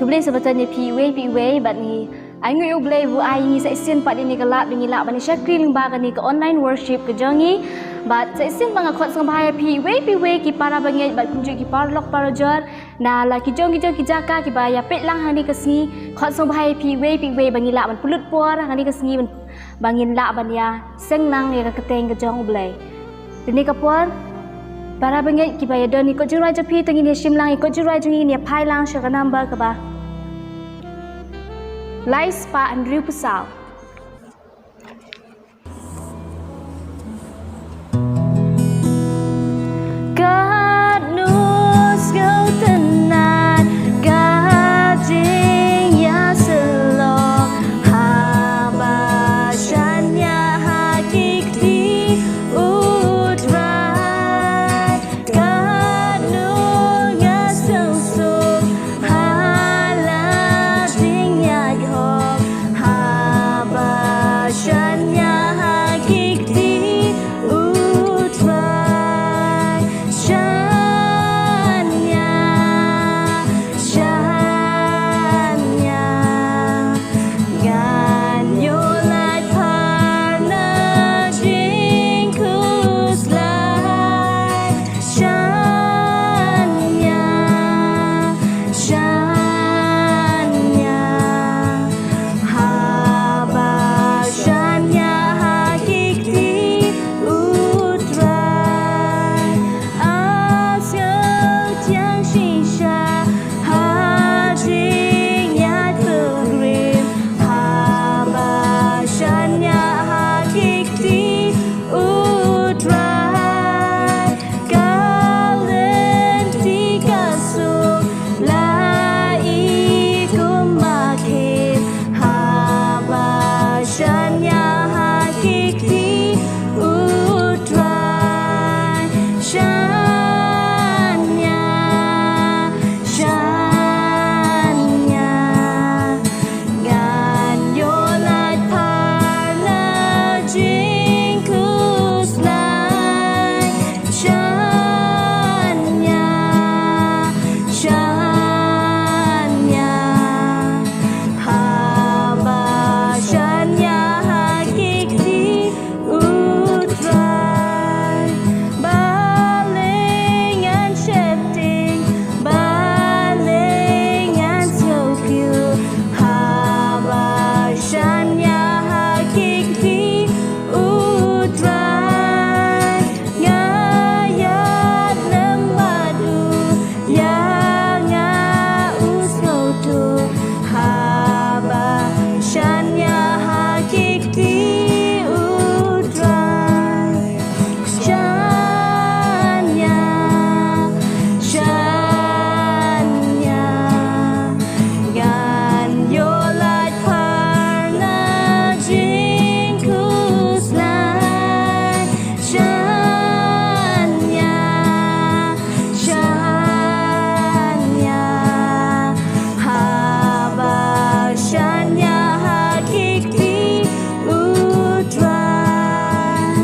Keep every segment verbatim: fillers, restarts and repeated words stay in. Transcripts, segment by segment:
Blei sa batan ïa phi iwei pa iwei bad ngi ai nguh ïa U Blei ba u ai ngi sa shisien pat ïa kane ka lad ba ngi lah ban ïa shakri lyngba kane ka online worship ka jong ngi. Bad sa shisien ba nga khot sngewbha ïa phi iwei pa iwei ki para bangeit bad kumjuh ki paralok parajor na la ki jong ki jong ki jaka kiba ïa peit lang ha kane ka sngi, khot sngewbha ïa phi iwei pa iwei ba ngi lah ban pynlut por ha kane ka sngi ban, ba ngin lah ban ïa seng lang ïa ka kyrteng ka jong U Blei. Te kane ka por, para bangeit kiba ïa don ïa kot jingrwai jong phi, to ngin ïa shim lang ïa kot jingrwai jong ngi, ngin ïa phai lang sha ka number kaba lai spah hynriew phew saw. Katno sngewtynnat ka jingïasyllok haba shaniah ha ki kti U Trai. Katno nga sngewsuk ha la jingïaid hok haba shaniah ha ki kti U Trai. Shaniah, shaniah, ngan ïoh lait phar na jingkhuslai. Shaniah, shaniah, haba shaniah ha ki kti U Trai. Nga sngewthiang shisha ha jingïaid pilgrim haba shaniah ha ki kti U Trai. Ka lynti ka suk la i kum ba khim haba shaniah ha ki kti U Trai. Shaniah, shaniah, ngan ïoh lait phar na jingkhuslai. Shaniah, shaniah, haba shaniah ha ki kti U Trai. Balei ngan sheptieng, balei ngan sngewkhia haba shaniah ha ki kti U Trai. Nga ïaid lem bad u, ïa nga u sngewthuh haba shaniah ha ki kti U Trai. Shaniah, shaniah, ngan ïoh lait phar na jingkhuslai. Shaniah, shaniah, haba shaniah ha ki kti U Trai.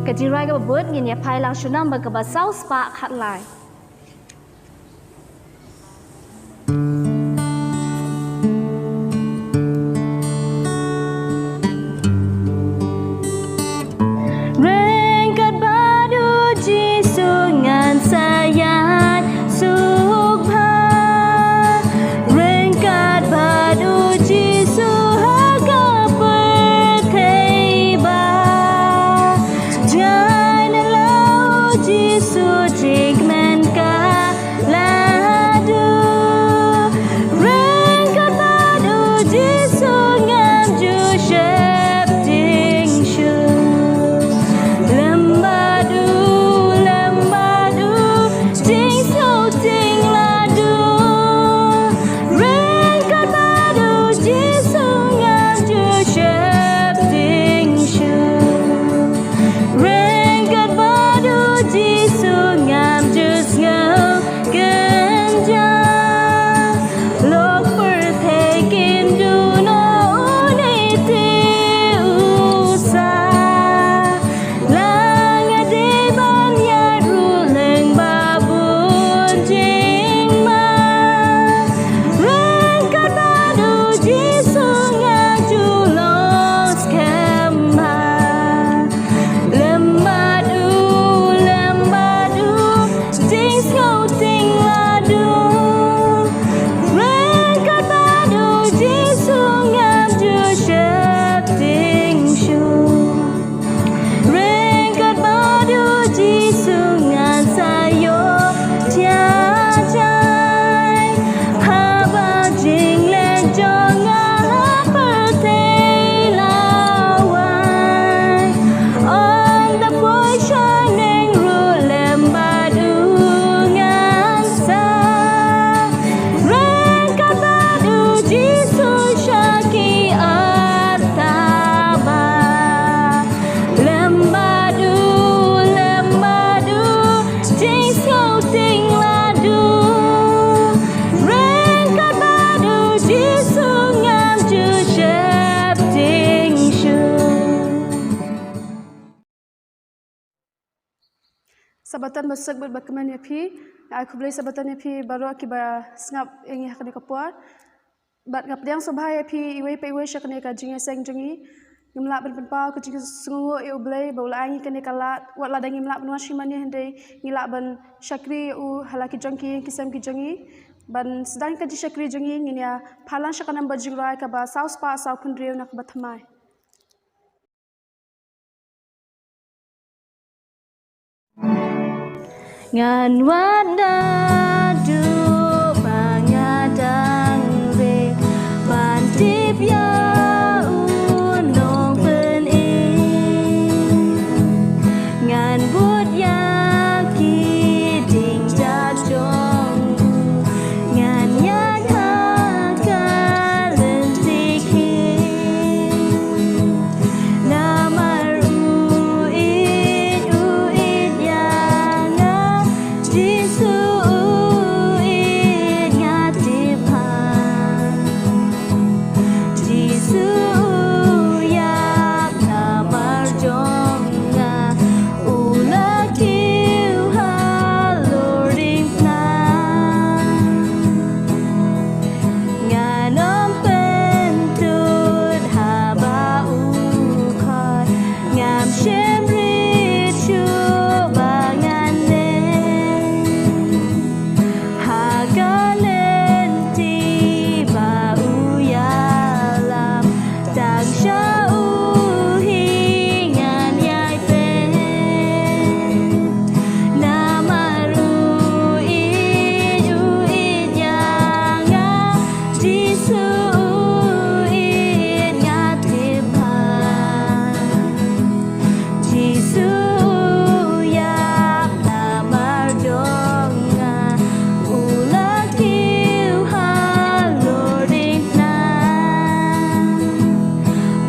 Ka jingrwai kaba bud ngin ïa phai lang sha u number kaba saw spah khatlai. Ryngkat bad u Jisu ngan sa ïaid suk bha. Ryngkat bad u Jisu ha ka pyrthei ba jai na la u Jisu jingkmen ka la duh. Ryngkat bad u Jisu ngam ju sheptieng shuh. Lem bad u, lem bad u, jingsngewtieng la duh. Ryngkat bad u Jisu ngam ju sheptieng shuh. Ryngkat bad u Jisu ngam ju Sabaton basuk bad bakmen ïa phi. Ai khublei Sabaton ïa phi baroh kiba sngap ïa ngi ha kane ka por. Bad nga pdiang sngewbha ïa phi iwei pa iwei sha kane ka jingïaseng jong ngi. Ngim lah ban pynpaw ka jingsngewnguh ïa U Blei ba u la ai ngi kane ka lad, wat lada ngim lah ban wan sha mane hynrei ngi lah ban shakri ïa u ha la ki jong ki ïing ki sem ki jong ngi. Ban sdang ka jingshakri jong ngi ngin ïa phalang sha ka number jingrwai kaba saw spah saw phew hynriew na kaba thymmai. Ngan wad naduh ba nga dang rit ban tip ïa u Nongpynim. Ngan bud ïa ki dieng jait jong u. Ngan ïaid ha ka lynti khie. Namar u ïeit, u ïeit ïa nga, Jisu u ïeit nga tip bha. Jisu u ïap namar jong nga, u la kiew halor diengphna. Ngan ym pyntud haba u khot, ngam shym rit shuh ba ngan leit ha ka lynti ba u ïalam. Tang sha u hi ngan ïai peit. Namar u ïeit, u ïeit ïa nga, Jisu u ïeit nga tip bha. Jisu u ïap namar jong nga, u la kiew halor diengphna.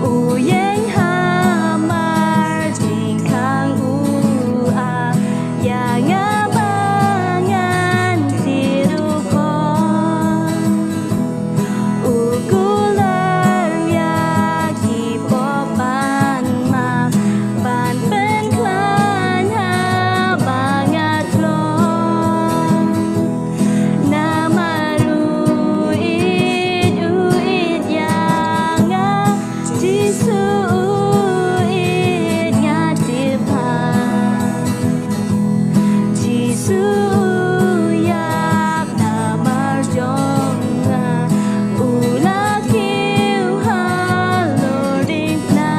U ïeng hamar jingkhang, u ap ïa nga ba ngan thied u khon. U kular ïa ki pop ban map, ban pynkhlaiñ haba nga tlot. Namar u ïeit, u ïeit ïa nga, Jisu u ïeit nga tip bha. Jisu u ïap namar jong nga, u la kiew halor diengphna.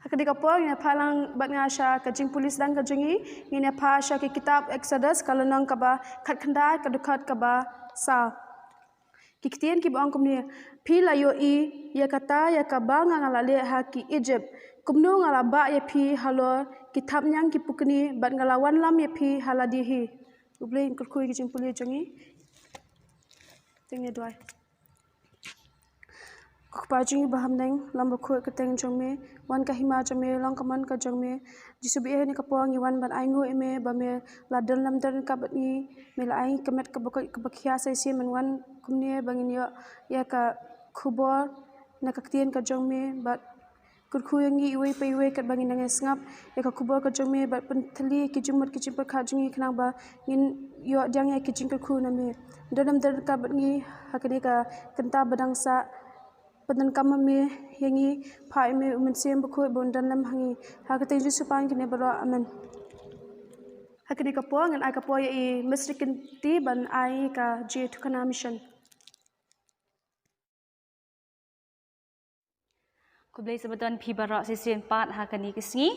Ha kane ka por ngin ïa phah lang bad nga sha ka jingpule sdang ka jong ngi, ngin ïa phah sha ki kitab Exodus ka lynnong kaba khatkhyndai ka dkhot kaba saw. Ki ktien kiba ong kumne, phi la ïohi ïa kata ïa kaba nga nga la leh ha ki Egypt, kumno nga la bah ïa phi halor ki thapniang ki pukni bad nga la wanlam ïa phi ha lade hi. U Blei un kyrkhu ïa ki jingpule jong ngi. Teng ïa duwai. Ko Kpa jong ngi ba ha bneng, long bakhuid ka kyrteng jong me, wan ka hima jong me, long ka mon ka jong me. Jisu ba ïeit, ha kane ka por ngi wan ban ainguh ïa me ba me la don lem don ryngkat bad ngi, me la ai ka met kaba koit kaba khia sa shisien ban wan kumne ba ngin ïoh ïa ka khubor na ka ktien ka jong me, bad kyrkhu ïa ngi iwei pa iwei katba ngin nang ïa sngap ïa ka khubor ka jong me, bad pynthylli ki jingmut ki jingpyrkhat jong ngi khnang ba ngin ïoh pdiang ïa ki jingkyrkhu na me. Don lem don ryngkat bad ngi ha kane ka kynta ba dang sah, pyndonkam ma me ïa ngi, phah ïa me u Mynsiem Bakhuid ba un don lem ha ngi. Ha ka kyrteng Jisu pang kine baroh, amen. Ha kane ka por ngan ai ka por ïa i Mister Kynti ban ai ka jingïathuhkhana mission. Khublei Sabaton phi baroh shisien pat ha kane ka sngi.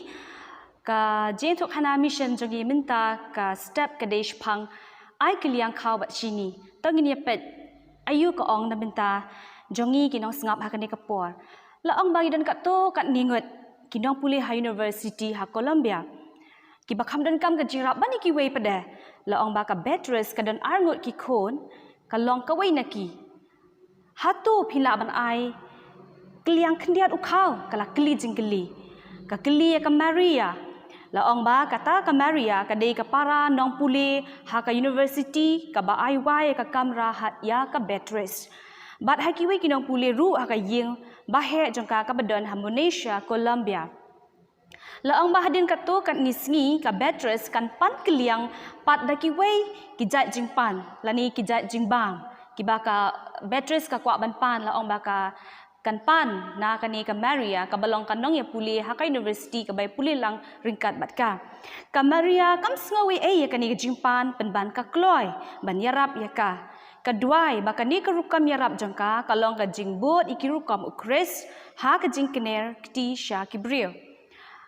Ka jingïathuhkhana mission jong ngi mynta ka step ka dei shaphang ai kylliang khaw bad shini. To ngin ïa peit aïu ka ong na bynta jong ngi ki nongsngap ha kane ka por. La ong ba ngi don katto katne ngut ki nongpule ha university ha Columbia, kiba kham donkam ka jingrap ban ïa kiwei pat de. La ong ba ka Beatrice ka don ar ngut ki khun, ka long kawei na ki. Hato phi lah ban ai kylliang khyndiat u khaw? Ka la kylli jingkylli. Ka kylli ïa ka Maria. La ong ba kata ka Maria ka dei ka para nongpule ha ka university kaba ai wai ïa ka kamra ha ïa ka Beatrice. Bad ha kiwei ki nongpule ruh ha ka ïing baheh jong ka kaba don ha Muncie, Colombia. La ong ba hadien katto katne sngi ka Beatriz kan pan kylliang pat da kiwei ki jait jingpan lane ki jait jingbam kiba ka Beatriz ka kwah ban pan. La ong ba ka kan pan na kane ka Maria kaba long ka nongïapule ha ka university kaba ïapule lang ryngkat bad ka. Ka Maria kam sngew ei ei ïa kane ka jingpan pynban ka kloi ban ïarap ïa ka. Ka duwai ba kane ka rukom ïarap jong ka ka long ka jingbud ïa ki rukom u Khrist ha ka jingkner kti sha ki briew.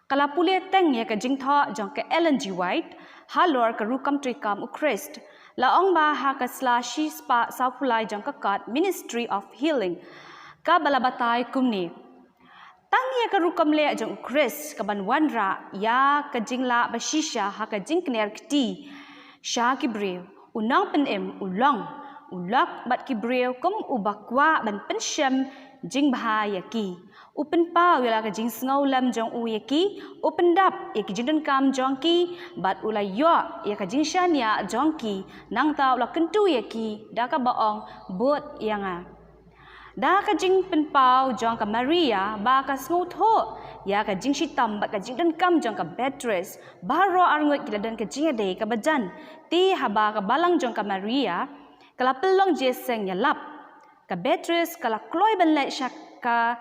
Ka la pule teng ïa ka jingthoh jong ka Ellen G. White halor ka rukom treikam u Khrist. La ong ba ha ka sla shispah sawphew lai jong ka kot Ministry of Healing kaba la batai kumne: Tang ïa ka rukom leh jong u Khrist kaban wanrah ïa ka jinglah ba shisha ha ka jingkner kti sha ki briew. U Nongpynim u long, u lok bad ki briew kum uba kwah ban pynshem jingbha ïa ki. U pynpaw ïa la ka jingsngewlem jong u ïa ki, u pyndap ïa ki jingdonkam jong ki, bad u la ïoh ïa ka jingshaniah jong ki, nangta u la kyntu ïa ki da kaba ong, bud ïa nga. Da ka jingpynpaw jong ka Maria ba ka sngewthuh ïa ka jingshitom bad ka jingdonkam jong ka Beatriz, baroh arngut ki la don ka jingïadei kaba jan. Te haba ka balang jong ka Maria ka la pynlong jingïaseng ïalap, ka Beatriz ka la kloi ban leit sha ka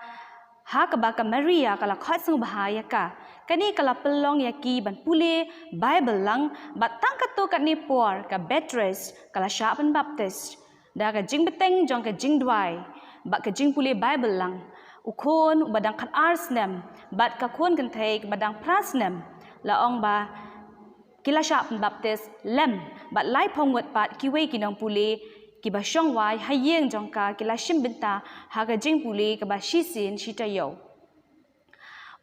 ha kaba ka Maria ka la khot sngewbha ïa ka. Kane ka la pynlong ïa ki ban pule Baibl lang, bad tang katto katne por ka Beatriz ka la shah pynbaptis. Da ka jingbteng jong ka jingduwai bad ka jingpule Baibl lang, u khun uba dang khatar snem bad ka khun kynthei kaba dang phra snem, la ong ba ki la shah pynbaptis lem bad laiphew ngut pat kiwei ki nongpule kiba shong wai ha ïing jong ka ki la shim bynta ha ka jingpule kaba shisien shi taïew.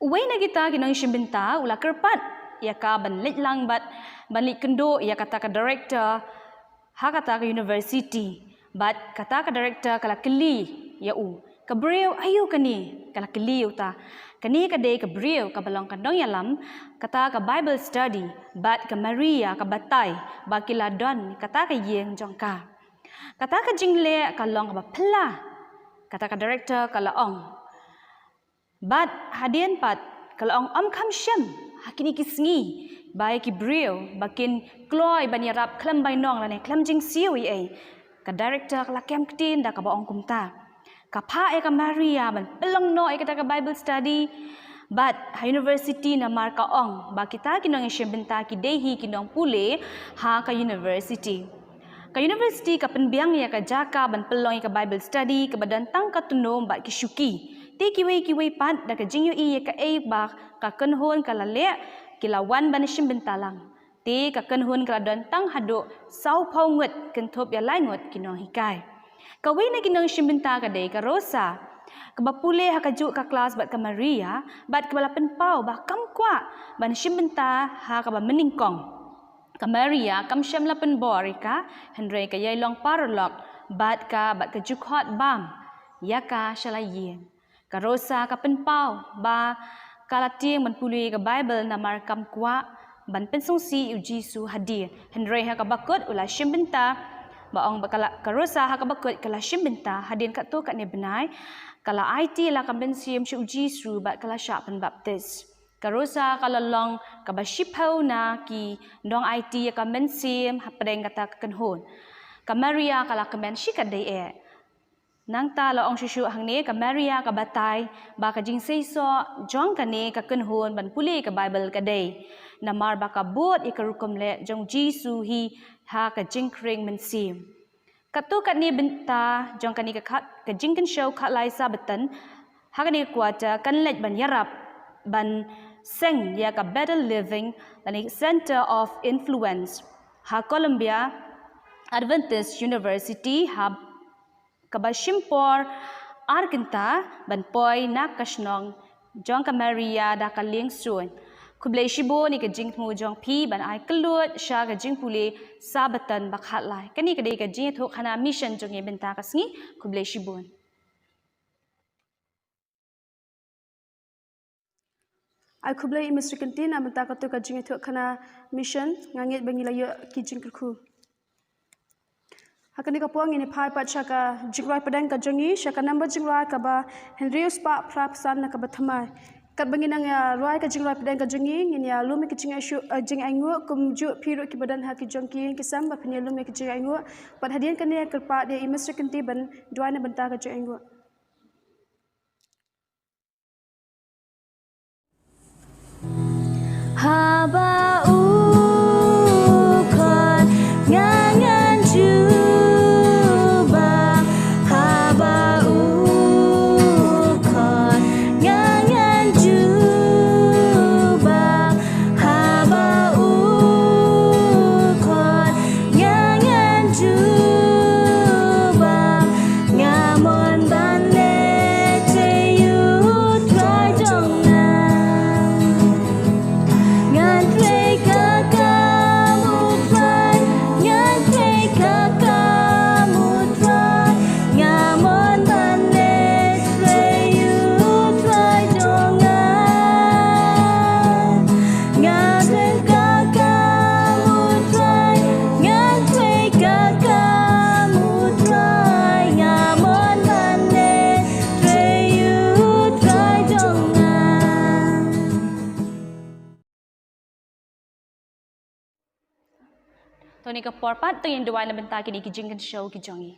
Uwei na kita ki nongshim bynta u la kyrpad ïa ka ban leit lang bad ban leit kynduh ïa kata ka director ha kata ka university. Bad kata ka director ka la kylli ïa u, ka briew aïu kane? Ka la kylli ïa uta. Kane ka dei ka briew kaba long ka nongïalam kata ka Bible study, bad ka Maria ka batai ba ki la don kata ka ïing jong ka. Kata ka jingleh ka long kaba phylla, kata ka director ka la ong. Bad hadien pat ka la ong, ym kham shem ha kine ki sngi ba ïa ki briew ba kin kloi ban ïarap khlem bainong lane khlem jingsiew ei ei. Ka director ka la kem ktien da kaba ong kumta. Ka phah ïa ka Maria ban pynlong noh ïa kata ka Bible study bad ha university namar ka ong ba kita ki nongïashim bynta ki dei hi ki nongpule ha ka university. Ka university ka pynbiang ïa ka jaka ban pynlong ïa ka Bible study kaba don tang ka tnum bad ki shuki. Te kiwei kiwei pat da ka jingïohi ïa kaei ba ka kynhun ka la leh, ki la wan ban shim bynta lang. Te ka kynhun ka la don tang haduh sawphew ngut kynthup ïa lai ngut ki nonghikai. Kawei na ki nongshim bynta ka dei ka Rosa, kaba pule ha kajuh ka klas bad ka Maria, bad kaba la pynpaw ba kam kwah ban shim bynta ha kaba mynnyngkong. Ka Maria kam shym la pynbor ïa ka, hynrei ka ïai long paralok bad ka, bad ka ju khot bam ïa ka sha la ïing. Ka Rosa ka pynpaw ba ka la tieng ban pule ka Bible namar kam kwah ban pynsngewsih ïa u Jisu hadien. Hynrei ha kaba kut u la shim bynta, ba ong ba ka la, ka Rosa ha kaba kut ka la shim bynta hadien katto katne bnai, ka la aiti ïa la ka mynsiem sha u Jisu bad ka la shah pynbaptis. Ka Rosa ka la long kaba shiphew na ki nongaiti ïa ka mynsiem hapdeng kata ka kynhun. Ka Maria ka la kmen shikatdei eh. Nangta la ong shuh shuh hangne, ka Maria ka batai ba ka jingseisoh jong kane ka kynhun ban pule ka Bible ka dei namar ba ka bud ïa ka rukom leh jong u Jisu hi ha ka jingkhring mynsiem. Katto katne bynta jong kane ka khat, ka jingkynshew khatlai Sabbaton ha kane ka quarter kan leit ban ïarap ban seng ïa ka Better Living lane Center of Influence ha Columbia Adventist University, ha kaba shim por ar kynta ban poi na ka shnong jong ka Maria da ka lieng suiñ. Khublei shibun ïa ka jingthmu jong phi ban ai kyllut sha ka jingpule Sabbaton ba khatlai. Kane ka dei ka jingïathuhkhana mission jong ngi mynta ka sngi. Khublei shibun. Ai khublei i Mister Kynti na mynta katto ka jingïathuhkhana mission, nga ngeit ba ngi la ïoh ki jingkyrkhu. Ha kane ka por ngin ïa phai pat sha ka jingrwai pdeng ka jong ngi, sha ka number jingrwai kaba hynriew spah phra phew san na kaba thymmai. Katba ngin nang ïa rwai ka jingrwai pdeng ka jong ngi, ngin ïa lum ïa ka jingaishu-, eh, jingainguh, kumjuh phi ruh kiba don ha ki jong ki ïing ki sem ba phin ïa lum ïa ka jingainguh. Bad hadien kane kyrpad ïa i Mister Kynti ban duwai na bynta ka jingainguh. Haba u khot nga ngan jubab. Haba u khot nga ngan jubab. Haba u khot nga ngan jubab. Nga mon ban leh trei ïa u Trai jong nga. Ngan trei ka kam u Trai, ngan trei ka kam u Trai. Nga mon ban leh trei ïa u Trai jong nga. Ngan trei ka kam u Trai, ngan trei ka kam u Trai. Nga mon ban leh trei ïa u Trai jong nga. To ha kane ka por pat to ngin duwai na bynta kine ki jingkynshew ki jong ngi.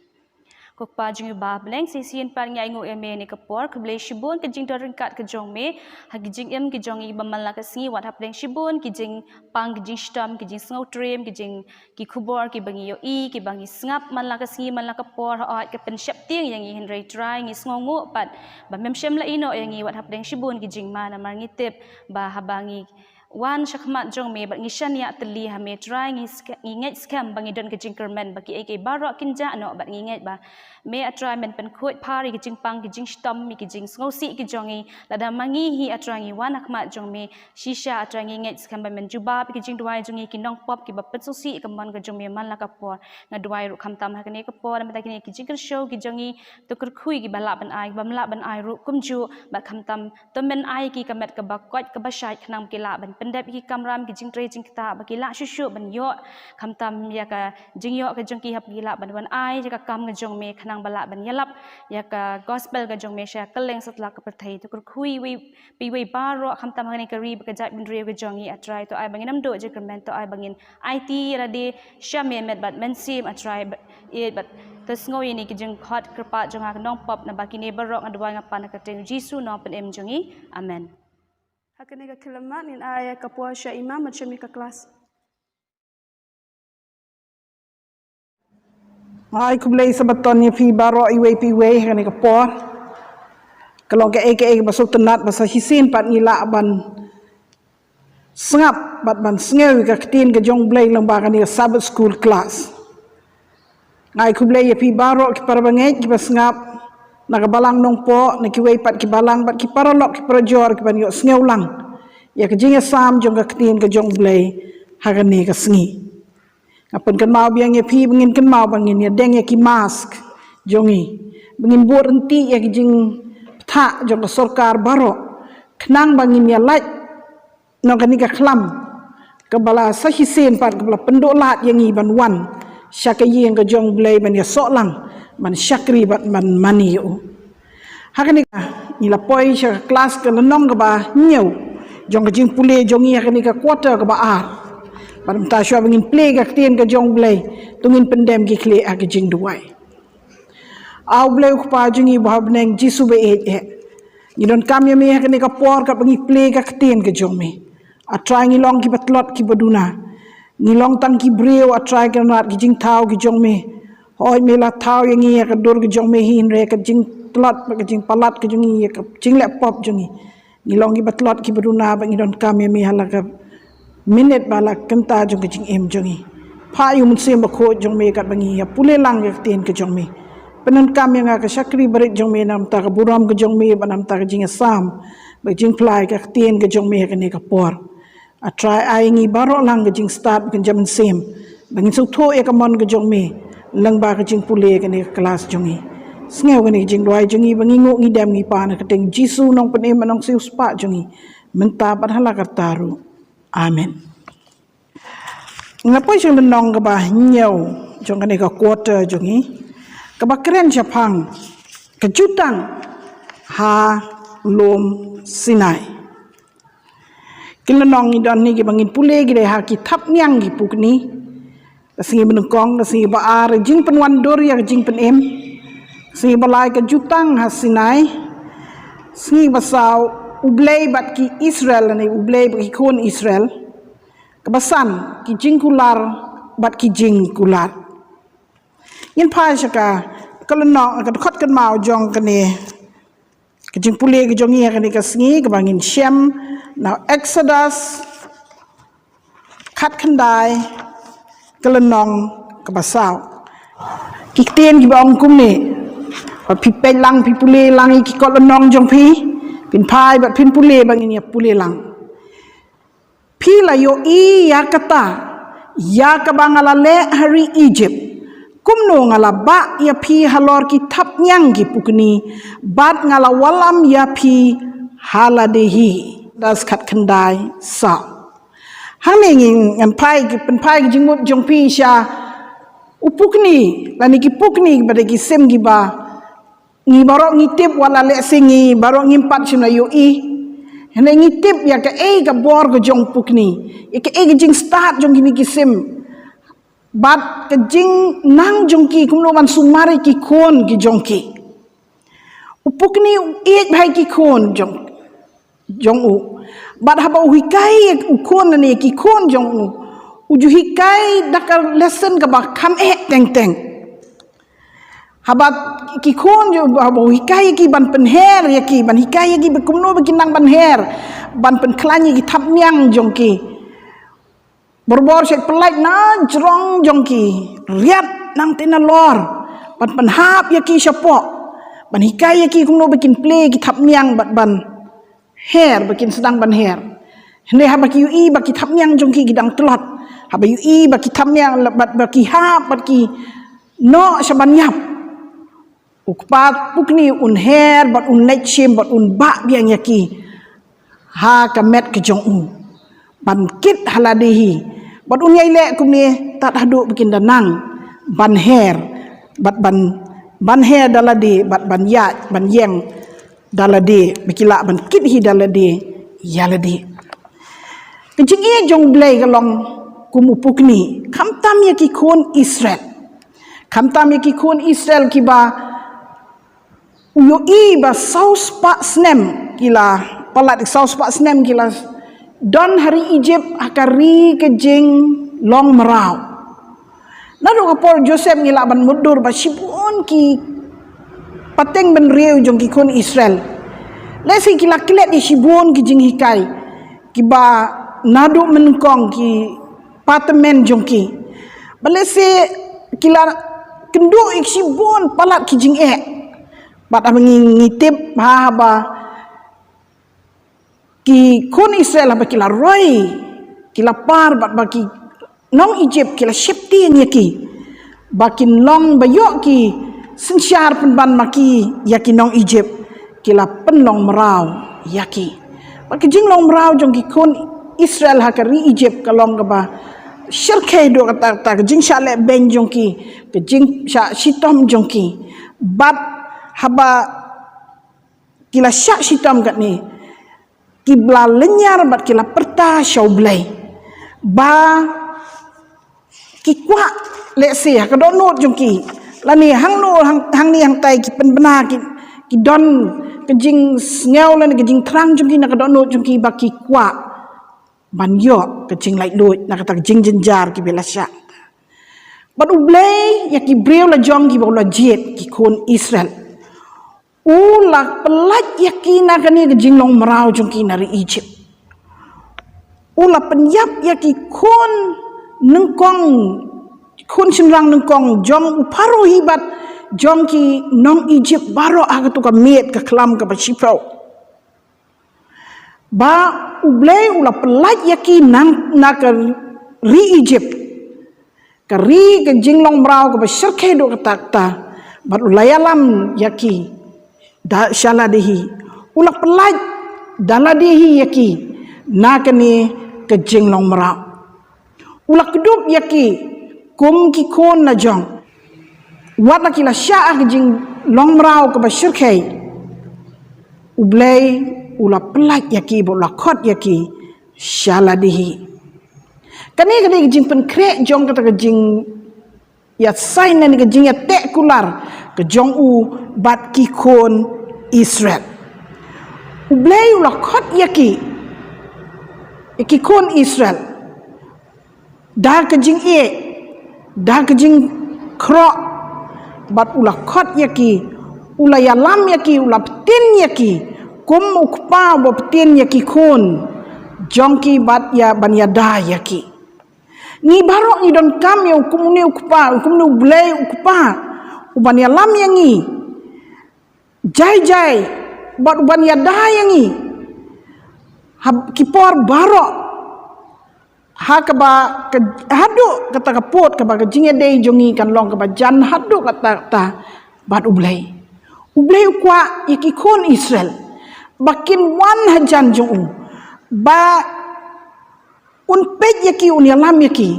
Ko Kpa jong ngi ba ha bneng, shisien pat ngi ainguh ïa me ha kane ka por, khublei shibun ka jingdon ryngkat ka jong me ha ki jingim ki jong ngi ba man la ka sngi, wat hapdeng shibun ki jingpang, ki jingshitom, ki jingsngewtriem, ki jing, ki khubor kiba ngi ïohi, kiba ngi sngap man la ka sngi man la ka por, hooid ka pynsheptieng ïa ngi, hynrei Trai ngi sngewnguh pat ba mem shym la ïehnoh ïa ngi wat hapdeng shibun ki jingma, namar ngi tip ba haba ngi wan sha khmat jong me bad ngi shaniah tylli ha me Trai, ngi ske-, ngi ngeit skhem ba ngi don ka jingkyrmen ba kiei kiei baroh kin jah noh, bad ngi ngeit ba me A Trai men pynkhuid phar ïa ki jingpang, ki jingshitom, ïa ki jingsngewsih ki jong ngi. Lada ma ngi hi A Trai ngi wan ha khmat jong me shisha, A Trai ngi ngeit skhem ba men jubab ïa ki jingduwai jong ngi, ki nongpop kiba pynsngewsih ïa ka mon ka jong me man la ka por. Nga duwai ruh khamtam ha kane ka por na bynta kine ki jingkynshew ki jong ngi, to kyrkhu ïa kiba lah ban ai, kiba ym lah ban ai ruh kumjuh, bad khamtam to men ai ïa ki ka met kaba koit kaba shait khnang ba ki lah ban pyndep ïa ki kamram, ki jingtrei jingktah, ba ki lah shuh shuh ban ïoh khamtam ïa ka jingïoh ka jong ki, haba ki lah ban wan ai ïa ka kam ka jong me khnang ba lah ban ïalap ïa ka gospel ka jong me sha kylleng satlak ka pyrthei. To kyrkhu ïa iwei pa iwei baroh khamtam ha kane ka ri bad ka jaitbynriew ka jong ngi A Trai, to ai ba ngin ym duh jingkyrmen, to ai ba ngin aiti ïa lade sha me met bad mynsiem A Trai, bad, eh, bad to sngew ïa kine ki jingkhot kyrpad jong nga ka nongpop, naba kine baroh nga duwai nga pan ha ka kyrteng u Jisu nongpynim jong ngi. Amen. Ha kane ka khyllipmat ngin ai ka por sha i Imam ban shim ïa ka klas. Ai khublei Sabaton ïa phi baroh iwei pa iwei ha kane ka por. Ka long kaei kaei kaba sngewtynnat ba sa shisien pat ngi lah ban sngap bad ban sngew ïa ka ktien ka jong U Blei lyngba kane ka Sabbath School class. Nga ai khublei ïa phi baroh ki para bangeit kiba sngap na ka Balang Nongpoh, na kiwei pat ki balang bad ki paralok ki parajor kiban ïohsngew lang ïa ka jingïasam jong ka ktien ka jong U Blei ha kane ka sngi. Nga pynkynmaw biang ïa phi ba ngin kynmaw ba ngin ïadeng ïa ki mask jong ngi, ba ngin bud ryntih ïa ki jingbthah jong ka sorkar baroh, khnang ba ngin ïalait na kane ka khlam kaba la sa shisien pat kaba la pynduh lad ïa ngi ban wan sha ka ïing ka jong U Blei ban ïasoh lang, ban shakri bad ban mane ïa u. Ha kane ka, ngi la poi sha ka klas ka lynnong kaba hynñiew jong ka jingpule jong ngi ha kane ka quarter kaba ar. Bad mynta shuwa ba ngin plie ka ktien ka jong U Blei, to ngin pyndem ki khlieh ha ka jingduwai. A U Blei U Kpa jong ngi uba ha bneng, Jisu ba ïeit eh, ngi donkam ïa me ha kane ka por katba ngi plie ka ktien ka jong me. A Trai ngi long kiba tlot kiba duna. Ngi long tang ki briew A Trai, kynrad ki jingthaw ki jong me. Hooid me la thaw ïa ngi ïa ka dur ka jong me hi, hynrei ka jingtlot bad ka jingpalat ka jong ngi ïa ka jingleh pop jong ngi. Ngi long kiba tlot kiba duna bad ngi donkam ïa me ha la ka minit bad la ka kynta jong ka jingim jong ngi. Phah ïa U Mynsiem Bakhuid jong me katba ngi ïa pule lang ïa ka ktien ka jong me. Pyndonkam ïa nga ka shakri barit jong me na ka bynta ka burom ka jong me bad na ka bynta ka jingïasam bad jingphla ïa ka ktien ka jong me ha kane ka por. A Trai ai ngi baroh lang ka jingstad bad ka jingmynsiem ba ngin sngewthuh ïa ka mon ka jong me lyngba ka jingpule kane ka klas jong ngi. Sngew kane ka jingduwai jong ngi ba ngi nguh ngi dem ngi pan ha ka kyrteng Jisu nongpynim bad nongsiewspah jong ngi, mynta bad ha la karta ruh. Amen. Nga poi sha lynnong kaba hynñiew. Jong kane ka quarter jong ngi, kaba kren shaphang ka jutang ha lum Sinai. Ki lynnong ngi don hangne kiba ngin pule ki dei ha ki thapniang ki pukni. Ka sngi banyngkong, ka sngi ba ar, jingpynwandur ïa ka jingpynim. Ka sngi ba lai, ka jutang ha Sinai. Sngi ba saw, U Blei bad ki Israel, lane U Blei bad ki khun Israel. Kaba san, ki jingkular bad ki jingkular. Ngin phai sha ka, ka lynnong, ka dkhot kynmaw jong kane ka jingpule ka jong ngi ha kane ka sngi, kaba ngin shem na Exodus khatkhyndai, ka lynnong kaba saw. Ki ktien kiba ong kumne: Ba phi peit lang, phi pule lang ïa ki kot lynnong jong phi, phin phai bad phin pule, ba ngin ïa pule lang. Phi la ïohi ïa kata, ïa kaba nga la leh ha ri Egypt, kumno nga la bah ïa phi halor ki thapniang ki pukni, bad nga la wallam ïa phi ha lade hi. Exodus khatkhyndai, saw. Hangne ngin phai ki, pynphai ki jingmut jong phi sha u pukni, lane ki pukni, bad ki sim kiba ngi baroh ngi tip, wat la lehse ngi baroh ngim pat shym la ïohi. Hynrei ngi tip ïa kaei ka bor ka jong u pukni, ïa kaei ka jingstad jong kine ki sim, bad ka jingnang jong ki, kumno ban sumar ïa ki khun ki jong ki. U pukni u ïeit bha ïa ki khun jong, jong u. Bad haba u hikai ïa u khun, lane ïa ki khun jong u, u ju hikai da ka lesson kaba kham eh teng teng. Haba ki khun jong u, haba u hikai ïa ki ban pynher ïa ki, ban hikai ïa ki ba kumno ba kin nang ban her, ban pynkhlaiñ ïa ki thapniang jong ki. Barabor shet pyllait na jrong jong ki, riat nangta nalor, ban pynhap ïa ki shapoh, ban hikai ïa ki kumno ba kin plie ki thapniang bad ban her, ba kin sdang ban her. Hynrei haba ki ïohi ba ki thapniang jong ki ki dang tlot, haba ïohi ba ki thapniang la-, bad ba ki hap, bad ki noh sha ban ïap, u kpa pukni un her, bad un leit shim, bad un bah biang ïa ki ha ka met ka jong u, ban kit ha lade hi. Bad un ïai leh kumne tad haduh ba kin da nang ban her, bad ban, ban her da lade, bad ban ïaid, ban ïeng da lade, ba ki lah ban kit hi da lade ïa lade. Ka jingïeit jong U Blei ka long kum u pukni, khamtam ïa ki khun Israel. Khamtam ïa ki khun Israel kiba u ïohi ba saw spah snem ki la, palat saw spah snem ki la don ha ri Egypt, ha ka ri ka jinglong mraw. Naduh ka por Joseph ngi lah ban mutdur ba shibun ki pateng bynriew jong ki khun Israel, lehse ki la klet ïa shibun ki jinghikai kiba naduh mynnyngkong ki pateng jong ki. Bad lehse ki la kynduh ïa shibun palat ki jingeh. Bad haba ngi, ngi tip ba haba ki khun Israel haba ki la roi, ki la par, bad ba ki nong Egypt ki la sheptieng ïa ki, ba kin long, ba ïoh ki synshar pynban ma ki ïa ki nong Egypt, ki la pynlong mraw ïa ki. Bad ka jinglong mraw jong ki khun Israel ha ka ri Egypt ka long kaba shyrkhei haduh katta katta, ka jingshah lehbeiñ jong ki, ka jingshah shitom jong ki. Bad haba ki la shah shitom katne, ki la lynñiar bad ki la pyrta sha U Blei ba ki kwah, lehse ha ka dohnud jong ki, lane hangno, hang, hangne hangtai ki pynbna, ki, ki don ka jingsngew lane ka jingthrang jong ki na ka dohnud jong ki ba ki kwah ban ïoh ka jinglaitluid na kata ka jingjynjar kiba la shah. Bad U Blei ïa ki briew la jong kiba u la jied, ki khun Israel, u la pyllait ïa ki na kane ka jinglong mraw jong ki na ri Egypt. U la pynïap ïa ki khun nyngkong, khun shynrang nyngkong jong u Pharaoh hi bad jong ki nong Egypt baroh ha kato ka miet ka khlam kaba shiphew. Ba U Blei u la pyllait ïa ki nang na ka ri Egypt, ka ri ka jinglong mraw kaba shyrkhei haduh katta katta, bad u la ïalam ïa ki da sha lade hi. U la pyllait da lade hi ïa ki na kane ka jinglong mraw. U la kdup ïa ki, kum ki khun la jong. Wat la ki la shah ha ka jinglong mraw kaba shyrkhei, U Blei u la pyllait ïa ki bad u la khot ïa ki sha lade hi. Kane ka dei ka jingpynkhreh jong kata ka jingïasain ne ka jingïateh kular ka jong u bad ki khun Israel. U Blei u la khot ïa ki, ïa ki khun Israel, da ka jingïeit, da ka jingkhroh, bad u la khot ïa ki, u la ïalam ïa ki, u la btin ïa ki kum u kpa uba btin ïa ki khun jong ki bad ïa ban ïada ïa ki. Ngi baroh ngi donkam ïa u kum une u kpa, u kum une U Blei u kpa uban ïalam ïa ngi jai jai bad uban ïada ïa ngi ha ki por baroh, ha kaba ka, haduh kata ka pud kaba ka jingïadei jong ngi kan long kaba jan haduh katta katta bad U Blei. U Blei u kwah ïa ki khun Israel ba kin wan hajan jong u, ba un peit ïa ki, un ïalam ïa ki.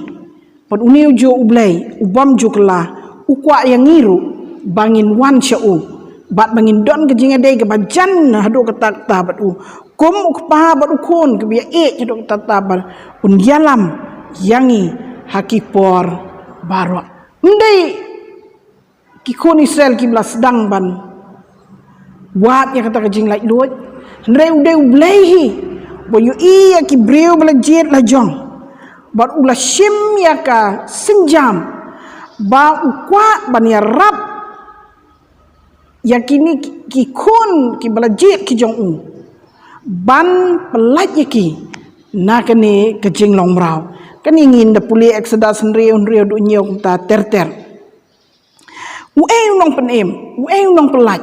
Bad une u juh U Blei u bym ju kylla, u kwah ïa ngi ruh ba ngin wan sha u bad ba ngin don ka jingïadei kaba jan haduh katta katta bad u, kum u kpa bad u khun kaba ïa ïeit haduh katta katta bad un ïalam ïa ngi ha ki por baroh. Ym dei ki khun Israel kiba la sdang ban wad ïa kata ka jinglaitluid, hynrei u dei U Blei hi ba u ïohi ïa ki briew ba la jied la jong bad u la shim ïa ka sienjam ba u kwah ban ïarap ïa kine ki, ki khun kiba la jied ki jong u ban pyllait ïa ki na kane ka jinglong mraw. Kane ngin da pule Exodus hynriew, hynriew haduh hynñiew kumta ter ter. Uei u nongpynim, uei u nongpyllait?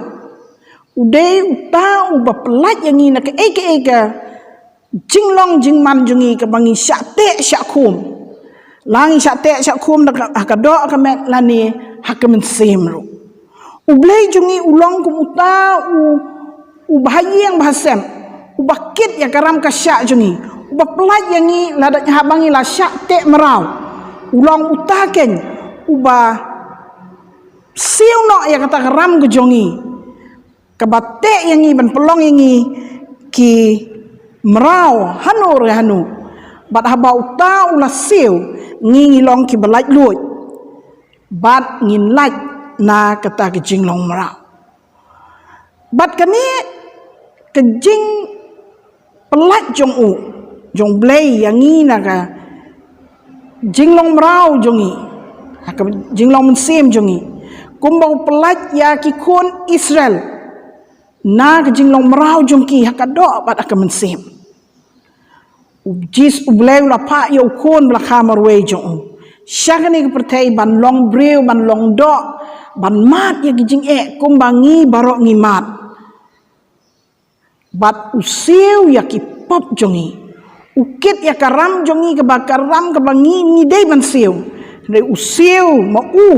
U dei uta uba pyllait ïa ngi na kaei kaei ka jinglong jingman jong ngi kaba ngi shah teh shah khum. La ngi shah teh shah khum da ka, ha ka doh ka met lane ha ka mynsiem ruh. U Blei jong ngi u long kum uta u, uba ha ïing ba ha sem, uba kit ïa ka ram ka shah jong ngi, uba pyllait ïa ngi lada haba ngi la shah teh mraw. U long uta keiñ uba siew noh ïa kata ka ram ka jong ngi, kaba teh ïa ngi ban pynlong ïa ngi ki mraw hano re hano. Bad haba uta u la siew, ngi ngi long kiba laitluid bad ngin lait na kata ka jinglong mraw. Bad kane ka jingpyllait jong u, jong Blei ïa ngi na ka jinglong mraw jong ngi, ha ka jinglong mynsiem jong ngi, kumba u pyllait ïa ki khun Israel na ka jinglong mraw jong ki ha ka doh bad ha ka mynsiem. U Jis, U Blei u la phah ïa u khun ba la kha marwei jong u sha kane ka pyrthei ban long briew, ban long doh, ban mad ïa ki jingeh kumba ngi baroh ngi mad. Bad u siew ïa ki pop jong ngi. U kit ïa ka ram jong ngi kaba ka ram kaba ngi ngi dei ban siew. Hynrei u siew ma u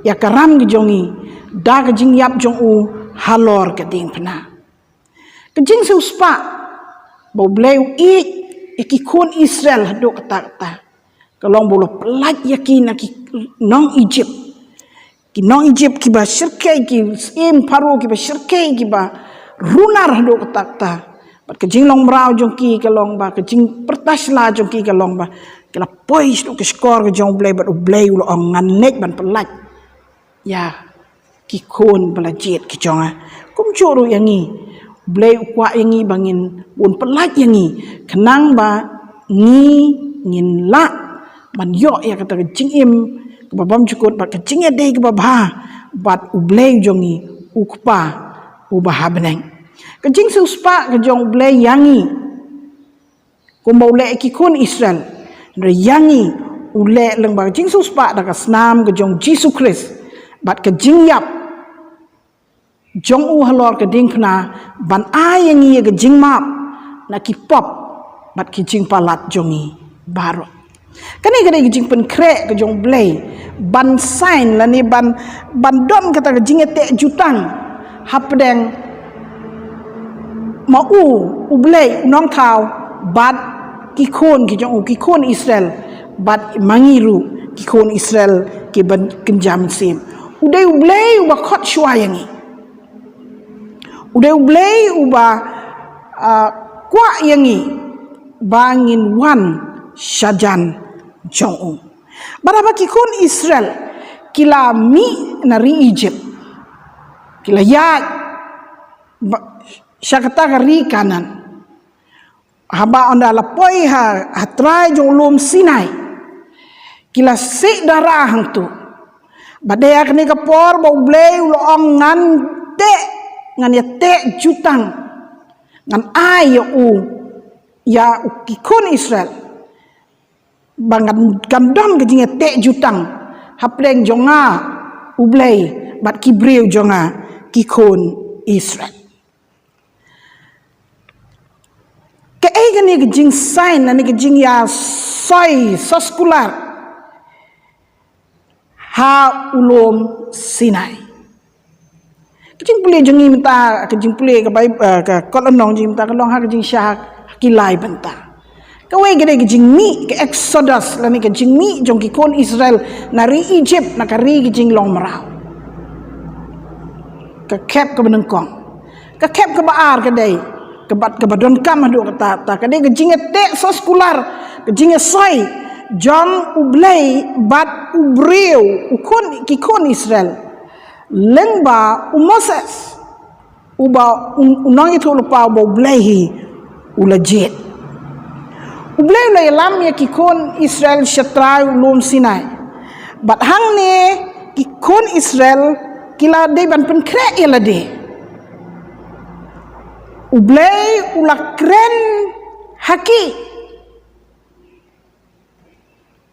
ïa ka ram ka jong ngi da ka jingïap jong u halor ka diengphna. Ka jingsiewspah ba U Blei u ïeit ïa ki khun Israel haduh katta katta ka long ba u la pyllait ïa ki na ki nong Egypt. Ki nong Egypt kiba shyrkhei, ki syiem Pharaoh kiba shyrkhei, kiba runar haduh katta katta. Bad ka jinglong mraw jong ki ka long ba, ka jingpyrta sla jong ki ka long ba ki la poi shaduh ka shkor ka jong U Blei bad U Blei u la ong ngan leit ban pyllait ïa ki khun ba la jied ki jong nga. Kumjuh ruh ïa ngi, U Blei u kwah ïa ngi ba ngin, un pyllait ïa ngi khnang ba ngi ngin lah ban ïoh ïa kata ka jingim kaba bymjukut bad ka jingïadei kaba bha bad U Blei jong ngi, U Kpa uba ha bneng. Ka jingsiewspah ka jong U Blei ïa ngi kumba u leh ïa ki khun Israel, hynrei ïa ngi u leh lyngba ka jingsiewspah da ka snam ka jong Jisu Khrist bad ka jingïap jong u halor ka diengphna ban ai ïa ngi ïa ka jingmap na ki pop bad ki jingpalat jong ngi baroh. Kane ka dei ka jingpynkhreh ka jong U Blei ban sign lane ban, ban don kata ka jingïateh jutang hapdeng ma u, U Blei u Nongthaw bad ki khun ki jong u, ki khun Israel bad ma ngi ruh ki khun Israel ki ban kynja mynsiem. U dei U Blei uba khot shuwa ïa ngi. U dei U Blei uba, ah, kwah ïa ngi ba ngin wan sha jan jong u. Bad haba ki khun Israel ki la mih na ri Egypt, ki la ïaid ba, sha kata ka ri Kanaan. Haba ynda la poi ha, ha trai jong u lum Sinai, ki la sih dara hangtu. Bad dei ha kane ka por ba U Blei u la ong ngan teh, ngan ïa teh jutang, ngan ai ïa u, ïa u ki khun Israel. Ba ngan, kan don ka jingïateh jutang hapdeng jong nga U Blei bad ki briew jong nga ki khun Israel. Kaei kane ka jingsign lane ka jingïasoi soskular ha u lum Sinai? Ka jingpule jong ngi mynta, ka jingpule ka Baib-, eh, ka kot lynnong jong ngi mynta ka long ha ka jingshah ha ki lai bynta. Kawei ka dei ka jingmih, ka Exodus lane ka jingmih jong ki khun Israel na ri Egypt, na ka ri ka jinglong mraw. Ka khep kaba nyngkong. Ka khep kaba ar ka dei, kaba, kaba donkam haduh katta katta, ka dei ka jingïateh soskular, ka jingïasoi jong U Blei bad u briew, u khun, ki khun Israel lyngba u Moses, uba u, u nongïathuhlypa uba U Blei hi u la jied. U Blei u la ïalam ïa ki khun Israel sha trai u lum Sinai. Bad hangne ki khun Israel ki la dei ban pynkhreh ïa lade. U Blei u la kren ha ki.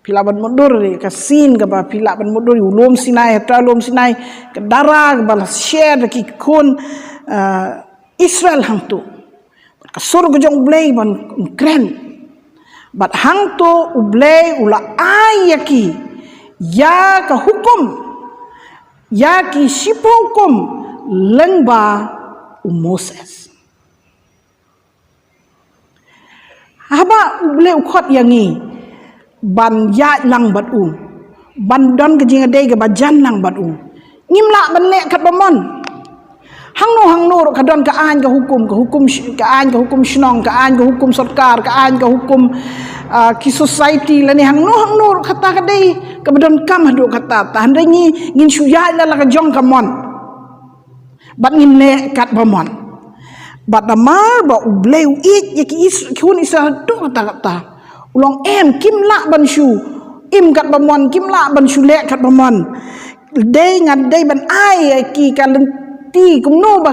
Phi lah ban mutdur ïa ka scene kaba phi lah ban mutdur ïa u lum Sinai, ha trai lum Sinai, ka dara kaba la share da ki khun, eh, Israel hangtu. Bad ka sur ka jong U Blei ban kren. Bad hangtu U Blei u la ai ïa ki ïa ka hukum, ïa ki shiphew hukum lyngba u Moses. Haba U Blei u khot ïa ngi ban ïaid lang bad u, ban don ka jingïadei kaba jan lang bad u, ngim lah ban leh katba mon. Hangno hangno ruh ka don ka aiñ ka hukum, ka hukum sh-, ka aiñ ka hukum shnong, ka aiñ ka hukum sorkar, ka aiñ ka hukum, ah, ki society lane hangno hangno ruh kata ka dei kaba donkam haduh katta katta. Hynrei ngi ngin shu ïaid la la ka jong ka mon. Bad ngin leh katba mon. Bad namar ba U Blei u ïeit ïa ki Is-, ki khun Israel haduh katta katta, u la ong em, kim lah ban shu im katba mon, kim lah ban shu leh katba mon. Dei nga dei ban ai ïa ki ka lynti kumno ba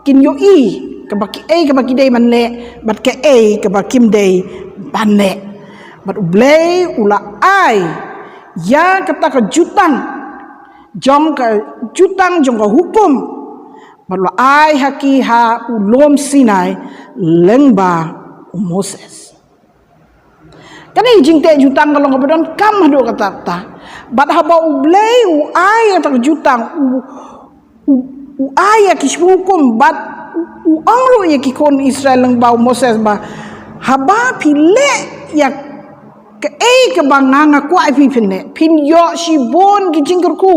kin ïohi kaba kiei kaba ki dei ban leh bad kaei kaba kim dei ban leh. Bad U Blei u la ai ïa kata ka jutang jong ka jutang jong ka hukum, bad u la ai ha ki ha u lum Sinai lyngba u Moses. Kane ka jingteh jutang ka long kaba donkam haduh katta katta. Bad haba U Blei u ai ïa kata ka jutang, u, u, u ai ïa ki shiphew hukum, bad u, u ong ruh ïa ki khun Israel lyngba u Moses ba haba phi leh ïa kaei kaba nga nga kwah ïa phi phin leh, phin ïoh shibun ki jingkyrkhu.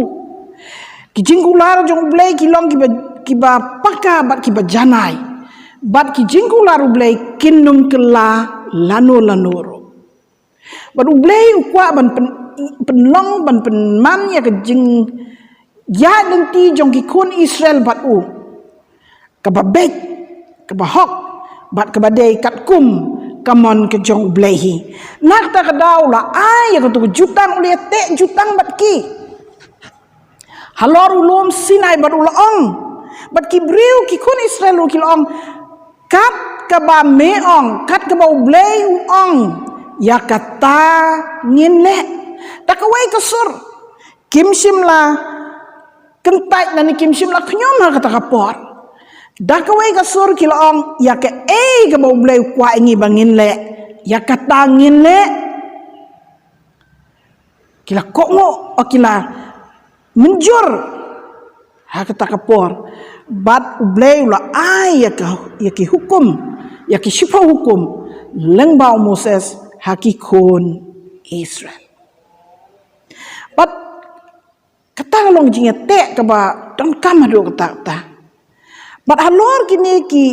Ki jingkular jong U Blei ki long kiba, kiba paka bad kiba janai. Bad ki jingkular U Blei kin ym kylla lano lano ruh. Bad U Blei u kwah ban pyn-, pynlong ban pynman ïa ka jingïaid lynti jong ki khun Israel bad u kaba beit, kaba hok, bad kaba dei katkum ka mon ka jong U Blei hi. Na kata ka daw u la ai ïa katu ka jutang, u la ïateh jutang bad ki halor u lum Sinai bad u la ong bad ki briew, ki khun Israel ruh ki la ong, kat kaba me ong, kat kaba U Blei u ong, ïa kata ngin leh. Da kawei ka sur, kim shym la kyntait lane kim shym la khñium ha kata ka por. Da kawei ka sur ki la ong, ïa kaei kaba U Blei u kwah ïa ngi ba ngin leh, ïa kata ngin leh. Ki la kohnguh, o ki la mynjur ha kata ka por. Bad U Blei u la ai ïa ka, ïa ki hukum, ïa ki shiphew hukum lyngba u Moses ha ki khun Israel. Bad kata ka long jingïateh kaba donkam haduh katta katta. Bad halor kine ki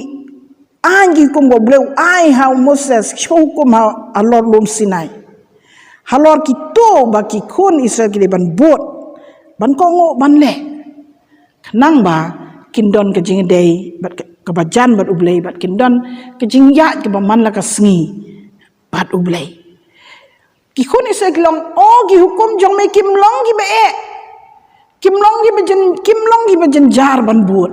aiñ ki hukum ba U Blei u ai ha u Moses, ki hukum ha, halor lum Sinai. Halor kito ba ki khun Israel ki dei ban bud, ban kohnguh, ban leh. Khnang ba kin don ka jingïadei bad ka, kaba jan bad U Blei, bad kin don ka jingïaid kaba man la ka sngi bad U Blei. Ki khun Israel ki long, o, ki hukum jong me kim long kiba eh. Kim long kiba jyn, kim long kiba jynjar ban bud.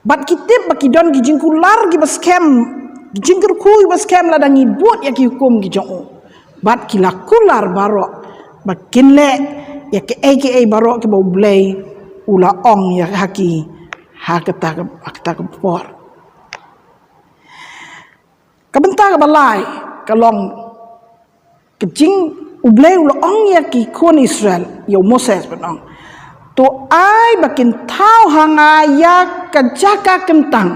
Bad ki tip ba ki don ki jingkular kiba skhem, ki jingkyrkhu kiba skhem lada ngi bud ïa ki hukum ki jong u. Bad ki la kular baroh ba kin leh ïa kiei kiei baroh kiba U Blei u la ong ïa ha ki ha kata ka, ha kata ka por. Ka bynta kaba lai ka long, ka jing, U Blei u la ong ïa ki khun Israel, ïa u Moses ban ong, to ai ba kin thaw ha nga ïa ka jaka kyntang,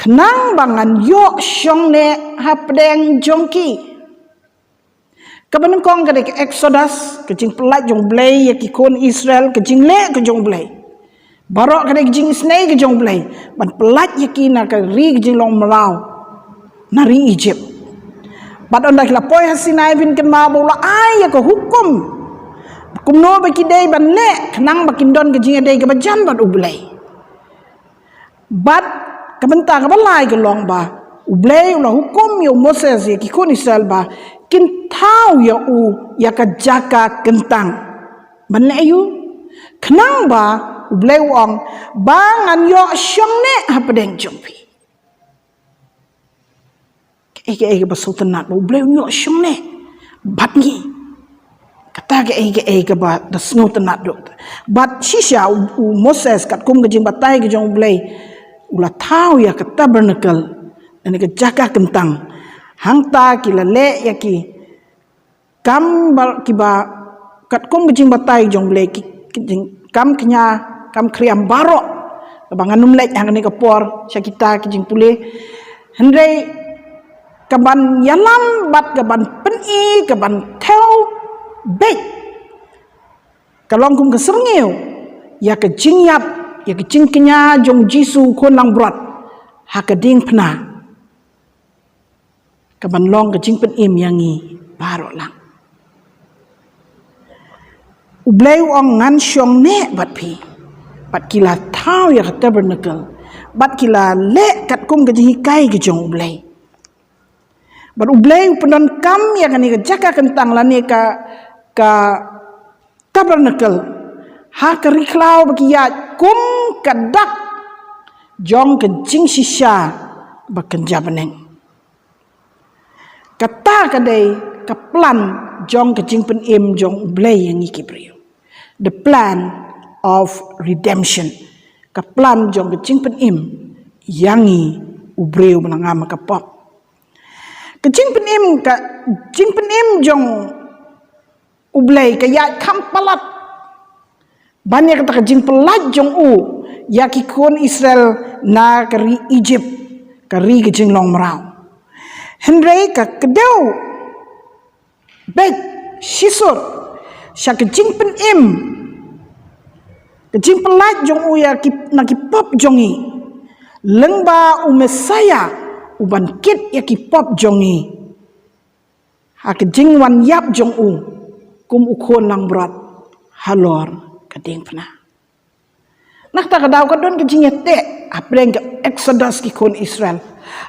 khnang ba ngan ïoh shong neh hapdeng jong ki. Kaba nyngkong ka dei ka Exodus, ka jingpyllait jong U Blei ïa ki khun Israel, ka jingleh ka jong U Blei. Baroh ka dei ka jingisynei ka jong U Blei ban pyllait ïa ki na ka ri ka jinglong mraw, na ri Egypt. Bad ynda ki la poi ha Sinai, phin kynmaw ba u la ai ïa ka hukum kumno ba ki dei ban leh khnang ba kin don ka jingïadei kaba jan bad U Blei. Bad ka bynta kaba lai ka long ba U Blei u la hukum ïa u Moses ïa ki khun Israel ba kin thaw ïa u ïa ka jaka kyntang. Ban leh aïu? Khnang ba U Blei u ong ba ngan ïoh shong neh hapdeng jong phi. Kaei kaei kaba sngewtynnat ba U Blei un ïoh shong neh bad ngi. Kata kaei kaei kaba da sngewtynnat duh. Bad shisha u, u Moses katkum ka jingbatai ka jong U Blei u la thaw ïa ka tabernacle, lane ka jaka kyntang. Hangta ki la leh ïa ki kam ba, kiba katkum ka jingbatai jong U Blei, ki, ki jing, kam khñia, kam khriam baroh, kaba ngan ym leit ha kane ka por sha kita ki jingpule. Hynrei kaban ïalam bad kaban pyni, kaban thew beit ka long kum ka syrngiew ïa ka jingïap, ïa ka jingkñia jong U Jisu u Khun langbrot ha ka diengphna. Kaban long ka jingpynim ïa ngi baroh lang. U Blei u ong ngan shong neh bad phi. Bad ki la thaw ïa ka tabernacle. Bad ki la leh katkum ka jinghikai ka jong U Blei. Bad U Blei u pyndonkam ïa kane ka jaka kyntang lane ka, ka tabernacle ha ka ri khlaw ba ki ïaid kum ka dak jong ka jingshisha ba kynja bneng. Kata ka dei ka plan jong ka jingpynim jong U Blei ïa ngi ki briew. The plan of redemption. Ka plan jong ka jingpynim ïa ngi u briew ba la ngam ha ka pop. Ka jingpynim, ka jingpynim jong U Blei ka ïaid kham palat ban ïa kata ka jingpyllait jong u ïa ki khun Israel na ka ri Egypt, ka ri ka jinglong mraw. Hynrei ka kdew beit shisur sha ka jingpynim, ka jingpyllait jong u ïa ki, na ki pop jong ngi, lyngba u Messiah u ban kit ïa ki pop jong ngi ha ka jingwan ïap jong u kum u Khun langbrot halor ka diengphna. Na kata ka daw ka don ka jingïateh hapdeng ka Exodus ki khun Israel,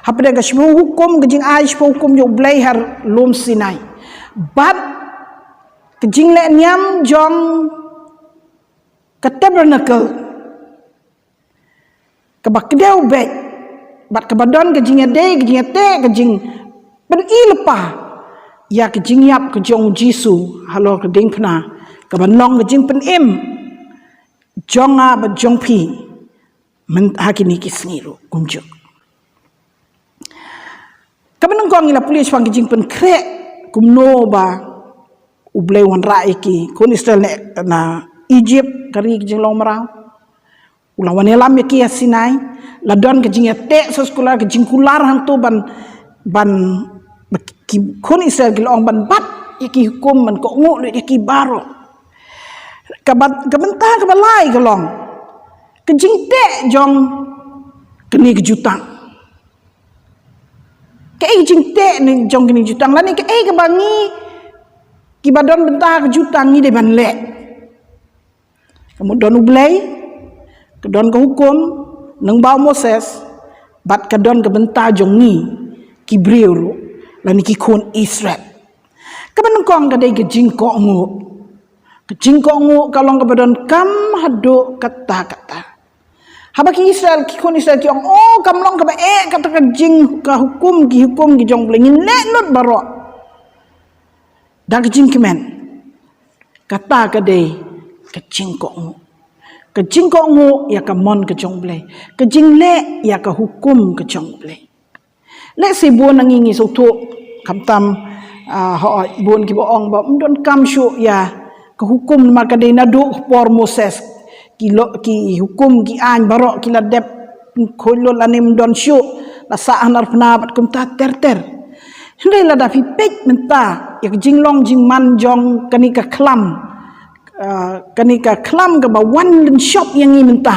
hapdeng ka shiphew hukum, ka jingai shiphew hukum jong U Blei ha lum Sinai, bad ka jingleh niam jong ka tabernacle kaba kdew beit, bad kaba don ka jingïadei, ka jingïateh, ka jingpyni lypa ïa ka jingïap ka jong U Jisu halor ka diengphna, kaban long ka jingpynim jong nga bad jong phi mynta ha kine ki sngi ruh kumjuh. Kaba nyngkong ngi la pule shaphang ka jingpynkhreh kumno ba U Blei u wanrah ïa ki khun Israel na, na Egypt, ka ri ka jinglong mraw. U la wan ïalam ïa ki ha Sinai, la don ka jingïateh sa skular, ka jingkular hangto ban, ban, ba ki khun Israel ki la ong ban bat ïa ki hukum, ban kohnguh lut ïa ki baroh. Kaba, ka bynta kaba lai ka long ka jingteh jong kane ka jutang. Kaei ka jingteh ne jong kane ka jutang, lane kaei kaba ngi kiba don bynta ka jutang ngi dei ban leh? Ka mut don U Blei, ka don ka hukum lyngba u Moses, bad ka don ka bynta jong ngi ki briew ruh, lane ki khun Israel. Kaba nyngkong ka dei ka jingkohnguh. Ka jingkohnguh ka long kaba donkam haduh katta katta. Haba ki Israel, ki khun Israel ki ong, "Oh, kam long kaba eh kata ka jing, ka hukum, ki hukum ki jong U Blei, ngin leh lut baroh da ka jingkmen." Kata ka dei ka jingkohnguh. Ka jingkohnguh ïa ka mon ka jong U Blei, ka jingleh ïa ka hukum ka jong U Blei. Lehse bun na ngi ngi sngewthuh, khamtam, ah, hooid, bun kiba ong ba ym donkam shuh ïa ka hukum namar ka dei naduh ka por Moses. Ki lo, ki hukum, ki aiñ baroh ki la dep khuid lut lane ym don shuh, la sah ha narphna bad kumta ter ter. Hynrei lada phi peit mynta ïa ka jinglong jingman jong kane ka khlam, ah, kane ka khlam kaba wan lynshop ïa ngi mynta.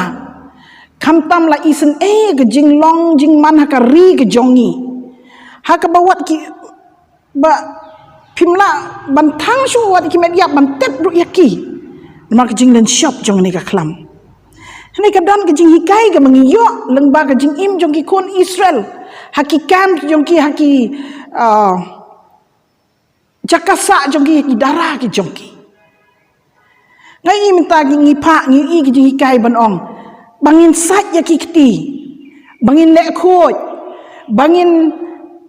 Khamtam la isynei ka jinglong jingman ha ka ri ka jong ngi, ha kaba wat ki, ba phim lah ban thang shuh wat ki met ïap ban tep ruh ïa ki. Namar ka jinglynshop jong kane ka khlam. Hynrei ka don ka jinghikai kaba ngi ïoh lyngba ka jingim jong ki khun Israel ha ki camp jong ki, ha ki, ah, jaka sah jong ki, ki dara ki jong ki. Nga ïohi mynta ngi, ngi phah, ngi ïohi ki jinghikai ban ong ba ngin sait ïa ki kti, ba ngin leh khuid, ba ngin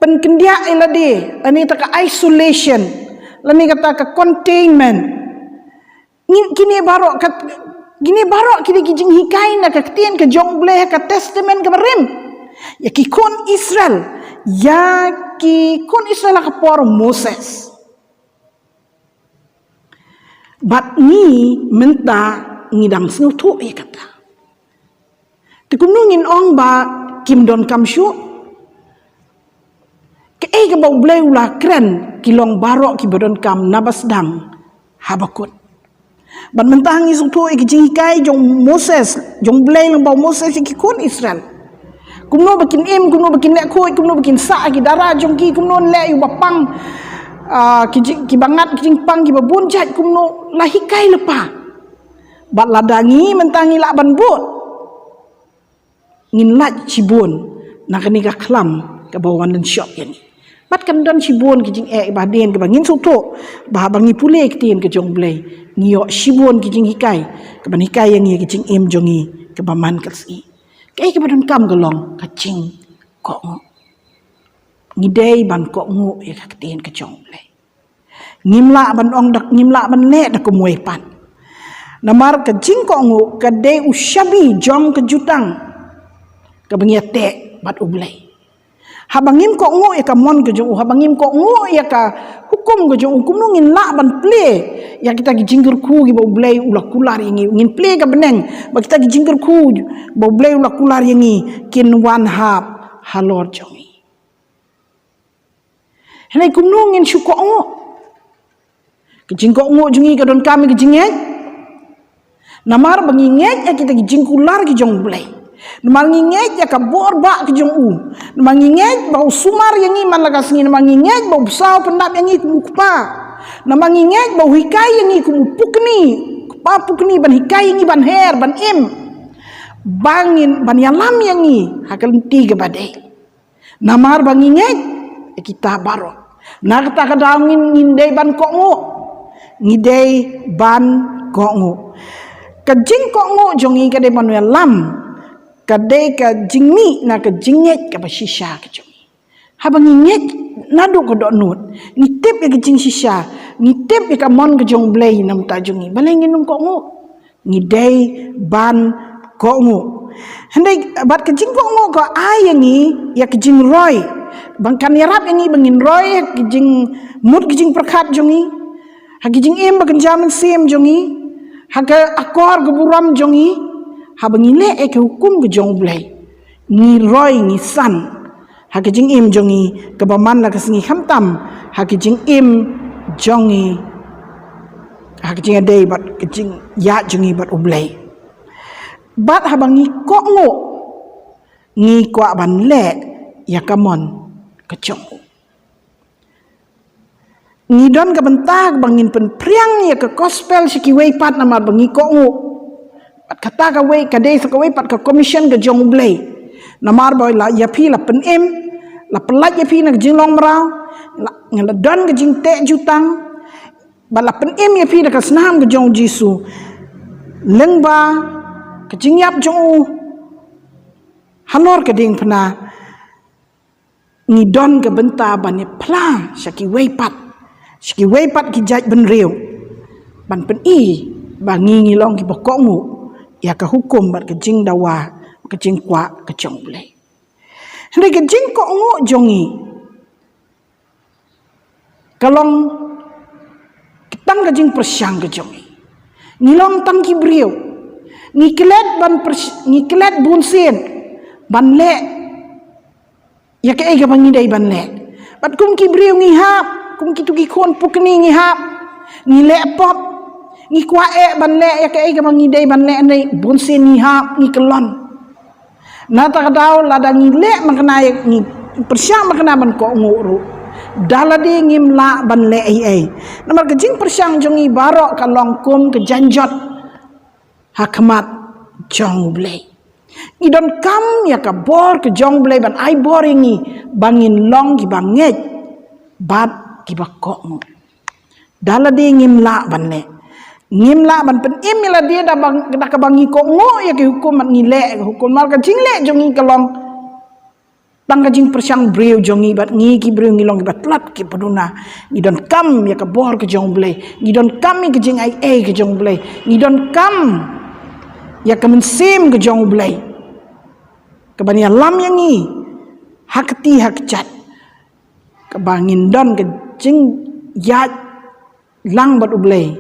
pynkyndiah ïa lade, lane kata ka isolation, lane kata ka containment. Ngin, kine baroh kat, kine baroh kine ki jinghikai na ka ktien ka jong U Blei ha ka Testament kaba rim ïa ki khun Israel, ïa ki khun Israel ha ka por Moses. Bad ngi mynta ngi dang sngewthuh ïa kata. Te kumno ngin ong ba kim donkam shuh? Kaei kaba U Blei u la kren, ki long baroh kiba donkam naba sdang haba kut. Bad mynta ngi sngewthuh ïa ki jinghikai jong Moses, jong U Blei lyngba u Moses ïa ki khun Israel. Kumno ba kin im, kumno ba kin leh khuid, kumno ba kin sah ïa ki dara jong ki, kumno leh ïa u ba pang, ah, ki jing, kiba ngat ki jingpang kiba bun jait, kumno, la hikai lypa. Bad lada ngi mynta ngi lah ban bud, ngin lait shibun na kane ka khlam kaba wan lynshop ïa ngi. Bad kan don shibun ki jingeh ba hadien kaba ngin sngewthuh ba haba ngi pule ïa ka ktien ka jong U Blei, ngi ïoh shibun ki jinghikai kaban hikai ïa ngi ïa ka jingim jong ngi kaba man ka sngi. Kaei kaba donkam ka long ka jingkohnguh. Ngi dei ban kohnguh ïa ka ktien ka jong U Blei. Ngim lah ban ong da, ngim lah ban leh da kumwei pat. Namar ka jingkohnguh ka dei u shabi jong ka jutang kaba ngi ïateh bad U Blei. Haba ngim kohnguh ïa ka mon ka jong u, haba ngim kohnguh ïa ka hukum ka jong u, kumno ngin lah ban plie ïa kita ki jingkyrkhu kiba U Blei u la kular ïa ngi? Ngin plie ka bneng ba kita ki jingkyrkhu ba U Blei u la kular ïa ngi kin wan hap halor jong ngi. Hynrei kumno ngin shu kohnguh? Ka jingkohnguh jong ngi ka donkam ïa ka jingngeit. Namar ba ngi ngeit ïa kita ki jingkular ki jong U Blei. Namar ngi ngeit ïa ka bor ba ka jong u. Namar ngi ngeit ba u sumar ïa ngi man la ka sngi. Namar ngi ngeit ba u bsa u pyndap ïa ngi kum u kpa. Namar ngi ngeit ba u hikai ïa ngi kum u pukni, kpa pukni, ban hikai ïa ngi ban her, ban im, ba ngin, ban ïalam ïa ngi ha ka lynti kaba dei. Namar ba ngi ngeit ïa kita baroh. Na kata ka daw ngin, ngin dei ban kohnguh. Ngi dei ban kohnguh. Ka jingkohnguh jong ngi ka dei ban ïalam, ka dei ka jingmih na ka jingngeit kaba shisha ka jong ngi. Haba ngi ngeit naduh ka dohnud, ngi tip ïa ka jingshisha, ngi tip ïa ka mon ka jong U Blei na ka bynta jong ngi, balei ngin ym kohnguh? Ngi dei ban kohnguh. Hynrei bad ka jingkohnguh ka ai ïa ngi ïa ka jingroi. Ba kan ïarap ïa ngi ba ngin roi ha ka jingmut ka jingpyrkhat jong ngi, ha ka jingim ba kynja mynsiem jong ngi, ha ka akor ka burom jong ngi. Haba ngi leh ïa ka hukum ka jong U Blei, ngi roi, ngi san ha ka jingim jong ngi kaba man la ka sngi, khamtam ha ka jingim jong ngi ha ka jingïadei bad ka jingïaid jong ngi bad U Blei. Bad haba ngi kohnguh, ngi kwah ban leh ïa ka mon ka jong u. Ngi don ka bynta ba ngin pynphriang ïa ka gospel sha kiwei pat namar ba ngi kohnguh. Bad kata kawei ka dei sa kawei pat ka commission ka jong U Blei. Namar ba la ïa phi la pynim, la pyllait ïa phi na ka jinglong mraw, la, ngi la don ka jingteh jutang, ba la pynim ïa phi da ka snam ka jong U Jisu. Lyngba ka jingïap jong u halor ka diengphna, ngi don ka bynta ban ïa phla sha kiwei pat, sha kiwei pat ki jaitbynriew, ban pyni ba ngi ngi long kiba kohnguh ïa ka hukum bad ka jingdawa, ka jingkwah ka jong U Blei. Hynrei ka jingkohnguh jong ngi ka long tang ka jingpyrshang ka jong ngi. Ngi long tang ki briew. Ngi klet ban pyrs-, ngi klet bunsien ban leh ïa kaei kaba ngi dei ban leh. Bad kum ki briew ngi hap, kum kitu ki khun pukni ngi hap, ngi leh pop, ngi kwah eh ban leh ïa kaei kaba ngi dei ban leh, hynrei bunsien ngi hap, ngi kyllon. Na kata ka daw lada ngi leh makna ïa, ngi pyrshang makna ban kohnguh ruh, da lade ngim lah ban leh ei ei. Namar ka jingpyrshang jong ngi baroh ka long kum ka jaiñjot ha khmat jong U Blei. Ngi donkam ïa ka bor ka jong U Blei ban ai bor ïa ngi ba ngin long kiba ngeit bad kiba kohnguh. Da lade ngim lah ban leh. Ngim lah ban pynim ïa lade da ba, da kaba ngi kohnguh ïa ki hukum bad ngi leh ïa ki hukum. Namar ka jingleh jong ngi ka long tang ka jingpyrshang briew jong ngi bad ngi ki briew ngi long kiba tlot kiba duna. Ngi donkam ïa ka bor ka jong U Blei. Ngi donkam ïa ka jingaiei ka jong U Blei. Ngi donkam ïa ka mynsiem ka jong U Blei kaban ïalam ïa ngi ha kti ha kjat, kaba ngin don ka jingïaid lang bad U Blei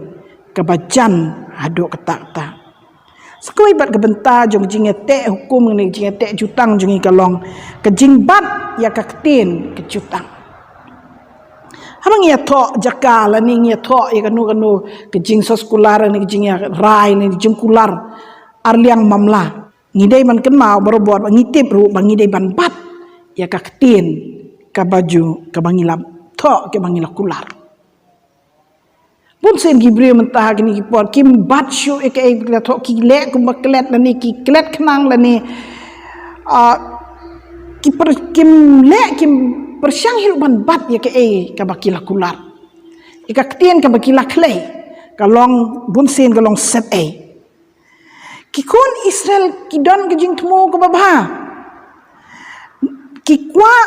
kaba jan haduh katta katta. Sa kawei pat ka bynta jong ka jingïateh hukum ne ka jingïateh jutang jong ngi ka long ka jingbat ïa ka ktien ka jutang. Haba ngi ïathoh jaka lane ngi ïathoh ïa kano kano ka jingsoskular ne ka jingïarai ne ka jingkular arliang mamla, ngi dei ban kynmaw barabor ba ngi tip ruh ba ngi dei ban bat ïa ka ktien kaba ju, kaba ngi la thoh, kaba ngi la kular. Bunsien ki briew mynta ha kine ki por kim bat shuh ïa kaei ba ki la thoh, ki leh kumba klet lane ki klet khnang lane, ah, ki per-, kim leh, kim pyrshang hi ruh ban bat ïa kaei kaba ki la kular. Ïa ka ktien kaba ki la khlei ka long bunsien ka long set ei. Ki khun Israel ki don ka jingthmu kaba bha. Ki kwah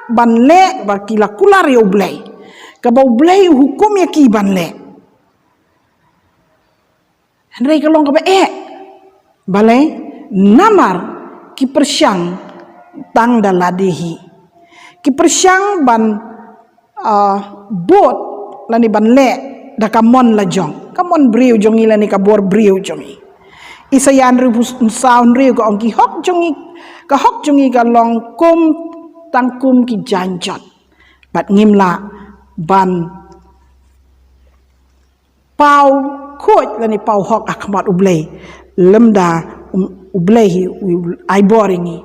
ban leh ba ki la kular ïa U Blei, kaba U Blei u hukum ïa ki ban leh. Hynrei ka long kaba eh. Balei? Namar ki pyrshang tang da lade hi. Ki pyrshang ban, ah, bud lane ban leh da ka mon la jong, ka mon briew jong ngi lane ka bor briew jong ngi. Isaïah hynriewphew saw hynriew ka ong, ki hok jong ngi, ka hok jong ngi ka long kum, tang kum ki jaiñjot. Bad ngim lah ban paw khuid lane paw hok ha khmat U Blei lymda, um, U Blei hi u ai bor ïa ngi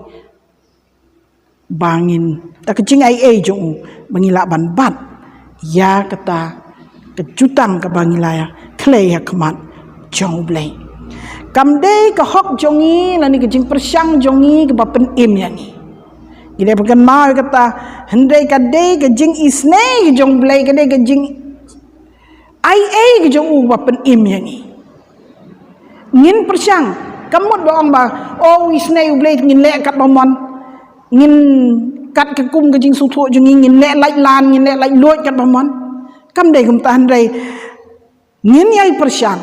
ba ngin, da ka jingaiei jong u, ba ngi lah ban bat ïa kata ka jutang kaba ngi la khlei ha khmat jong U Blei. Kam dei ka hok jong ngi lane ka jingpyrshang jong ngi kaba pynim ïa ngi. Ngi dei ban kynmaw ïa kata, hynrei ka dei ka jingisynei ka jong U Blei, ka dei ka jing aiei ka jong u ba pynim ïa ngi. Ngin pyrshang, kam mut ba ong ba, oh, u isynei U Blei, ngin leh katba mon. Ngin kat ka kum ka jingsngewthuh jong ngi, ngin leh laitlan, ngin leh laitluid katba mon. Kam dei kumta, hynrei ngin ïai pyrshang.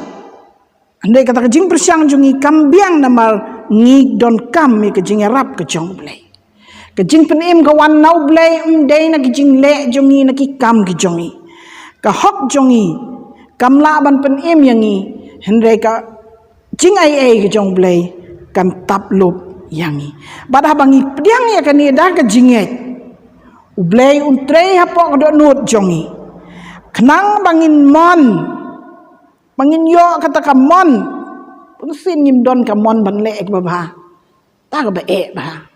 Hynrei kata ka jingpyrshang jong ngi kam biang namar ngi donkam ïa ka jingïarap ka jong U Blei. Ka jingpynim ka wan na U Blei, ym dei na ki jingleh jong ngi, na ki kam ki jong ngi. Ka hok jong ngi kam lah ban pynim ïa ngi, hynrei ka jingaiei ka jong U Blei kan tap lup ïa ngi. Bad haba ngi pdiang ïa kane da ka jingngeit, U Blei un trei hapoh ka dohnud jong ngi. Khnang ba ngin mon, ba ngin ïoh kata ka mon. Bunsien ngim don ka mon ban leh ïa kaba bha. Ta kaba eh bha.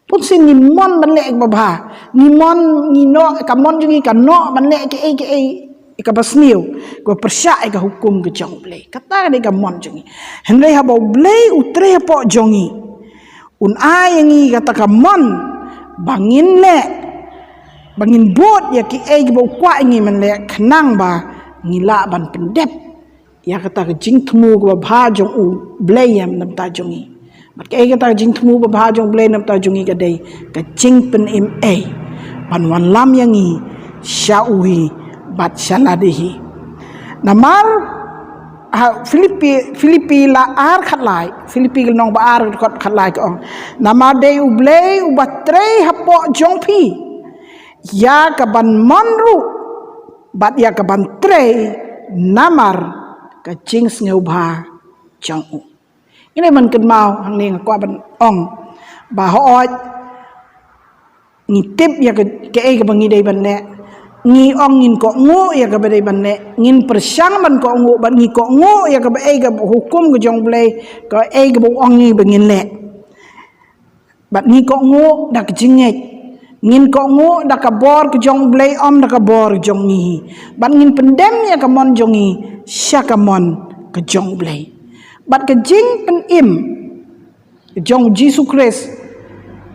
Bunsien ngim mon ban leh ïa kaba bha. Ngi mon, ngi noh, ka mon jong ngi ka noh ban leh kaei kaei kaba sniew, kaba pyrshah ïa ka hukum ka jong U Blei. Kata ka dei ka mon jong ngi. Hynrei haba U Blei u trei hapoh jong ngi, un ai ïa ngi kata ka mon ba ngin leh, ba ngin bud ïa kiei kiba u kwah ïa ngi ban leh, khnang ba ngi lah ban pyndep ïa kata ka jingthmu kaba bha jong U Blei ïa na bynta jong ngi. Bad kaei kata ka jingthmu ba bha jong U Blei na bynta jong ngi? Ka dei ka jingpynim ei ban wallam ïa ngi sha u hi bad sha lade hi. Namar ha Philippi, Philippi la ar khatlai, Philippi ka lynnong ba ar, dkhot khatlai ka ong: Namar dei U Blei uba trei hapoh jong phi ïa ka ban mon ruh bad ïa ka ban trei namar ka jingsngewbha jong u. Ngi dei ban kynmaw hangne, nga kwah ban ong ba hooid ngi tip ïa ka, kaei kaba ngi dei ban leh. Ngi ong ngin kohnguh ïa kaba dei ban leh, ngin pyrshang ban kohnguh, bad ngi kohnguh ïa kaba ei kaba hukum ka jong U Blei, kaei kaba u ong ngi ba ngin leh. Bad ngi kohnguh da ka jingngeit, ngin kohnguh da ka bor ka jong U Blei, ym da ka bor jong ngi hi. Bad ngin pyndem ïa ka mon jong ngi sha ka mon ka jong U Blei. Bad ka jingpynim jong U Jisu Khrist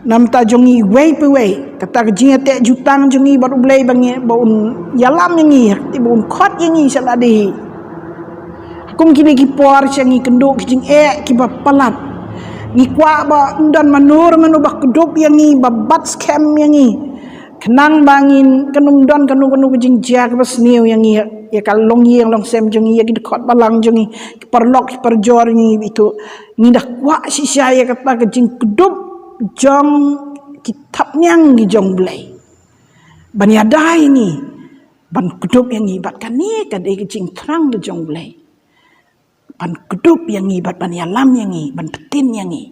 na bynta jong ngi iwei pa iwei, kata ka jingïateh jutang jong ngi bad U Blei ba ngi, ba un ïalam ïa ngi, ba un khot ïa ngi sha lade hi. Kum kine ki por sha ngi kynduh ki jingeh kiba palat. Ngi kwah ba ym don mano mano ba kdup ïa ngi, ba bat skhem ïa ngi. Khnang ba ngin, kan ym don kano kano ka jingjia kaba sniew ïa ngi, ïa ka longïing longsem jong ngi, ïa ki dkhot balang jong ngi, ki paralok ki parajor jong ngi, bad ito. Ngi da kwah shisha ïa kata ka jingkdup jong ki thapniang ki jong U Blei ban ïada ïa ngi, ban kdup ïa ngi. Bad kane ka dei ka jingthrang ka jong U Blei ban kdup ïa ngi, bad ban ïalam ïa ngi, ban btin ïa ngi.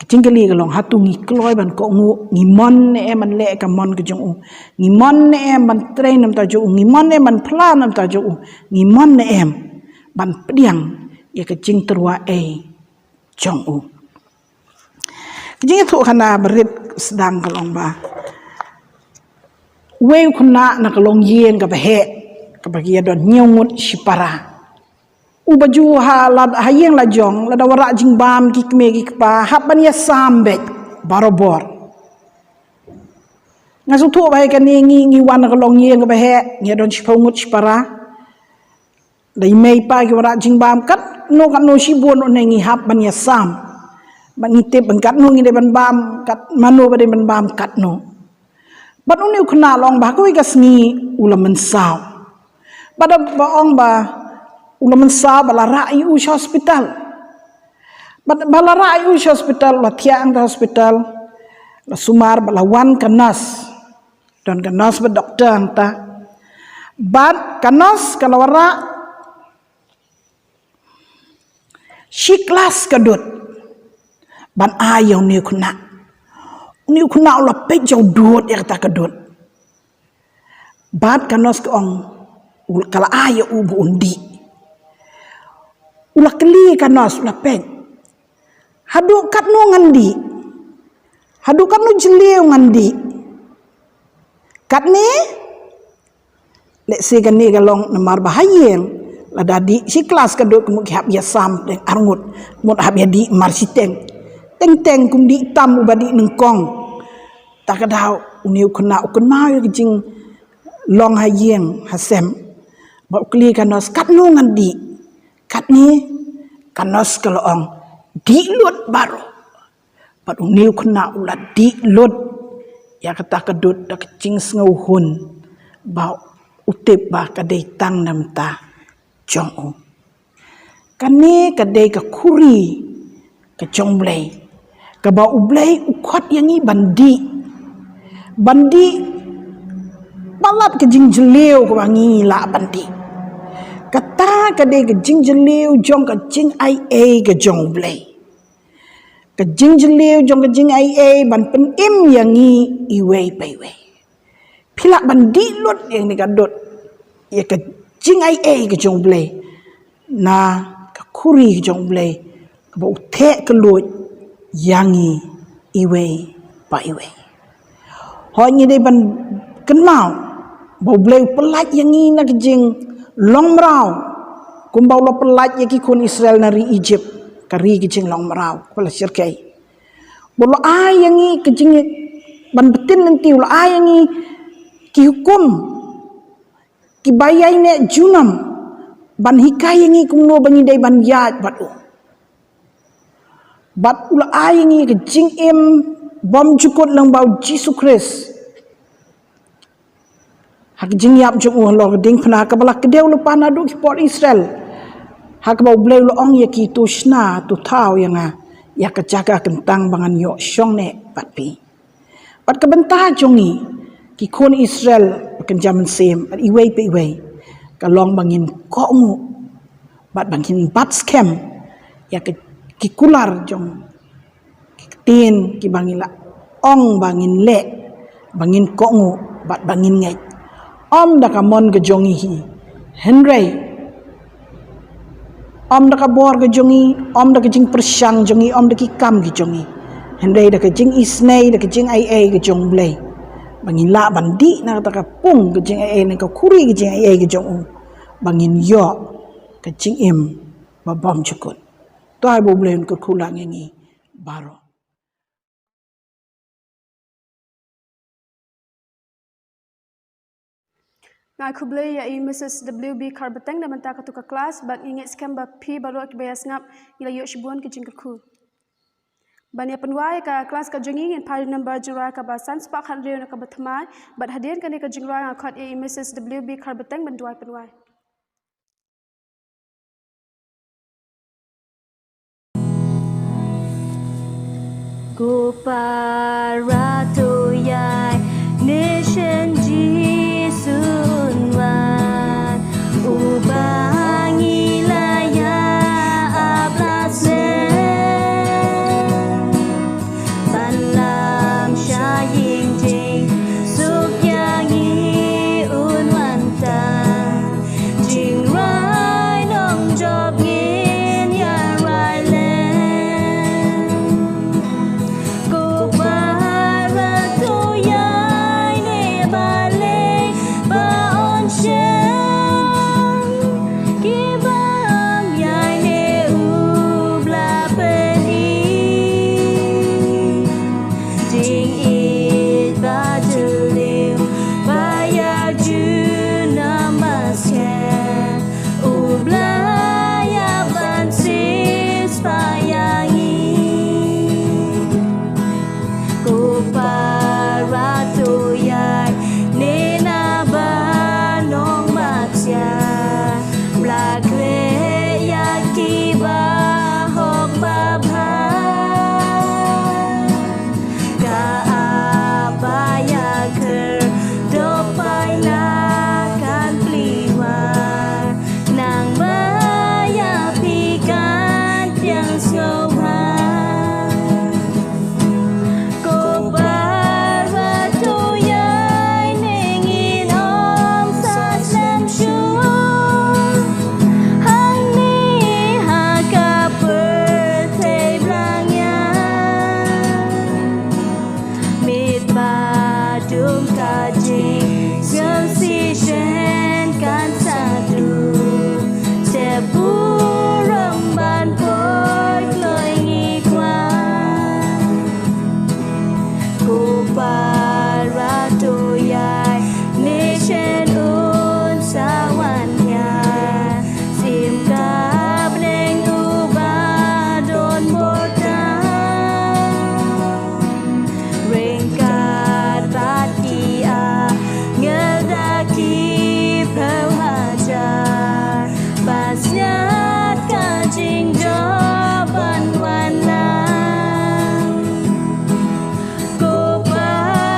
Ka jingkylli ka long, hato ngi kloi ban kohnguh? Ngi mon ne em ban leh ka mon ka jong u? Ngi mon ne em ban trei na bynta jong u? Ngi mon ne em ban phla na bynta jong u? Ngi mon ne em ban pdiang ïa ka jingtyrwa ei jong u? Ka jingïathuhkhana barit sdang ka long ba uwei u khynnah na ka longïing kaba heh, kaba ki ïa don hynñiew ngut shipara, uba ju ha lad, ha ïing la jong, lada wanrah jingbam ki kmie ki kpa, hap ban ïasam beit barabor. Nga sngewthuh ba ha kane ngi, ngi wan na ka longïing kaba heh, ngi ïa don shiphew ngut shipara. Da i mei i pa ki wanrah jingbam, katno katno shibun une ngi hap ban ïasam. Bad ngi tip ba katno ngi dei ban bam, kat mano ba dei ban bam katno. Bad une u khynnah la ong ba ha kawei ka sngi u la mynsaw. Bad da ba ong ba u la mynsaw, ba la rah ïa u sha hospital. Bad ba la rah ïa u sha hospital, la thiah hangta hospital, la sumar, ba la wan ka nurse. Don ka nurse bad doktor hangta. Bad ka nurse ka la wanrah shi klas ka dud ban ai ïa une u khynnah. Une u khynnah u la peit sha u dud ïa kata ka dud. Bad ka nurse ka ong, u, ka la ai ïa u ba un dih. U la kylli ka nurse, u la peit, haduh katno ngan dih? Haduh katno jylliew ngan dih? Katne? Lehse kane ka long namar ba ha ïing, lada dih shi klas ka dud, ka mut ki hap ïasam teng ar ngut, ka mut hap ïa dih mar shiteng. Teng teng, kum dih tam uba dih nyngkong. Ta ka daw une u khynnah u kynmaw ïa ka jinglong ha ïing ha sem, ba u kylli ka nurse, katno ngan dih? Katne ka nurse ka la ong, dih lut baroh. Bad une u khynnah u la dih lut ïa kata ka dud da ka jingsngewhun ba u tip ba ka dei tang na bynta jong u. Kane ka dei ka khuri ka jong U Blei, kaba U Blei u khot ïa ngi ban dih, ban dih palat ka jingjylliew kaba ngi lah ban dih. Kata ka dei ka jingjylliew jong ka jingaiei ka jong U Blei. Ka jingjylliew jong ka jingaiei ban pynim ïa ngi iwei pa iwei. Phi lah ban dih lut ïa kane ka dud, ïa ka jingaiei ka jong U Blei, na ka khuri ka jong U Blei, kaba u theh kylluid ïa ngi iwei pa iwei. Hooid, ngi dei ban kynmaw ba U Blei u pyllait ïa ngi na ka jinglong mraw, kumba u la pyllait ïa ki khun Israel na ri Egypt, ka ri ka jinglong mraw, kaba la shyrkhei. Ba u la ai ïa ngi ka jing, ban btin lynti, u la ai ïa ngi ki hukum kiba ïaineh junom, ban hikai ïa ngi kumno ba ngi dei ban ïaid bad u. Bad u la ai ïa ngi ka jingim bymjukut lyngba U Jisu Khrist. Ha ka jingïap jong u halor ka diengphna, kaba la kdew lypa naduh ki por Israel, ha kaba U Blei u la ong ïa ki, to shna, to thaw ïa nga ïa ka jaka kyntang ba ngan ïoh shong neh bad phi. Bad ka bynta jong ngi ki khun Israel, ba kynja mynsiem, bad iwei pa iwei, ka long ba ngin kohnguh bad ba ngin bat skhem ïa ki, ki kular jong ki ktien kiba ngi la ong ba ngin leh, ba ngin kohnguh bad ba ngin ngeit. Ym da ka mon ka jong ngi hi, hynrei ym da ka bor ka jong ngi, ym da ka jingpyrshang jong ngi, ym da ki kam ki jong ngi, hynrei da ka jingisynei, da ka jingaiei ka jong U Blei, ba ngin lah ban dih na kata ka pung ka jingaiei, na ka khuri ka jingaiei ka jong u, ba ngin ïoh ka jingim ba bymjukut. To ai ba U Blei un kyrkhu lang ïa ngi baroh. Nga ai khublei ïa i Missus W B Kharbeteng na bynta katu ka klas, bad ngi ngeit skhem ba phi baroh kiba ïa sngap ngi la ïoh shibun ki jingkyrkhu. Ban ïa pynwai ïa ka klas ka jong ngi, ngin phai number jingrwai kaba san spah khathynriew na kaba thymmai, bad hadien kane ka jingrwai nga khot ïa i Missus W B Kharbeteng ban duwai pynwai. Ko para to ïaineh shen Jisu un wan, uba ngi la ïa ap la snem. Ban lam sha ïing jingsuk ïa ngi un wan tang. Jingrwai nongjop ngin ïa rwai lem. Ko para to ïaineh balei ba yn shong kiba ym ïaineh, u Blei pynïaid. Jingïeit ba jylliew ba ïa junom ba skhem, u Blei ïa ban siewspah ïa ngi. Ko para to ïaineh na ba nong ba ksiar, ba la khreh ïa ki bahok babha. Ka ap ba ïa khyrdop paila kan plie war, nang ba ïa phi kan pdiang sngewbha. Ko para to ïaineh ngin ym sa slem shuh hangne ha ka pyrthei blangiang. Miet ba dum ka jingsngewsih shen kan sa dum, te burom ban poi kloi ngi kwah. Ko para to ïaineh shen un sa wan hiar, sim ka bneng uba don bor tam. Ryngkat bad ki angel da ki phew hajar, ba sngap ka jingjop ban wan lang. Ko para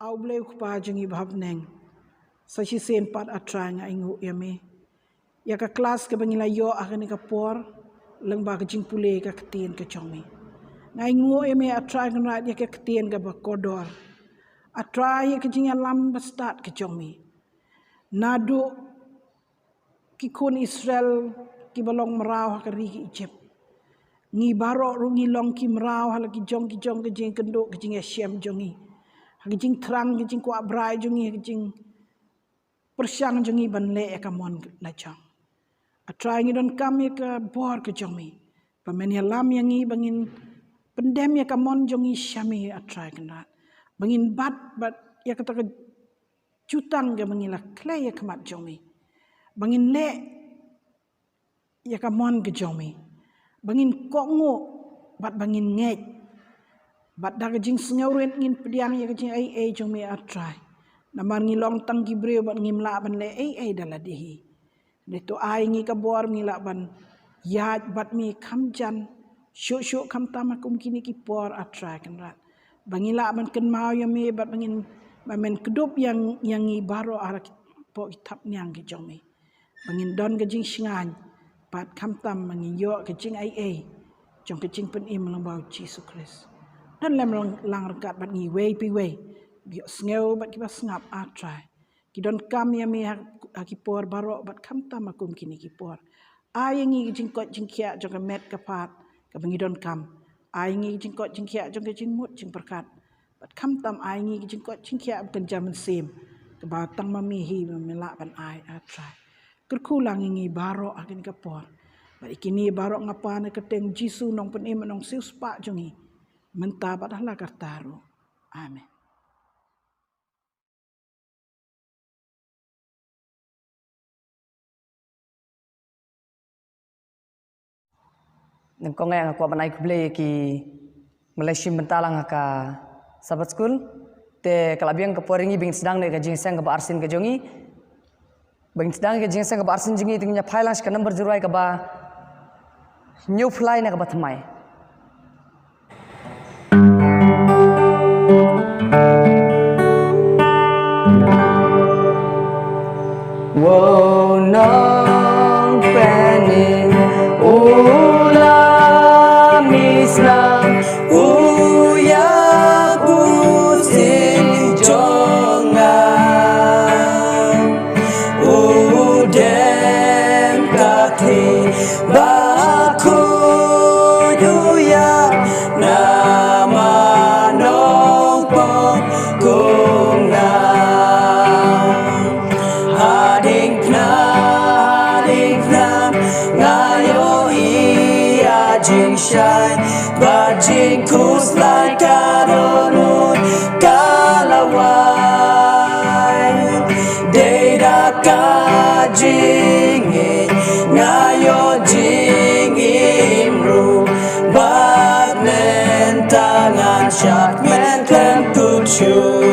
A U Blei U Kpa jong ngi ba ha bneng, sa shisien pat A Trai nga ainguh ïa me ïa ka klas kaba ngi la ïoh ha kane ka por lyngba ka jingpule ka ktien ka jong me. Nga ainguh ïa me A Trai Kynrad ïa ka ktien kaba kordor, A Trai, ïa ka jingïalam ba stad ka jong me. Naduh ki khun Israel kiba long mraw ha ka ri ka Egypt, ngi baroh ruh ngi long ki mraw ha la ki jong ki jong ka jingkynduh ka jingïashem jong ngi, ha ka jingthrang ka jingkwah brai jong ngi, ha ka jingpyrshang jong ngi ban leh ïa ka mon la jong. A Trai, ngi donkam ïa ka bor ka jong me ba men ïalam ïa ngi ba ngin pyndem ïa ka mon jong ngi sha me A Trai Kynrad, ba ngin bat bad ïa kata ka jutang kaba ngi la khlei ha khmat jong me, ba ngin leh ïa ka mon ka jong me, ba ngin kohnguh bad ba ngin ngeit, bad da ka jingsngewrit ngin pdiang ïa ka jingai ei jong me A Trai. Namar ngi long tang ki briew bad ngim lah ban leh ei ei da lade hi. Ngi to ai ngi ka bor ngi lah ban ïaid bad me kham jan shuh shuh khamtam ha kum kine ki por A Trai Kynrad, ba ngi lah ban kynmaw ïa me bad ba ngin, ba men kdup ïa, ïa ngi baroh ha la ki, poh ki thapniang ki jong me, ba ngin don ka jingshngaiñ bad khamtam ba ngin ïoh ka jingai ei jong ka jingpynim lyngba U Jisu Khrist. Don lem lang, lang ryngkat bad ngi iwei pa iwei ba ïohsngew bad kiba sngap A Trai, ki donkam ïa me ha, ha ki por baroh bad khamtam ha kum kine ki por. Ai ïa ngi ka jingkoit jingkhiah jong ka met ka phad kaba ngi donkam. Ai ïa ngi ka jingkoit jingkhiah jong ka jingmut jingpyrkhat, bad khamtam ai ïa ngi ka jingkoit jingkhiah ba kynja mynsiem kaba tang ma me hi ba me lah ban ai A Trai. Kyrkhu lang ïa ngi baroh ha kane ka por. Bad ïa kine baroh nga pan ha ka kyrteng Jisu, Nongpynim, Nongsiewspah jong ngi, mynta bad ha la karta ruh. Amen. Nyngkong eh nga kwah ban ai khublei ïa ki ba la shim bynta lang ha ka Sabbath School. Te ka la biang ka por ïa ngi ba ngin sdang ïa ka jingïaseng kaba arsien ka jong ngi. Ba ngin sdang ïa ka jingïaseng kaba arsien jong ngi, te ngin ïa phai lang sha ka number jingrwai kaba hynñiewphew lai na kaba thymmai. Wow, Nongpynim u la misnam, u ïap u sien jong nga. U dem ka khlieh ba khuid, u ïap namar nongpop kum nga. Hadien khnang, hadien khnang nga ïohi ïa jingshai bad jingkhuslai, ka dohnud ka la wai. Dei da ka jingngeit nga ïoh jingim ruh, bad mynta ngan shad kmen khlem kut shuh.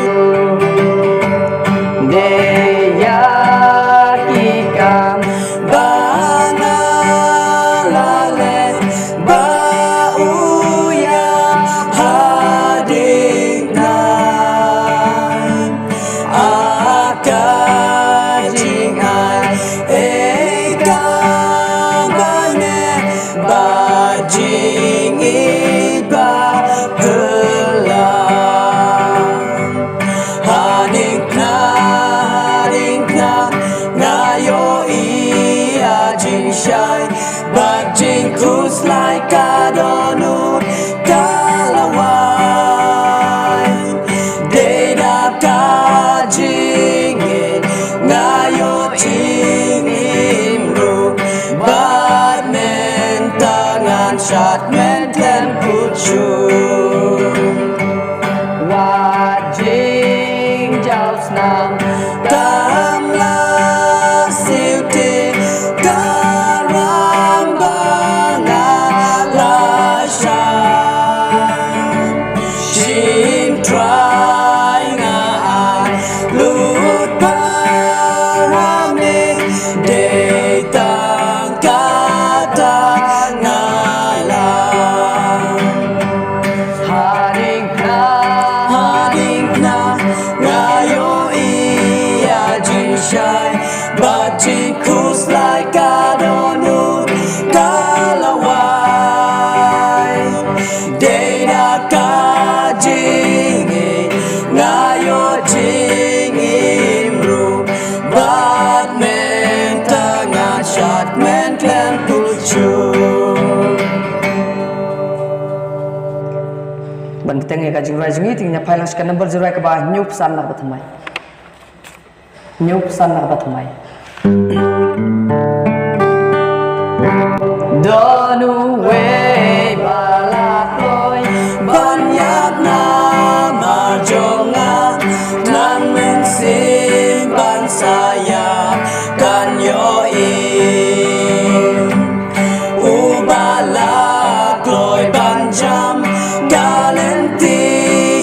Dei ïa ki kam ba nga la leh ba u ïap hadien khnang. Ha ka jingai ei kaba neh bad jingïeit ba phylla. Ban bteng ïa ka jingrwai jong ngi, te ngin ïa phai lang sha ka number jingrwai kaba hynñiew phew san na kaba thymmai. Hynñiew phew san na kaba thymmai. Don uwei ba la kloi ban ïap namar jong nga, nang mynsiem ban sa ïap kan ïohi. Uba la kloi ban jam ka lynti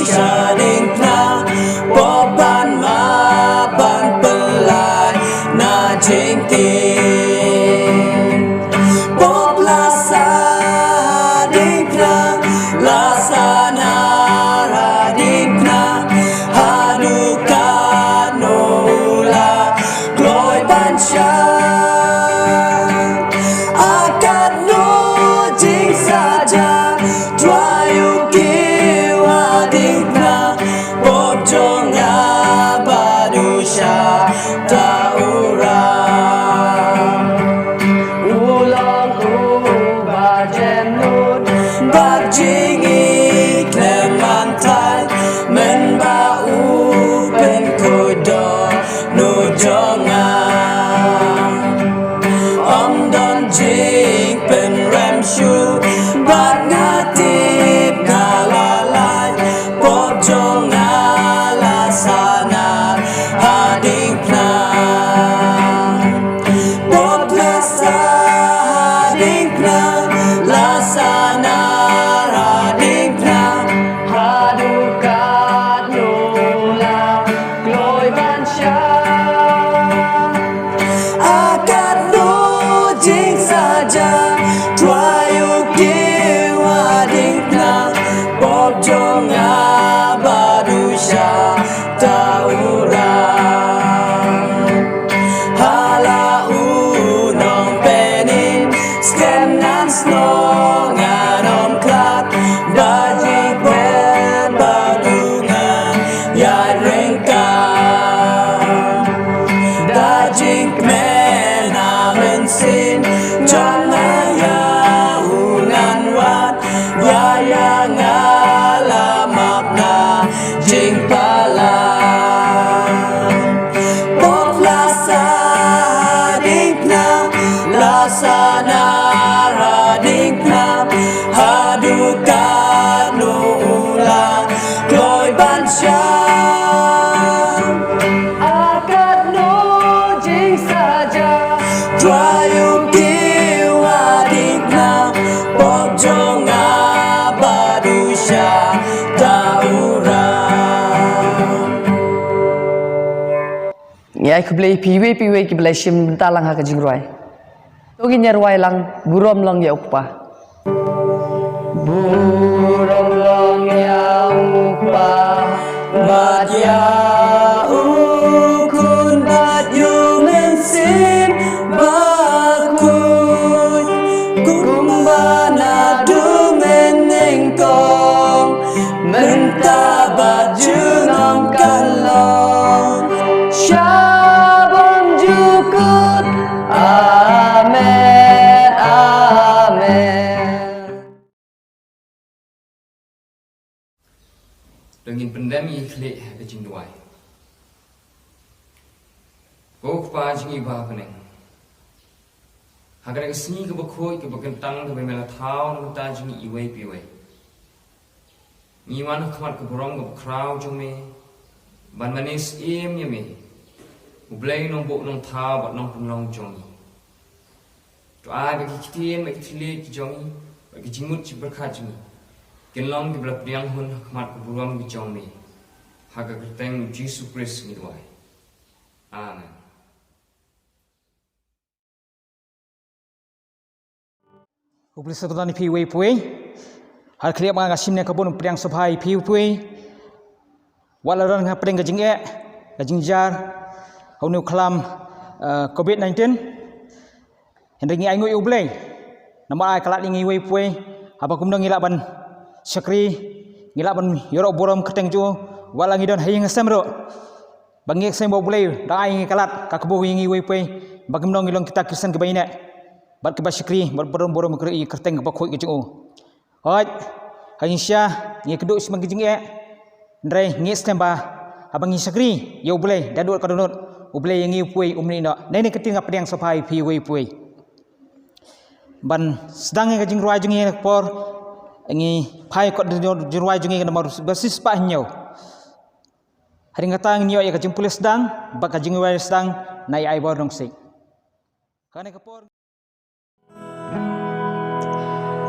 sha diengphna, pop ban map ban pynlait na jingtieng. Pop la sah ha diengphna, la sanar ha diengphna, haduh katno u la kloi ban shah. Ha katno jingsaja, trai u kiew ha diengphna, pop jong nga bad u shah ta u rah. U long uba jem lut bad jingïeit khlem man thait, mynba u pynkhuid dohnud jong nga. Ym don jingpynrem shuh bad nga tip nga la lait, pop jong nga la sanar ha diengphna. Pop la sah ha diengphna, la sanar ha diengphna, haduh katno u la kloi ban shah. Ha katno jingsaja, trai u kiew ha diengphna, pop jong nga bad u shah ta u rah. Ha la u nongpynim, skhem ngan snoh ngan ym khlad, ba jingpynim ba u ngan ïaid ryngkat. Da jingkmen ha mynsiem jong nga ïa u ngan wad, ïa ïa nga la map na jingpalat. Pop la sah ha diengphna, la sanar ha diengphna, haduh katno u la kloi ban shah. Ha katno jingsaja, trai u kiew ha diengphna, pop jong nga bad u shah ta u rah. Ngi ai khublei ïa phi iwei pa iwei kiba la shim bynta lang ha ka jingrwai. To ngin ïa rwai lang, Burom Long ïa u Kpa. Burom long ïa u Kpa bad ïa u Khun bad ïa u Mynsiem Bakhuid, kumba naduh mynnyngkong, mynta bad junom kan long, sha bymjukut. Amen, amen. To ngin pyndem ïa ki khlieh ha ka jingduwai. Ko Kpa jong ngi ba ha bneng, ha kane ka sngi kaba khuid kaba kyntang kaba me la thaw na ka bynta jong ngi iwei pa iwei, ngi wan ha khmat ka burom kaba khraw jong me ban mane syiem ïa me, U Blei Nongbuh Nongthaw bad Nongpynlong jong ngi. To ai ba ki ktien, ba ki thylliej ki jong ngi, ba ki jingmut jingpyrkhat jong ngi kin long kiba la pdiang hun ha khmat ka burom ka jong me. Ha ka kyrteng U Jisu Khrist ngi duwai. Amen. Khublei shibun ïa phi iwei pa iwei. Har khlieh ma nga shim ne ka bun pdiang sngewbha ïa phi iwei pa iwei. Wat la don nga pdeng ka jingeh, ka jingjar ha une u khlam, eh, covid nineteen. Hynrei ngi ainguh ïa U Blei namar ai khlad ïa ngi iwei pa iwei. Haba kumno ngi lah ban shakri, ngi lah ban ïaroh burom kyrteng jong u, wat la ngi don ha ïing ha sem ruh. Ba ngi ïohsngew ba U Blei u dang ai ïa ngi khlad, ka kyrkhu ïa ngi iwei pa iwei ba kumno ngi long kita ki Khristan kiba ïaineh bad kiba shakri bad burom burom ïa ka kyrteng kaba khuid ka jong u. Hooid, ha ïing sha Ngi kduh sha ka jingeh. Hynrei ngi sngewbha haba ngi shakri ïa U Blei da dud ka dohnud, U Blei ïa ngi u poi um ni noh. Nai ne ka ktien nga pdiang sngewbha ïa phi uwei uwei. Ban sdang ïa ka jingrwai jong ngi ha kane ka por, ngi phai kot da jingrwai jong ngi ka namar ba shispah hynñiew. Hadien kata ngin ïoh ïa ka jingpule sdang bad ka jingrwai sdang na i Aibor Nongsiej. Kane ka por.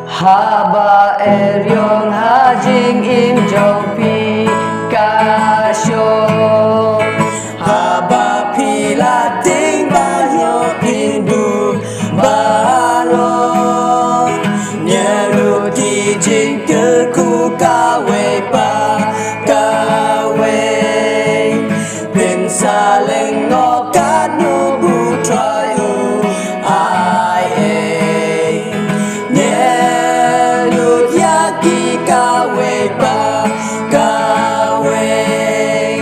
Haba eriong ha jingim jong phi ka shong. Haba phi la tieng ba ïoh phin duh baroh. Ñiew lut ki jingkyrkhu kawei pa kawei. Phin sa lyngngoh katno ba U Trai u ai ei. Ñiew lut ïa ki kawei pa kawei.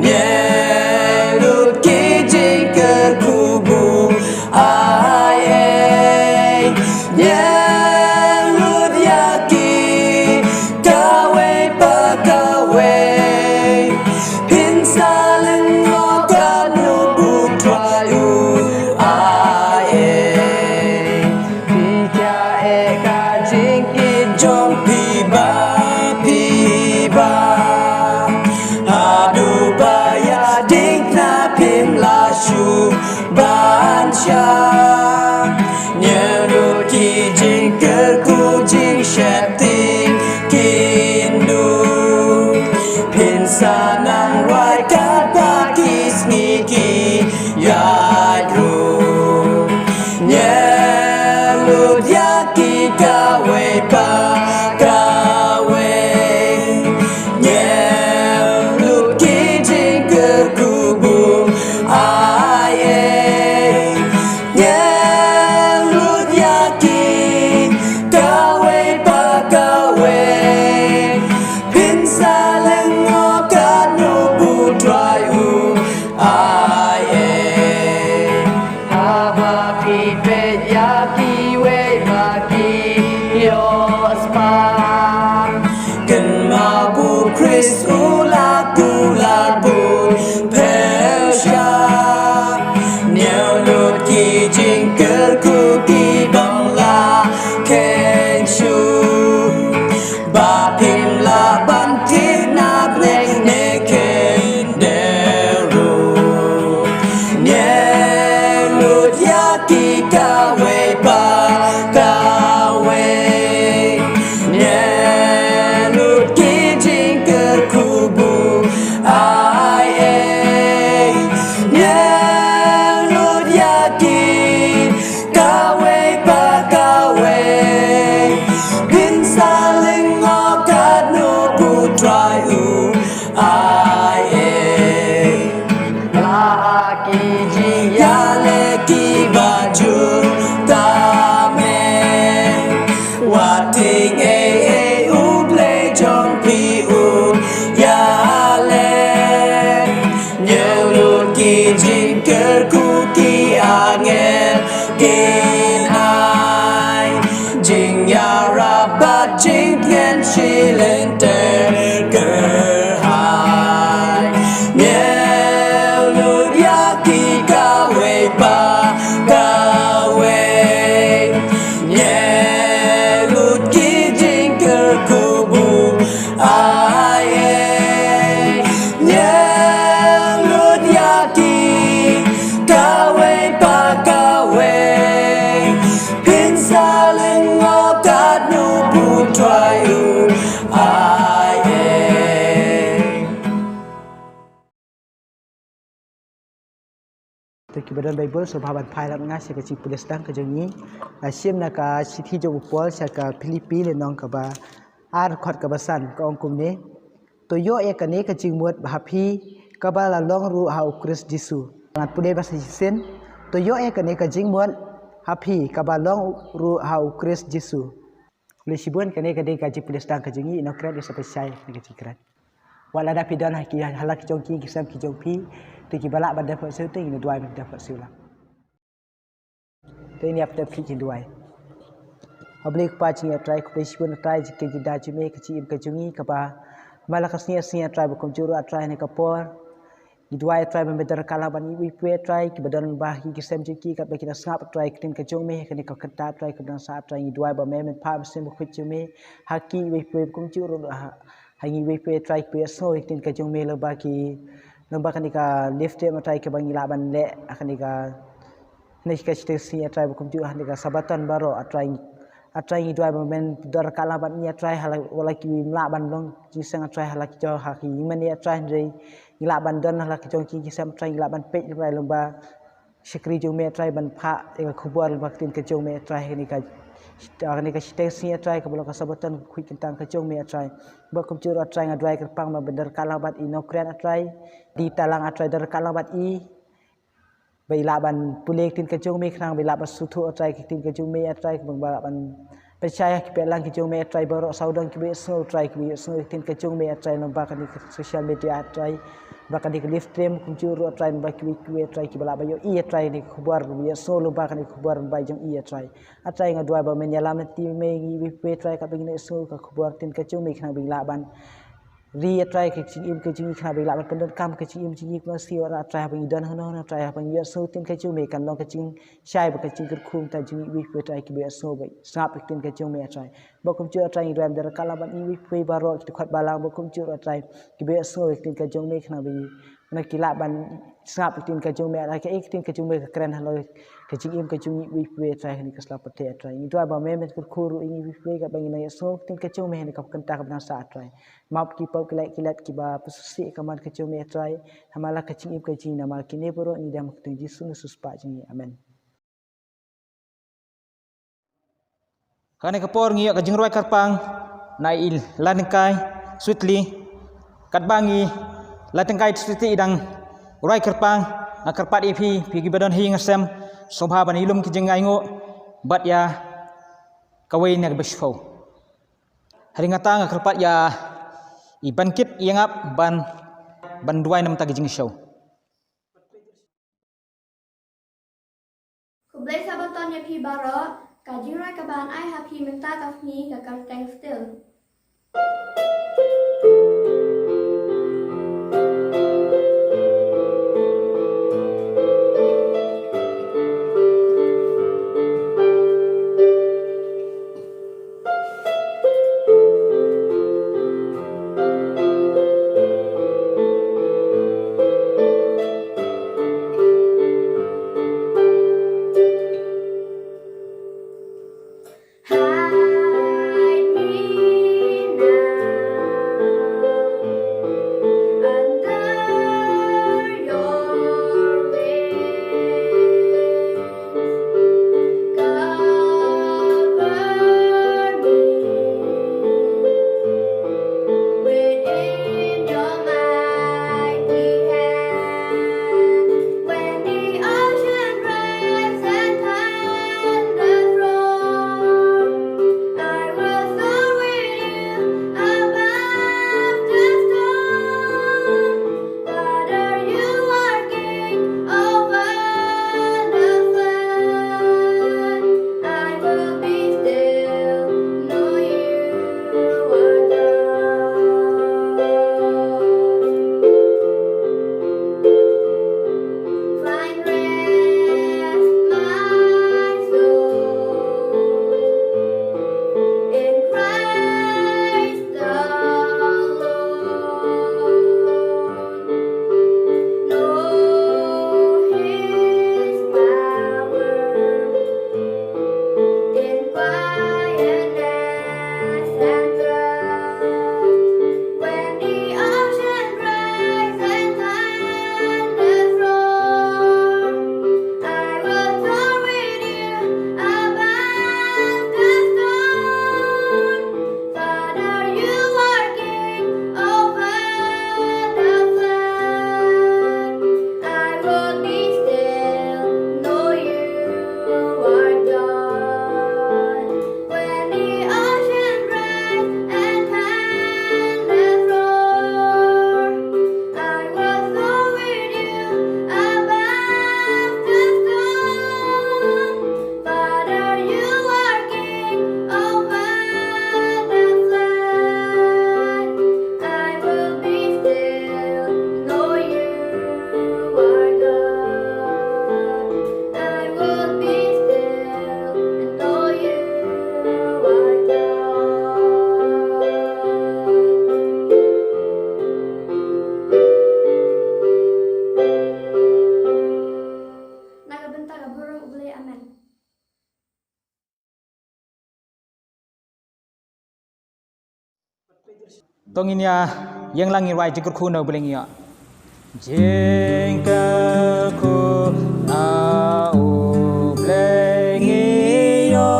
Ñiew lut ki jingkyrkhu ba U ai ei. Ñiew lut ïa ki kawei pa kawei. Phin sa lyngngoh katno ba U Trai u ai ei. Phi khlem eh ka jingkit jong phi ba phi bah. Haduh ba ïa ding na phim lah shuh ban shah. Ñiew lut ki jingkyrkhu jingsheptieng kin duh. Phin sa nang wai katba ki sngi ki ïaid ruh. Ñiew lut ïa ki kawei pa kawei. Ñiew lut ki jingkyrkhu ba U ai ei. Ñiew lut ïa ki kawei pa kawei. Phin sa lyngngoh katno ba U Trai u ai ei. Haba phi peit ïa kiwei ba ki ïohspah. Kynmaw ba U Khrist u la kut, u la bud pyrshah. Ñiew lut ki jingkyrkhu ki bym lah kheiñ shuh. Ba phim lah ban thied na bneng ne khyndew ruh. Ñiew lut ïa ki kawei pa kawei. Ñiew lut ki jingkyrkhu ba U ai ei. Ñiew lut ïa ki kawei pa kawei. Phin sa lyngngoh katno ba U Trai u ai ei. La ki jingïaleh kiba jur tam ei. Wat tieng ei ei, U Blei jong phi u ïaleh. Ñiew lut ki jingkyrkhu ki angel kin ai. Jingïarap bad jingtngen shi lynter kyrhai. Ñiew lut ïa ki kawei pa kawei. Ñiew lut ki jingkyrkhu ba U ai ei. Ñiew lut ïa ki kawei pa kawei. Phin sa lyngngoh katno ba U Trai u ai ei. To kiba don Baibl, sngewbha ban phai lang nga sha ka jingpule sdang ka jong ngi. Nga shim na ka shithi jong u Paul sha ka Philippi, lynnong kaba ar, dkhot kaba san, ka ong kumne: To ïoh ïa kane ka jingmut ha phi kaba la long ruh ha U Khrist Jisu. Ngan pule ba sa shisien. To ïoh ïa kane ka jingmut ha phi kaba long ruh ha U Khrist Jisu. Khublei shibun. Kane ka dei ka jingpule sdang ka jong ngi. Ïa nongkren ïa sa pyrshah ïa kane ka jingkren. Wat lada phi don ha ki, ha la ki jong ki, ki sem ki jong phi, te kiba lah ban dep phohsiew, te ngin duwai ban dep phohsiew lang. Te ngin ïa dep khih kin duwai. Khublei ko Pa jong ngi A Trai, khublei shibun A Trai jong ka jingdon jong me, ka jingim ka jong ngi kaba, namar la ka sngi A Trai, ba kumjuh ruh A Trai ha kane ka por ngi duwai A Trai ba men da ryngkat lang bad ngi iwei pa iwei A Trai, kiba don lyngba ki sem jong ki, katba ki dang sngap A Trai ïa ka ktien ka jong me ha kane ka kynta A Trai, kaba dang sah A Trai, ngi duwai ba men, men phah Mynsiem Bakhuid jong me ha ki iwei pa iwei, ba kumjuh ruh ha, ha ngi iwei pa iwei A Trai, kiba ïohsngew ïa ka ktien ka jong me lyngba ki, lyngba kane ka live stream A Trai, kaba ngi lah ban leh ha kane ka, ha kane ka shiteng sngi A Trai, ba kumjuh ha kane ka Sabaton baroh A Trai. A Trai ngi duwai ba men da ryngkat lang bad ngi A Trai, ha la, wat la kim lah ban long jingïaseng A Trai ha la ki jong, ha ki ïing mane A Trai, hynrei ngi lah ban don ha la ki jong ki, ki sem A Trai, ngi lah ban peit A Trai lyngba shakri jong me A Trai, ban phah ïa ka khubor lyngba ka ktien ka jong me A Trai, ha kane ka, ha kane ka shiteng sngi A Trai, kaba long ka Sabaton khuid kyntang ka jong me A Trai. Ba kumjuh ruh A Trai nga duwai kyrpang ba men da ryngkat lang bad i nongkren A Trai, die talang A Trai, da ryngkat lang bad i, ba i lah ban pule ïa ka ktien ka jong me, khnang ba i lah ban sngewthuh A Trai ïa ka ktien ka jong me A Trai, khnang ba lah ban pynshai ha ki paidlang ki jong me A Trai, baroh sawdong kiba ïohsngew A Trai, kiba ïohsngew ïa ka ktien ka jong me A Trai, lyngba kane ka social media A Trai, lyngba kane ka live stream, kumjuh ruh A Trai, lyngba kiwei kiwei A Trai, kiba lah ban ïohi A Trai ïa kane ka khubor, kiba ïohsngew lyngba kane ka khubor lyngba jong i A Trai. A Trai nga duwai ba men ïalam lynti me ïa ngi iwei pa iwei A Trai, katba ngin ïohsngew ïa ka khubor ktien ka jong me, khnang ba ngin lah ban ri A Trai ka jingim ka jong ngi, khnang ba ngin lah ban pyndonkam ka jingim jong ngi, khnang ba shisha A Trai, haba ngi don hano hano A Trai, haba ngi ïohsngew ïa ka ktien ka jong me, kan long ka jingshai bad ka jingkyrkhu na ka bynta jong ngi iwei pa iwei A Trai, kiba ïohsngew bad sngap ïa ka ktien ka jong me A Trai. Ba kumjuh A Trai ngi duwai men da ryngkat lang bad ngi iwei pa iwei baroh ki dkhot balang, ba kumjuh A Trai, kiba ïohsngew ïa ka ktien ka jong me, khnang ba ngi, khnang ba ki lah ban sngap ïa ka ktien ka jong me A Trai, kaei ka ktien ka jong me ka kren halor ka jingim ka jong ngi iwei pa iwei A Trai, ha kane ka sla pyrthei A Trai. Ngi duwai ba men, men kyrkhu ruh ïa ngi iwei pa iwei, katba ngin nang ïohsngew ïa ka ktien ka jong me ha kane ka kynta kaba dang sah A Trai. Map ki pop ki lait ki let kiba pynsuhsih ïa ka mon ka jong me A Trai, ha la ka jingim ka jong ngi, namar kine baroh ngi dang ha ka kyrteng Jisu Khrist U Trai jong ngi. Amen. Kane ka por ngi ïoh ka jingrwai kyrpang na i Latyngkai Sweetly. Katba ngi Latyngkai Sweetly i dang rwai kyrpang, nga kyrpad ïa phi, phi kiba don ha ïing ha sem, sngewbha ban ïalum ki jingainguh bad ïa kawei na kaba shiphew. Hadien kata nga kyrpad ïa i Bankit Ïangap ban, ban duwai na ka bynta ka jingshisha. Khublei Sabaton ïa phi baroh, ka jingrwai kaban ai ha phi mynta ka sngi ka kyrteng Still. To ngin ïa ïeng lang, ngin rwai jingkyrkhu na U Blei ngi ïa. Jingkyrkhu na U Blei ngi ïa.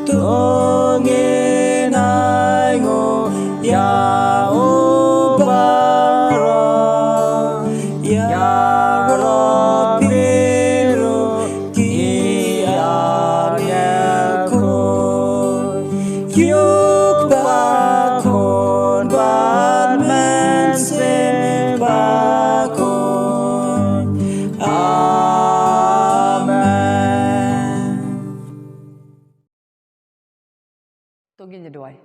To ngin ai nguh ïa u baroh, ïa baroh phi ruh ki angel khuid. Kyiuh Kpa Khun bad Mynsiem Bakhuid. Amen. To ngin ïa duwai.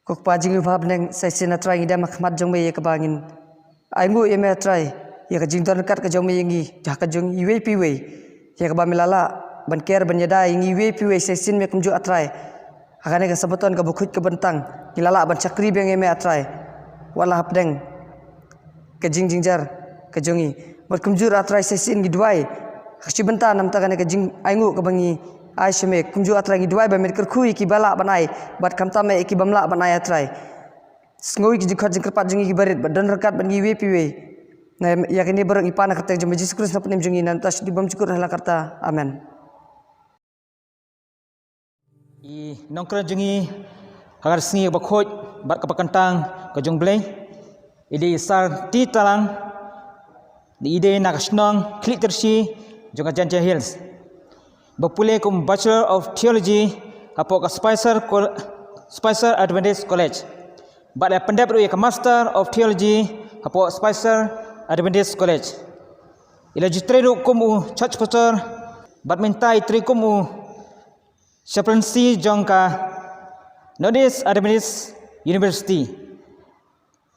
Ko Kpa jong ngi uba ha bneng, sa shisien A Trai ngi dem ha khmat jong me ïa kaba ngin ai nguh ïa me A Trai ïa ka jingdon ryngkat ka jong me ïa ngi, ïa ka jong iwei pa iwei, ïa kaba me la lah ban care ban ïada ïa ngi iwei pa iwei. Sa shisien me kumjuh A Trai, ha kane ka Sabbaton kaba khuid ka bynta ngi la lah ban shakri biang ïa me A Trai, wat la hapdeng ka jingjynjar ka jong ngi. Bad kumjuh A Trai, sa shisien ngi duwai ha ka shi bynta namar kane ka jingainguh kaba ngi ai sha me. Kumjuh A Trai ngi duwai ba men kyrkhu ïa kiba lah ban ai bad khamtam eh ïa kibym lah ban ai A Trai. Sngew ïa ki jingkhot jingkyrpad jong ngi kiba rit bad don ryngkat bad ngi iwei pa iwei. Na ïa kine baroh ngi pan ha ka kyrteng jong U Jisu Khrist, Nongpynim jong ngi, na bynta u Shakri Bakhraw, Nongpynim jong ngi, na bynta U Trai Blei. Amen. I nongkren jong ngi ha ka sngi kaba khuid bad kaba kyntang ka jong U Blei, i dei i Sir T Talang, i dei na ka shnong Khliehtirsih jong ka Jaintia Hills, ba pule kum Bachelor of Theology hapoh ka Spicer Col-, Spicer Adventist College, bad la pyndep ruh ïa ka Master of Theology hapoh Spicer Adventist College. I la ju trei ruh kum u church pastor bad mynta i trei kum u chaplaincy jong ka Northeast Adventist University.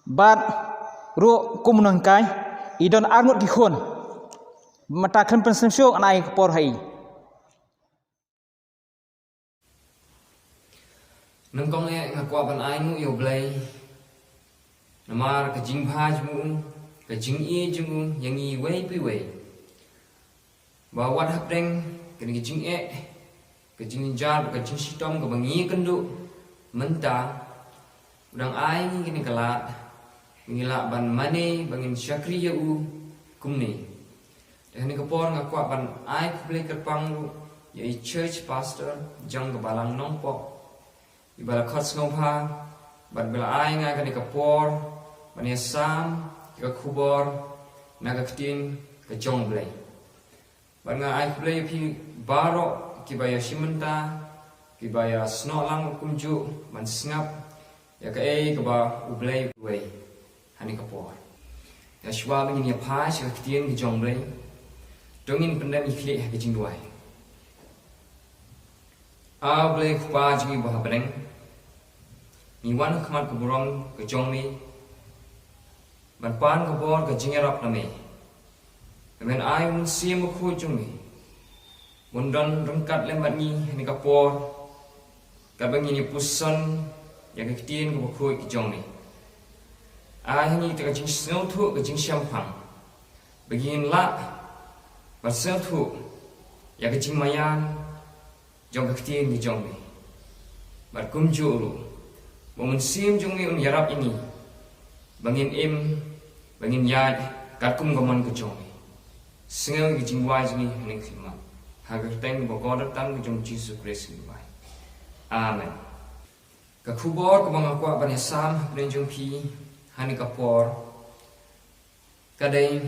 Bad ruh kum u nonghikai, i don arngut ki khun. Mynta khlem pynsngewsih ngan ai ka por ha i. Nyngkong eh nga kwah ban ai nguh ïa U Blei namar ka jingbha jong u, ka jingïeit jong u ïa ngi iwei pa iwei. Ba wat hapdeng kane ka jingeh, ka jingjynjar, ka jingshitom kaba ngi ïakynduh mynta, u dang ai ngi kane ka lad ba ngi lah ban mane, ba ngin shakri ïa u kumne. Te ha kane ka por nga kwah ban ai khublei kyrpang ruh ïa i church pastor jong ka Balang Nongpoh, iba la khot sngewbha bad ba la ai nga kane ka por ban ïasam ïa ka khubor na ka ktien ka jong U Blei. Bad nga ai khublei ïa phi baroh kiba ïashim bynta, kiba ïasnoh lang kumjuh ban sngap ïa kaei kaba U Blei u wei ha kane ka por. Ïa shuwa ba ngin ïa phai sha ka ktien ka jong U Blei, to ngin pyndem ïa khlieh ha ka jingduwai. A Blei Kpa jong ngi uba ha bneng, ngi wan ha khmat ka burom ka jong me ban pan ka bor ka jingïarap na me. Ba men ai u Mynsiem Bakhuid jong me un don ryngkat lem bad ngi ha kane ka por, katba ngin ïa puson ïa ka ktien kaba khuid ka jong me. Ai ha ngi ka jingsngewthuh, ka jingshemphang, ba ngin lah ban sngewthuh ïa ka jingmaïan jong ka ktien ka jong me. Bad kumjuh ruh, ba u Mynsiem jong me un ïarap ïa ngi ba ngin im, ba ngin ïaid katkum ka mon ka jong me. Sngew ïa ka jingduwai jong ngi ha kane ka khlieh mat, ha ka kyrteng ba kordor tam ka jong U Jisu Khrist ngi duwai. Amen. Ka khubor kaba nga kwah ban ïasam hapdeng jong phi ha kane ka por ka dei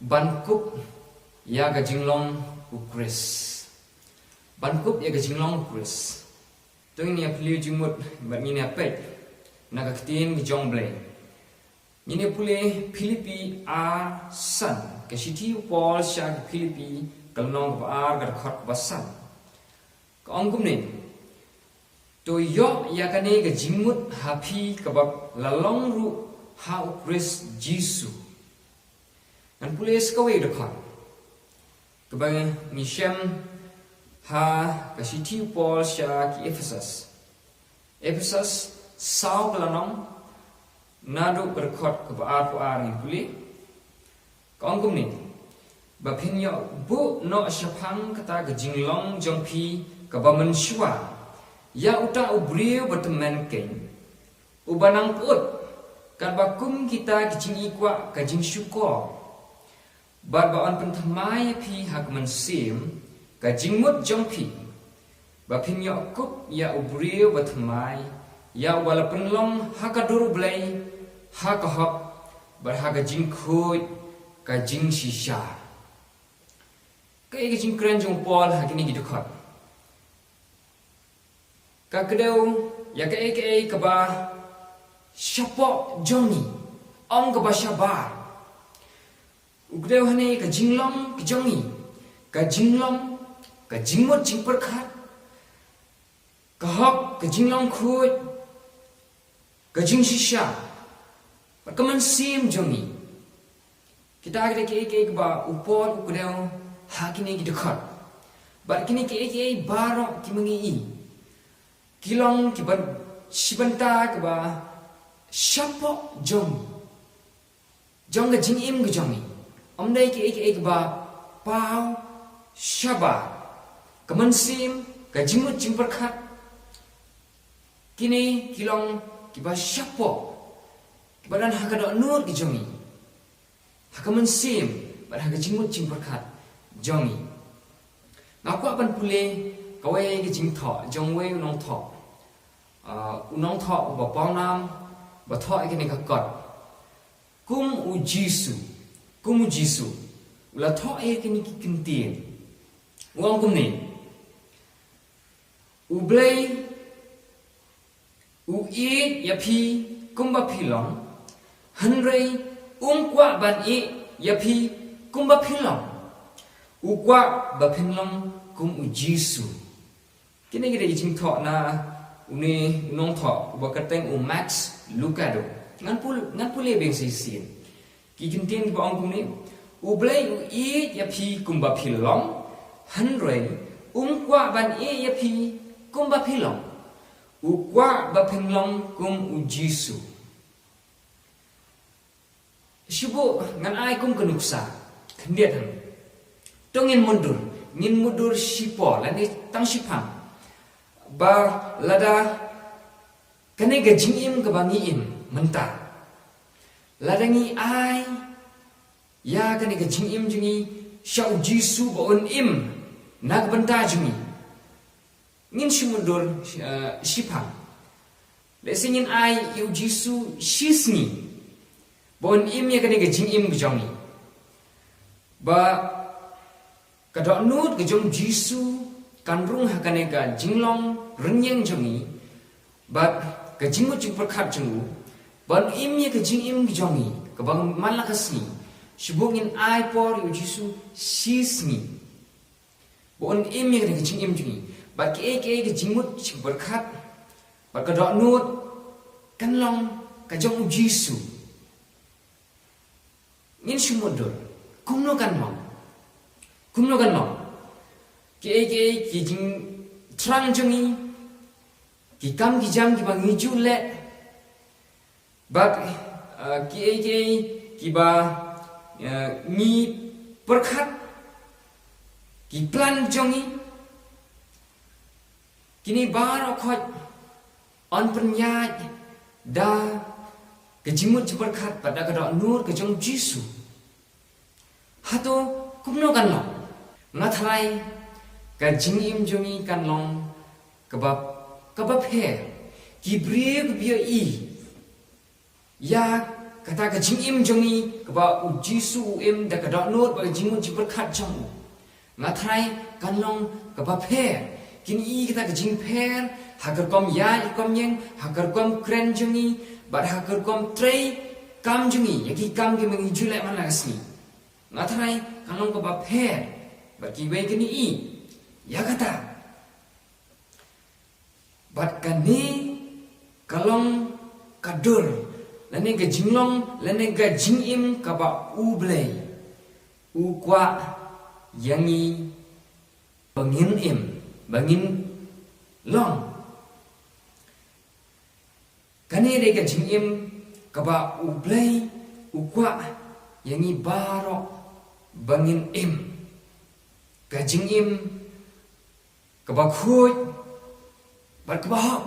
ban kup ïa ka jinglong U Khrist. Ban kup ïa ka jinglong U Khrist. To ngin ïa plie jingmut bad ngin ïa peit na ka ktien ka jong U Blei. Ngin ïa pule Philippi ar san, ka shithi u Paul sha ki Philippi, ka lynnong kaba ar, ka dkhot kaba san. Ka ong kumne: To ïoh ïa kane ka jingmut ha phi kaba la long ruh ha U Khrist Jisu. Ngan pule sa kawei ka dkhot kaba ngi shem ha ka shithi u Paul sha ki Ephesus. Ephesus saw, ka lynnong, naduh ka dkhot kaba arphew ar ngin pule. Ka ong kumne: Ba phin ïoh buh noh shaphang kata ka jinglong jong phi kaba mynshuwa ïa uta u briew ba tymmen keiñ, Uba nang pyut, katba kum kita ki jingïakwah ka jingshukor, bad ba yn pynthymmai ïa phi ha ka mynsiem ka jingmut jong phi, ba phin ïoh kup ïa u briew bathymmai, ïa uba la pynlong ha ka dur U Blei ha ka hok, bad ha ka jingkhuid ka jingshisha. Kaei ka jingkren jong u Paul ha kine ki dkhot? Ka kdew ïa kaei kaei kaba shapoh jong ngi, ym kaba shabar. U kdew hangne ka jinglong ka jong ngi, ka jinglong, ka jingmut jingpyrkhat, ka hok, ka jinglong khuid, ka jingshisha, bad ka mynsiem jong ngi. Kita ki dei kiei kiei kiba u Paul u kdew ha kine ki dkhot. Bad kine kiei kiei baroh kiba ngi i, ki long kiba shi bynta kaba shapoh jong ngi, jong ka jingim ka jong ngi. Ym dei kiei kiei kiba paw shabar. Ka mynsiem, ka jingmut jingpyrkhat, kine ki long kiba shapoh, kiba don ha ka dohnud ka jong ngi, ha ka mynsiem, bad ha ka jingmut jingpyrkhat jong ngi. Nga kwah ban pule kawei ka jingthoh jong uwei u nongthoh, ah, u nongthoh uba pawnam, ba thoh ïa kane ka kot. Kum U Jisu, kum U Jisu u la thoh ïa kine ki kyntien, u ong kumne: U Blei u ïeit ïa phi kumba phi long, hynrei um kwah ban ïeit ïa phi kumba phi long. U kwah ba phin long kum U Jisu. Kine ki dei ki jingthoh na une u nongthoh uba kyrteng u Max Lucado. Ngan pul-, ngan pule biang shisien. Ki kyntien kiba ong kumne: U Blei u ïeit ïa phi kumba phi long, hynrei um kwah ban ïeit ïa phi kumba phi long. U kwah ba phin long kum U Jisu. Shu buh ngan ai kum ka nuksa khyndiat hangne. To ngin mutdur, ngin mutdur shipor lane tang shiphang, ba lada kane ka jingim kaba ngi im mynta, lada ngi ai ïa kane ka jingim jong ngi sha U Jisu ba un im na ka bynta jong ngi, ngin shu mutdur, eh, shiphang. Lehse ngin ai ïa U Jisu shisngi ba un im ïa kane ka jingim ka jong ngi, ba ka dohnud ka jong U Jisu kan rung ha kane ka jinglong rynïeng jong ngi, bad ka jingmut jingpyrkhat jong u, ba un im ïa ka jingim ka jong ngi kaba man la ka sngi. Shu buh ngin ai por ïa U Jisu shisngi ba un im ïa ka jingim jong ngi, bad kiei kiei ka jingmut jingpyrkhat bad ka dohnud kan long ka jong U Jisu. Ngin shu mutdur kumno kan long, kumno kan long. Kiei kiei ki jingthrang jong ngi, ki kam ki jam kiba ngi ju leh, bad, eh, kiei kiei kiba, eh, ngi pyrkhat, ki plan jong ngi, kine baroh khoit yn pynïaid da ka jingmut jingpyrkhat bad da ka dohnud ka jong U Jisu. Hato kumno kan long? Nga tharai ka jingim jong ngi kan long kaba, kaba pher. Ki briew kiba ïohi ïa kata ka jingim jong ngi kaba U Jisu u im da ka dohnud bad ka jingmut jingpyrkhat jong u, nga tharai kan long kaba pher. Kin i kata ka jingpher ha ka rukom ïaid rukom ïeng, ha ka rukom kren jong ngi, bad ha ka rukom trei kam jong ngi, ïa ki kam kiba ngi ju leh man la ka sngi. Nga tharai kan long kaba pher bad kiwei kin i ïa kata. Bad kane ka long ka dur lane ka jinglong lane ka jingim kaba U Blei u kwah ïa ngi ba ngin im, ba ngin long. Kane dei ka jingim kaba U Blei u kwah ïa ngi baroh ba ngin im. Ka jingim kaba khuid bad kaba hok.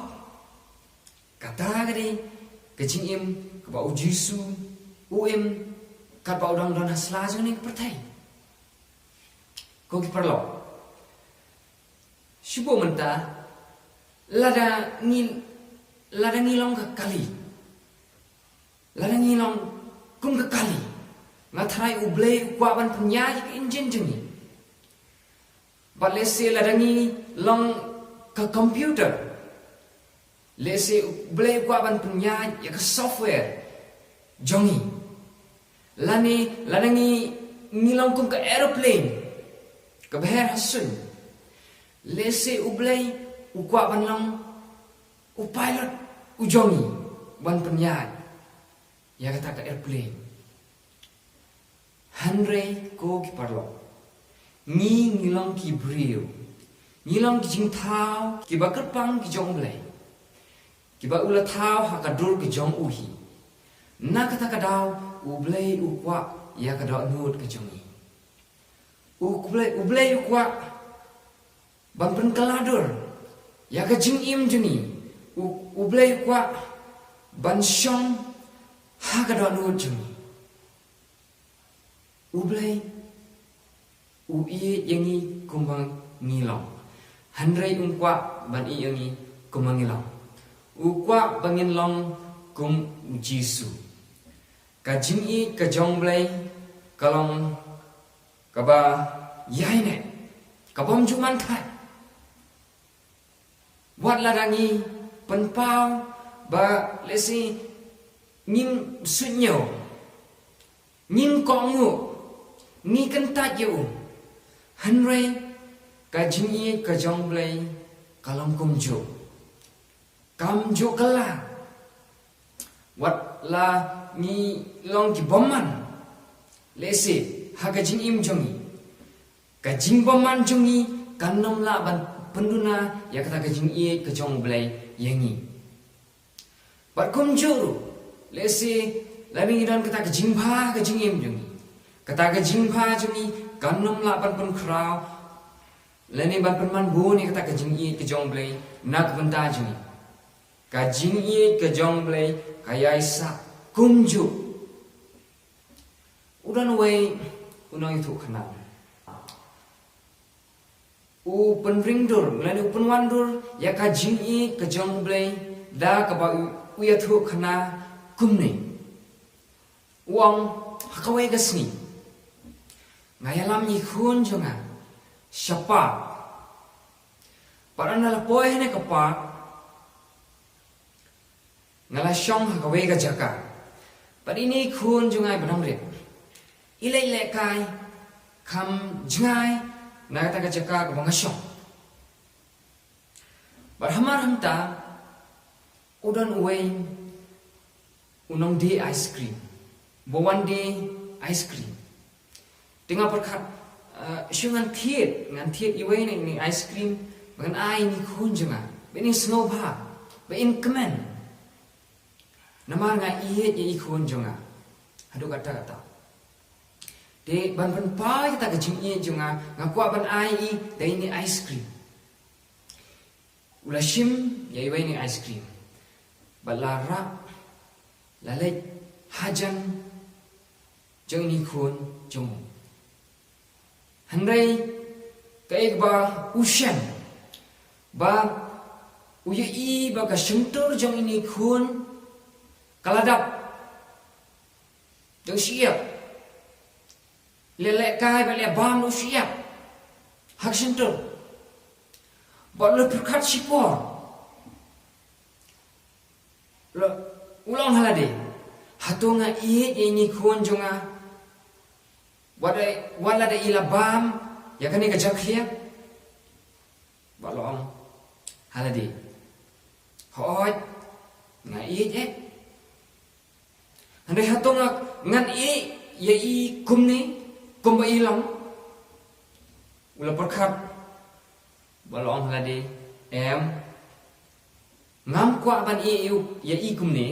Kata ka dei Ka jingim kaba u Jisu u im katba u dang don ha sla jong kane ka pyrthei. Ko ki paralok, shu buh mynta, lada ngi, lada ngi long ka kali, lada ngi long kum ka kali, nga tharai U Blei u kwah ban pynïaid ïa ka injin jong ngi. Bad lehse lada ngi long ka computer, lehse U Blei u kwah ban pynïaid ïa ka software jong ngi. Lane lada ngi, ngi long kum ka aeroplane kaba her ha suiñ, lehse U Blei u kwah ban long u pilot u jong ngi, ban pynïaid ïa kata ka aeroplane. Hynrei ko ki paralok, ngi, ngi long ki briew, ngi long ki jingthaw kiba kyrpang ki jong U Blei, kiba u la thaw ha ka dur ka jong u hi. Na kata ka daw U Blei u kwah ïa ka dohnud ka jong ngi. U Blei, U Blei u kwah ban pynkylla dur ïa ka jingim jong ngi. U, U Blei u kwah ban shong ha ka dohnud jong ngi. U Blei u ïeit ïa ngi kumba ngi long. Hynrei um kwah ban ïeit ïa ngi kumba ngi long. U kwah ba ngin long kum U Jisu. Ka jingïeit ka jong U Blei ka long kaba ïaineh, ka bym ju man thait. Wat lada ngi pynpaw ba lehse ngim suidñiew, ngim kohnguh, ngi kyntait ïa u, hynrei ka jingïeit ka jong U Blei ka long kumjuh. Kam ju kylla. Wat la ngi long ki bymman, lehse ha ka jingim jong ngi, ka jingbymman jong ngi kan ym lah ban pynduna ïa kata ka jingïeit ka jong U Blei ïa ngi. Bad kumjuh ruh, lehse lada ngi don kata ka jingbha ha ka jingim jong ngi, kata ka jingbha jong ngi kan ym lah ban pynkhraw lane ban pynman bun ïa kata ka jingïeit ka jong U Blei na ka bynta jong ngi. Ka jingïeit ka jong U Blei ka ïaisah kumjuh. U don uwei u nongïathuhkhana, u pynring dur lane u pynwan dur ïa ka jingïeit ka jong U Blei da kaba u, u ïathuhkhana kumne. U ong, ha kawei ka sngi nga ïalam ïa i khun jong nga sha park. Bad haba nga la poi hangne ha ka park, nga la shong ha kawei ka jaka. Bad ine i khun jong nga iba nongrim i leit lehkai kham jngai na kata ka jaka kaba nga shong. Bad hamar hangta u don uwei u nongdie ice cream, ba wan die ice cream. Te nga pyrkhat, eh, shu ngan thied, ngan thied iwei na ine i ice cream ba ngan ai ine i khun jong nga, ba in sngewbha, ba in kmen. Namar nga ïeit ïa i khun jong nga haduh katta katta. Te ban pynpaw ïa kata ka jingïeit jong nga, nga kwah ban ai ïa i da ine i ice cream. U la shim ïa iwei ine i ice cream bad la rah, la leit hajan jong ine i khun jong u. Hynrei kaei kaba u shem, ba u ïohi ba ka shyntur jong ine i khun ka la dap. Dang shyiap. Leh lehkai bad leh bam u shyiap ha ka shyntur. Bad u la pyrkhat shipor. U la, u la ong ha lade, hato nga ïeit ïa ine i khun jong nga? Wat la, wat lada i la bam ïa kane ka jakhlia? Bad u la ong ha lade, hooid, nga ïeit eh. Hynrei hato nga, ngan ïeit ïa i kumne kumba i long? U la pyrkhat bad u la ong ha lade, em, ngam kwah ban ïeit ïa i kumne.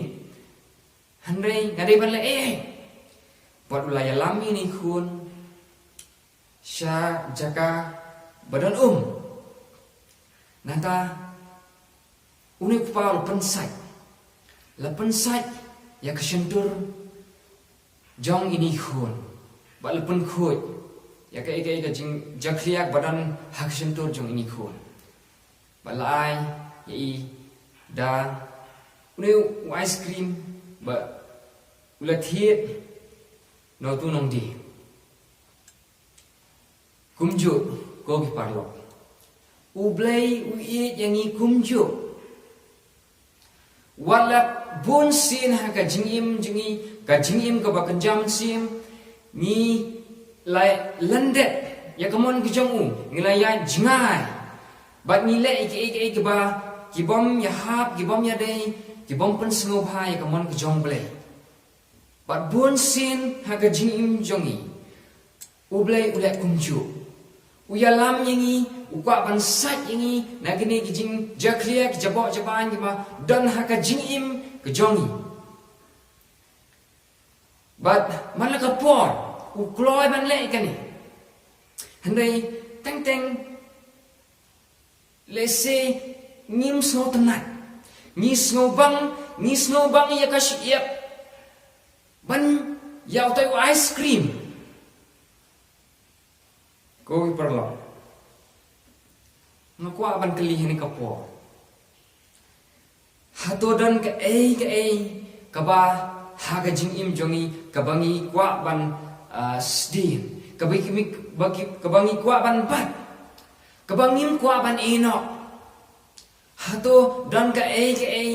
Hynrei nga dei ban leh ei ei. Bad u la ïalam ine i khun sha jaka ba don um. Nangta une u kpa u la pynsait. La pynsait ïa ka shyntur jong ine i khun, bad la pynkhuid ïa kaei kaei ka jingjakhlia ba don ha ka shyntur jong ine i khun. Bad la ai ïa i da une u ice cream, bad u la thied na utu u nongdie. Kumjuh, ko ki paralok, U Blei u ïeit ïa ngi kumjuh. Wat la bun sien ha ka jingim jong ngi, ka jingim kaba kynja mynsiem, ngi la lyndet ïa ka mon ka jong u, ngi la ïaid jngai. Bad ngi leh ïa kiei kiei kiba, ki bym ïahap, ki bym ïadei, ki bym pynsngewbha ïa ka mon ka jong U Blei. Bad bun sien ha ka jingim jong ngi, U Blei u leh kumjuh. U ïalam ïa ngi, u kwah ban sait ïa ngi na kine ki jingjakhlia, ki jaboh jabaiñ kiba don ha ka jingim ka jong ngi. Bad man la ka por u kloi ban leh ïa kane. Hynrei teng teng lehse ngim sngewtynnat. Ngi sngewbang, ngi sngewbang ïa ka shyiap ban ïa utai u ice cream. Ko ki paralok, nga kwah ban kylli ha kane ka por, hato don kaei kaei kaba ha ka jingim jong ngi kaba ngi kwah ban, ah, sdien, kaba ki, ba ki, kaba ngi kwah ban bat, kaba ngim kwah ban ïehnoh? Hato don kaei kaei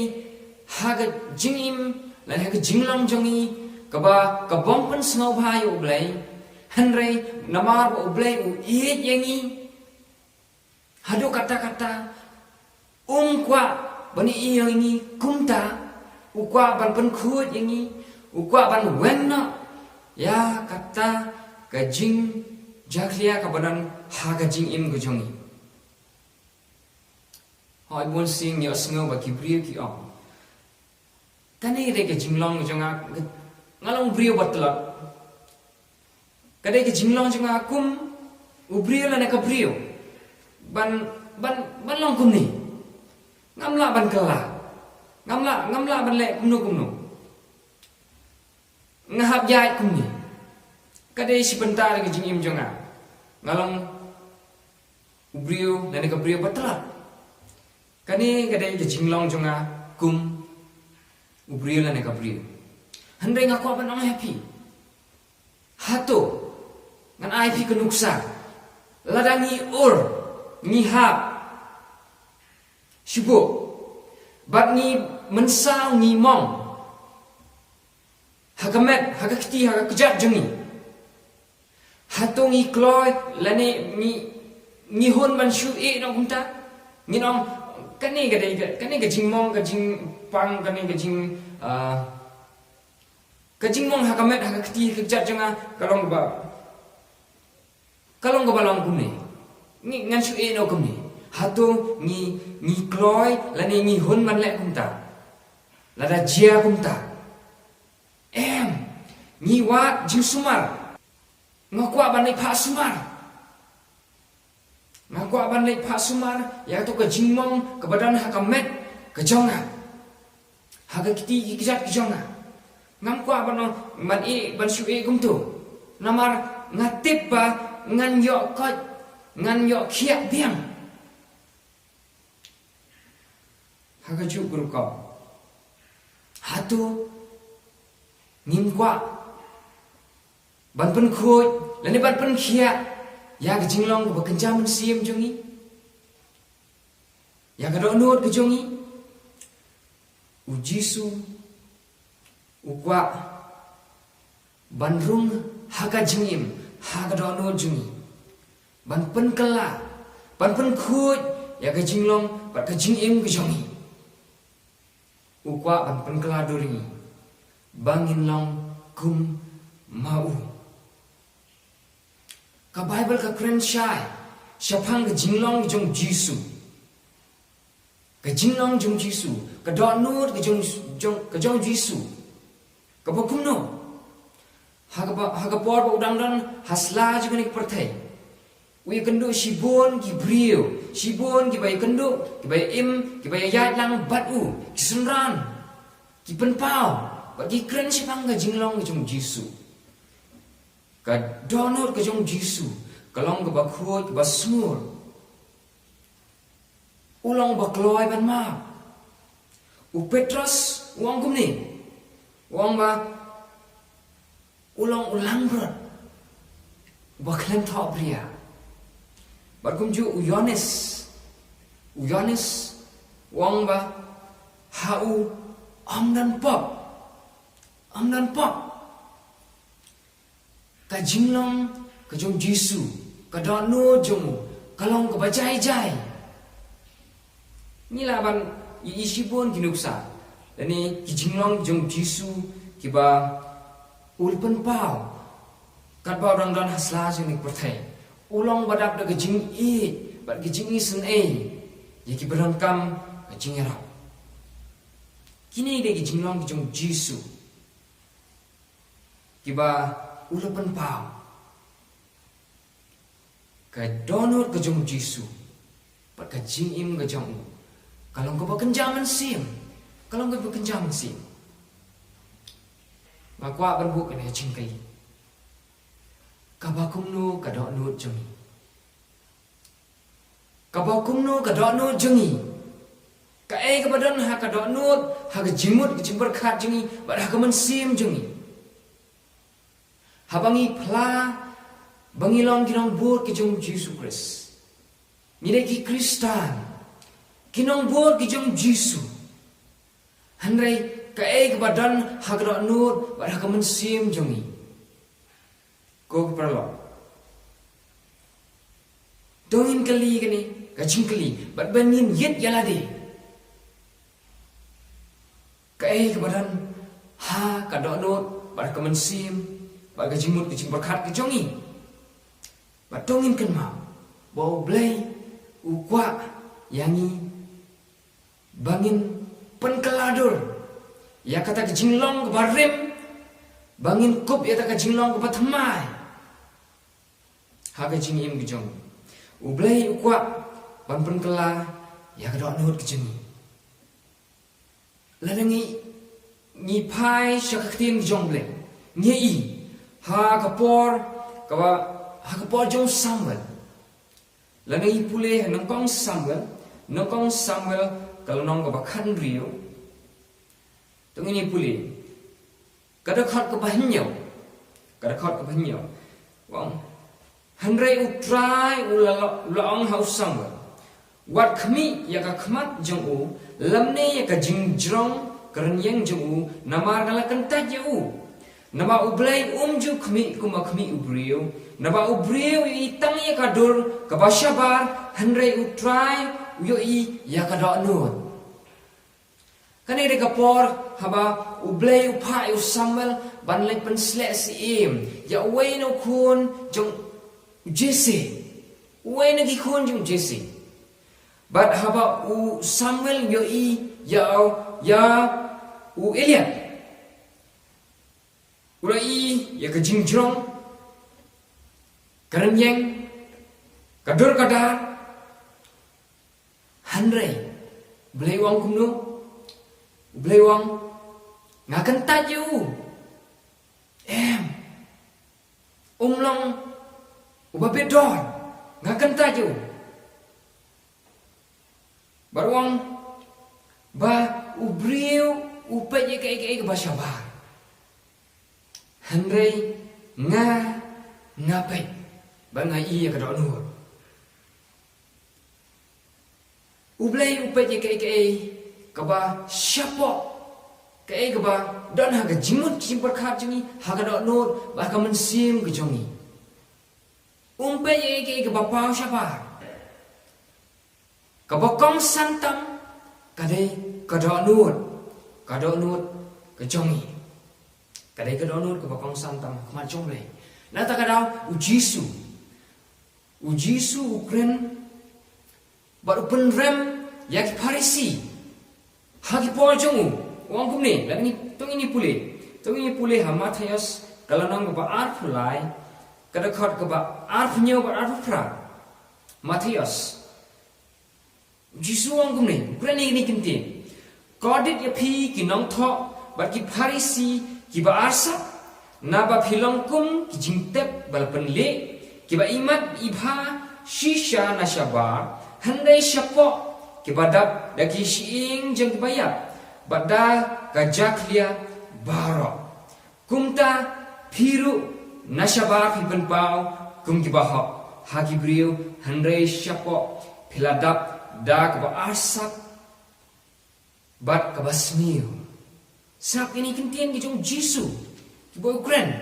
ha ka jingim lane ha ka jinglong jong ngi kaba, ka bym pynsngewbha ïa U Blei? Hynrei namar ba U Blei u ïeit ïa ngi haduh katta katta, um kwah ban ïoh ïa ngi kumta. U kwah ban pynkhuid ïa ngi, u kwah ban weng noh ïa kata ka jingjakhlia kaba don ha ka jingim ka jong ngi. Hooid, bun sien ngi ïohsngew ba ki briew ki ong, kane dei ka jinglong jong nga, nga long briew ba tlot. Ka dei ka jinglong jong nga kum u briew lane ka briew ban, ban, ban long kumne. Ngam lah ban kylla, ngam lah, ngam lah ban leh kumno kumno. Nga hap ïaid kumne. Ka dei shi bynta ka jingim jong nga, nga long u briew lane ka briew ba tlot. Kane ka dei ka jinglong jong nga kum u briew lane ka briew. Hynrei nga kwah ban ong ïa phi, hato, ngan ai phi ka nuksa, lada ngi ur, ngi hap shuh, bad ngi mynsaw, ngi mong ha ka met, ha ka kti, ha ka kjat jong ngi, hato ngi kloi lane ngi, ngi hun ban shu ïeh noh kumta? Ngin ong, kane ka dei ka, kane ka jingmong, ka jingpang, kane ka jing, ah, ka jingmong ha ka met, ha ka kti, ha ka kjat jong nga, ka long kaba, ka long kaba long kumne. Ngi, ngan shu ïeh noh kumne. Hato ngi, ngi kloi lane ngi hun ban leh kumta lada jia kumta? Em, ngi wad jingsumar. Nga kwah ban leit phah sumar. Nga kwah ban leit phah sumar ïa kato ka jingmong kaba don ha ka met ka jong nga, ha ka kti ki kjat ka jong nga. Ngam kwah ban, ban ïeh, ban shu ïeh kumto. Namar nga tip ba ngan ïoh koit, ngan ïoh khiah biang. Ha kajuh ka rukom, hato ngim kwah ban pynkhuid lane ban pynkhiah ïa ka jinglong kaba kynja mynsiem jong ngi, ïa ka dohnud ka jong ngi? U Jisu u kwah ban rung ha ka jingim, ha ka dohnud jong ngi, ban pynkylla, ban pynkhuid ïa ka jinglong bad ka jingim ka jong ngi. U kwah ban pynkylla dur ïa ngi ba ngin long kum ma u. Ka Baibl ka kren shai shaphang ka jinglong jong Jisu. Ka jinglong jong Jisu, ka dohnud ka jong, jong, ka jong Jisu, kaba kumno? Ha kaba, ha ka por ba u dang don ha sla jong kane ka pyrthei, u ïakynduh shibun ki briew, shibun kiba ïakynduh, kiba ïa im, kiba ïaid lang bad u, ki synran. Ki pynpaw bad ki kren shaphang ka jinglong ka jong u Jisu. Ka dohnud ka jong u Jisu ka long kaba khuid, kaba sngur. U long ba kloi ban map. U Petros u ong kumne. U ong ba u long u langbrot uba khlem thohbria. Bad kumjuh u Ïoannis, u Ïoannis u ong ba ha u ym don pop, ym don pop. Ka jinglong ka jong u Jisu, ka dohnud jong u ka long kaba jai jai. Ngi lah ban ïohi shibun ki nuksa lane ki jinglong jong u Jisu kiba u la pynpaw katba u dang don ha sla jong kane ka pyrthei. U long ba dap da ka jingïeit bad ka jingisynei ïa kiba donkam ka jingïarap. Kine dei ki jinglong ki jong u Jisu kiba u la pynpaw. Ka dohnud ka jong u Jisu bad ka jingim ka jong u ka long kaba kynja mynsiem. Ka long kaba kynja mynsiem. Nga kwah ban buh kane ka jingkylli. Kaba kumno ka dohnud jong ngi? Kaba kumno ka dohnud jong ngi? Kaei kaba don ha ka dohnud, ha ka jingmut, ka jingpyrkhat jong ngi bad ha ka mynsiem jong ngi? Haba ngi phla ba ngi long ki nongbud ki jong u Jisu Khrist, ngi dei ki Khristan, ki nongbud ki jong u Jisu. Hynrei kaei kaba don ha ka dohnud bad ha ka mynsiem jong ngi? Ko ki paralok, to ngin kylli kane ka jingkylli bad ban ngin ïit ïa lade. Kaei kaba don ha ka dohnud bad ka mynsiem bad ka jingmut ka jingpyrkhat ka jong ngi? Bad to ngin kynmaw ba U Blei u kwah ïa ngi ba ngin pynkylla dur ïa kata ka jinglong kaba rim, ba ngin kup ïa kata ka jinglong kaba thymmai ha ka jingim ka jong ngi. U Blei u kwah ban pynkylla ïa ka dohnud ka jong ngi. Lada ngi, ngi phai sha ka ktien ka jong U Blei, ngi i ha ka por kaba, ha ka por jong u Samuel. Lada ngi pule ha Nyngkong Samuel, Nyngkong Samuel ka lynnong kaba khathynriew. To ngin ïa pule ka dkhot kaba hynñiew. Ka dkhot kaba hynñiew. Ong, hynrei U Trai u la, u la ong ha u Samuel, wat khmih ïa ka khmat jong u lymne ïa ka jingjrong ka rynïeng jong u, namar nga la kyntait ïa u. Naba U Blei um ju khmih kumba khmih u briew. Naba u briew u ïohi tang ïa ka dur kaba shabar, hynrei U Trai u ïohi ïa ka dohnud. Kane dei ka por haba U Blei u phah ïa u Samuel ban leit pynsleh syiem ïa uwei na u khun jong u Jesse. Uwei na ki khun jong u Jesse. Bad haba u Samuel u ïohi ïa, ïa u Eliab, u la i ïa ka jingjrong ka rynïeng, ka dur ka dar. Hynrei U Blei u ong kumno? U Blei u ong, nga kyntait ïa u. Em, um long uba bit dor. Nga kyntait ïa u. Bad u ong ba u briew u peit ïa kaei kaei kaba shabar, hynrei nga, nga peit bad nga i ïa ka dohnud. U Blei u peit ïa kaei kaei kaba shapoh, kaei kaba don ha ka jingmut jingpyrkhat jong ngi, ha ka dohnud bad ha ka mynsiem ka jong ngi. Um peit ïa kaei kaei kaba paw shabar. Kaba kongsan tam ka dei ka dohnud, ka dohnud ka jong ngi. Ka dei ka dohnud kaba kongsan tam ha khmat jong U Blei. Nangta ka daw U Jisu, U Jisu u kren bad u pynrem ïa ki Pharisi ha ki por jong u. U ong kumne, lada ngi, to ngin ïa pule, to ngin ïa pule ha Mathaios ka lynnong kaba arphew lai, ka dkhot kaba arphew hynñiew bad arphew phra. Mathaios. U Jisu u ong kumne, u kren ïa kine ki ktien. Kordit ïa phi ki nongthoh Bad ki Pharisi kiba arsap, naba phi long kum ki jingtep ba la pynleh, kiba imat ibha shisha na shabar, hynrei shapoh kiba dap da ki shyieng jong kiba ïap, bad da ka jakhlia baroh. Kumta phi ruh na shabar phi pynpaw kum kiba hok ha ki briew, hynrei shapoh phi la dap da kaba arsap bad kaba sniew. Sngap ïa kine ki ktien ki jong u Jisu, kiba u kren,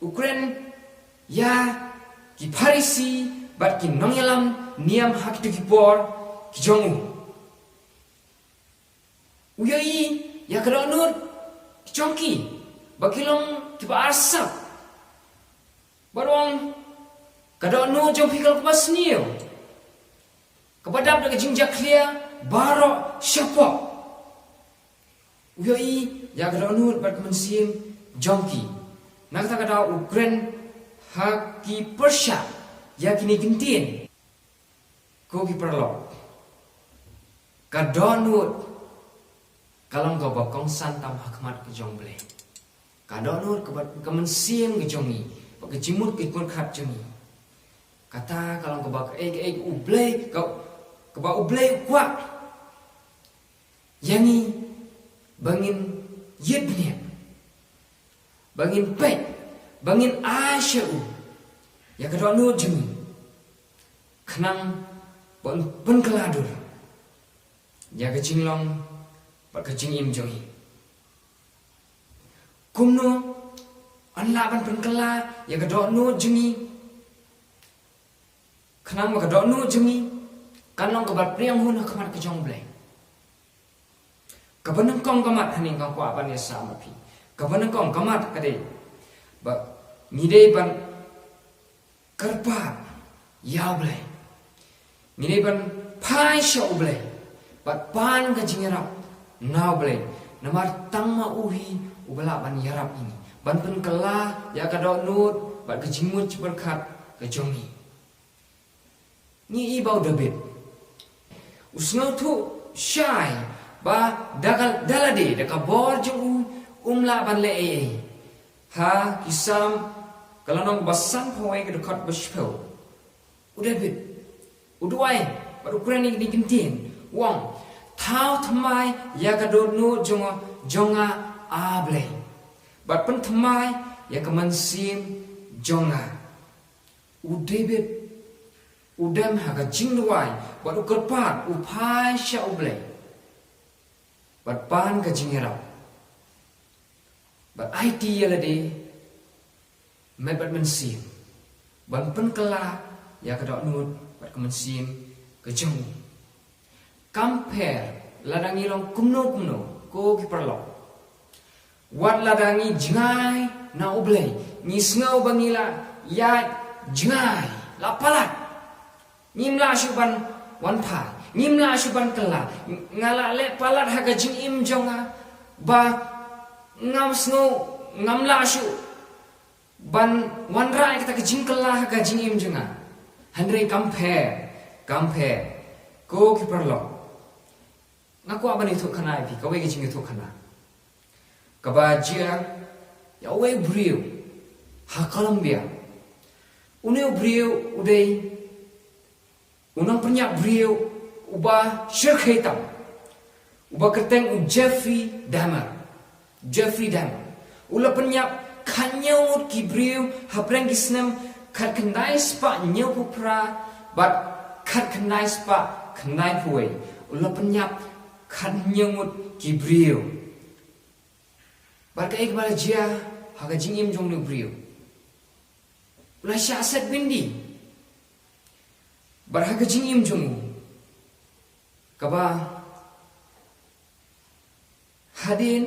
u kren ïa ki Pharisi bad ki nongïalam niam ha kito ki por ki jong u. U ïohi ïa ka dohnud ki jong ki ba ki long kiba arsap. Bad u ong, ka dohnud jong phi ka long kaba sniew, kaba dap da ka jingjakhlia baroh shapoh. U ïohi ïa ka dohnud bad ka mynsiem jong ki. Na kata ka daw u kren ha ki pyrshah ïa kine ki ktien. Ko ki paralok, ka dohnud ka long kaba kongsan tam ha khmat ka jong U Blei. Ka dohnud kaba, ka mynsiem ka jong ngi, bad ka jingmut ka jingpyrkhat jong ngi, kata ka long kaba kaei kaei U Blei, ka, kaba U Blei u kwah ïa ngi ba ngin ïit bniat, ba ngin peit, ba ngin ai sha u ïa ka dohnud jong ngi, khnang ba un pynkylla dur ïa ka jinglong bad ka jingim jong ngi. Kumno yn lah ban pynkylla ïa ka dohnud jong ngi, khnang ba ka dohnud jong ngi kan long kaba pdiang hun ha khmat ka jong U Blei? Kaba nyngkong ka mat hangne nga kwah ban ïasam bad phi. Kaba nyngkong ka mat ka dei ba ngi dei ban kyrpad ïa U Blei. Ngi dei ban phai sha U Blei bad pan ka jingïarap na U Blei. Namar tang ma u hi uba lah ban ïarap ïa ngi, ban pynkylla ïa ka dohnud bad ka jingmut jingpyrkhat ka jong ngi. Ngi i ba u David u sngewthuh shai ba da ka, da lade da ka bor jong u um lah ban leh ei ei. Ha ki Salm ka lynnong ba sanphew wei ka dkhot ba shiphew, u David u duwai bad u kren ïa kine ki ktien, u ong, thaw thymmai ïa ka dohnud jong, jong nga, A Blei, bad pynthymmai ïa ka mynsiem jong nga. U David u dem ha ka jingduwai bad u kyrpad, u phai sha U Blei bad pan ka jingïarap bad aiti ïa lade met bad mynsiem ban pynkylla ïa ka dohnud bad ka mynsiem ka jong u. Kam pher lada ngi long kumno kumno, ko ki paralok. Wat lada ngi jngai na U Blei, ngi sngew ba ngi la ïaid jngai, la palat, ngim lah shuh ban wan phai, ngim lah shuh ban kylla, nga la leh palat ha ka jingim jong nga, ba ngam sngew, ngam lah shuh ban wanrah ïa kata ka jingkylla ha ka jingim jong nga. Hynrei kam pher, kam pher, ko ki paralok. Nga kwah ban ïathuhkhana ïa phi kawei ka jingïathuhkhana kaba jia ïa uwei u briew ha Colombia. Une u briew u dei u nongpynïap briew uba shyrkhei tam, uba kyrteng u Jeffrey Dahmer. Jeffrey Dahmer u la pynïap khathynñiew ngut ki briew hapdeng ki snem khatkhyndai spah hynñiewphew phra bad khatkhyndai spah khyndaiphew wei. U la pynïap khathynñiew ngut ki briew. Bad kaei kaba la jia ha ka jingim jong une u briew? U la shah set bindi. Bad ha ka jingim jong u, kaba hadien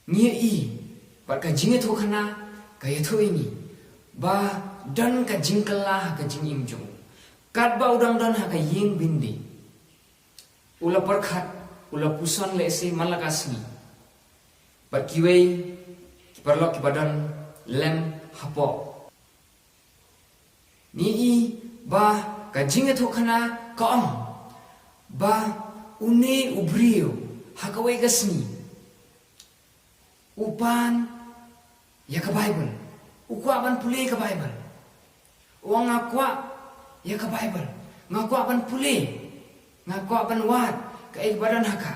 ngi ïohi bad ka jingïathuhkhana ka ïathuh ïa ngi ba don ka jingkylla ha ka jingim jong u. Katba u dang don ha ka ïing bindi, u la pyrkhat, u la puson lehse man la ka sngi bad kiwei ki paralok kiba don lem hapoh. Ngi i ba ka jingïathuhkhana ka ong ba une u briew Ha kawei ka sngi, u pan ïa ka Baibl. U kwah ban pule ka Baibl. U ong, nga kwah ïa ka Baibl. Nga kwah ban pule. Nga kwah ban wad kaei ba don ha ka.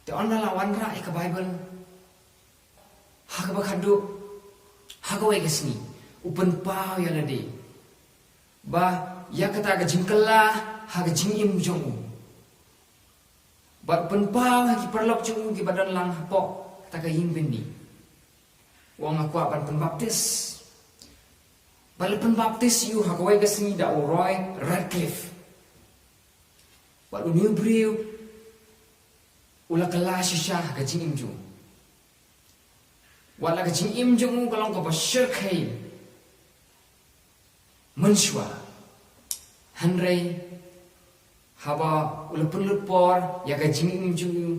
Te ynda la wanrah ïa ka Baibl ha kaba khadduh, ha kawei ka sngi, u pynpaw ïa lade ba ïa kata ka jingkylla ha ka jingim jong u. Bad u pynpaw ha ki paralok jong u kiba don lang hapoh kata ka ïing byndi. U ong, nga kwah ban pynbaptis. Bad la pynbaptis ïa u ha kawei ka sngi da u Roy Ratcliffe. Bad une u briew u la kylla shisha ha ka jingim jong u. Wat la ka jingim jong u ka long kaba shyrkhei mynshuwa. Hynrei haba u la pynlut por ïa ka jingim jong u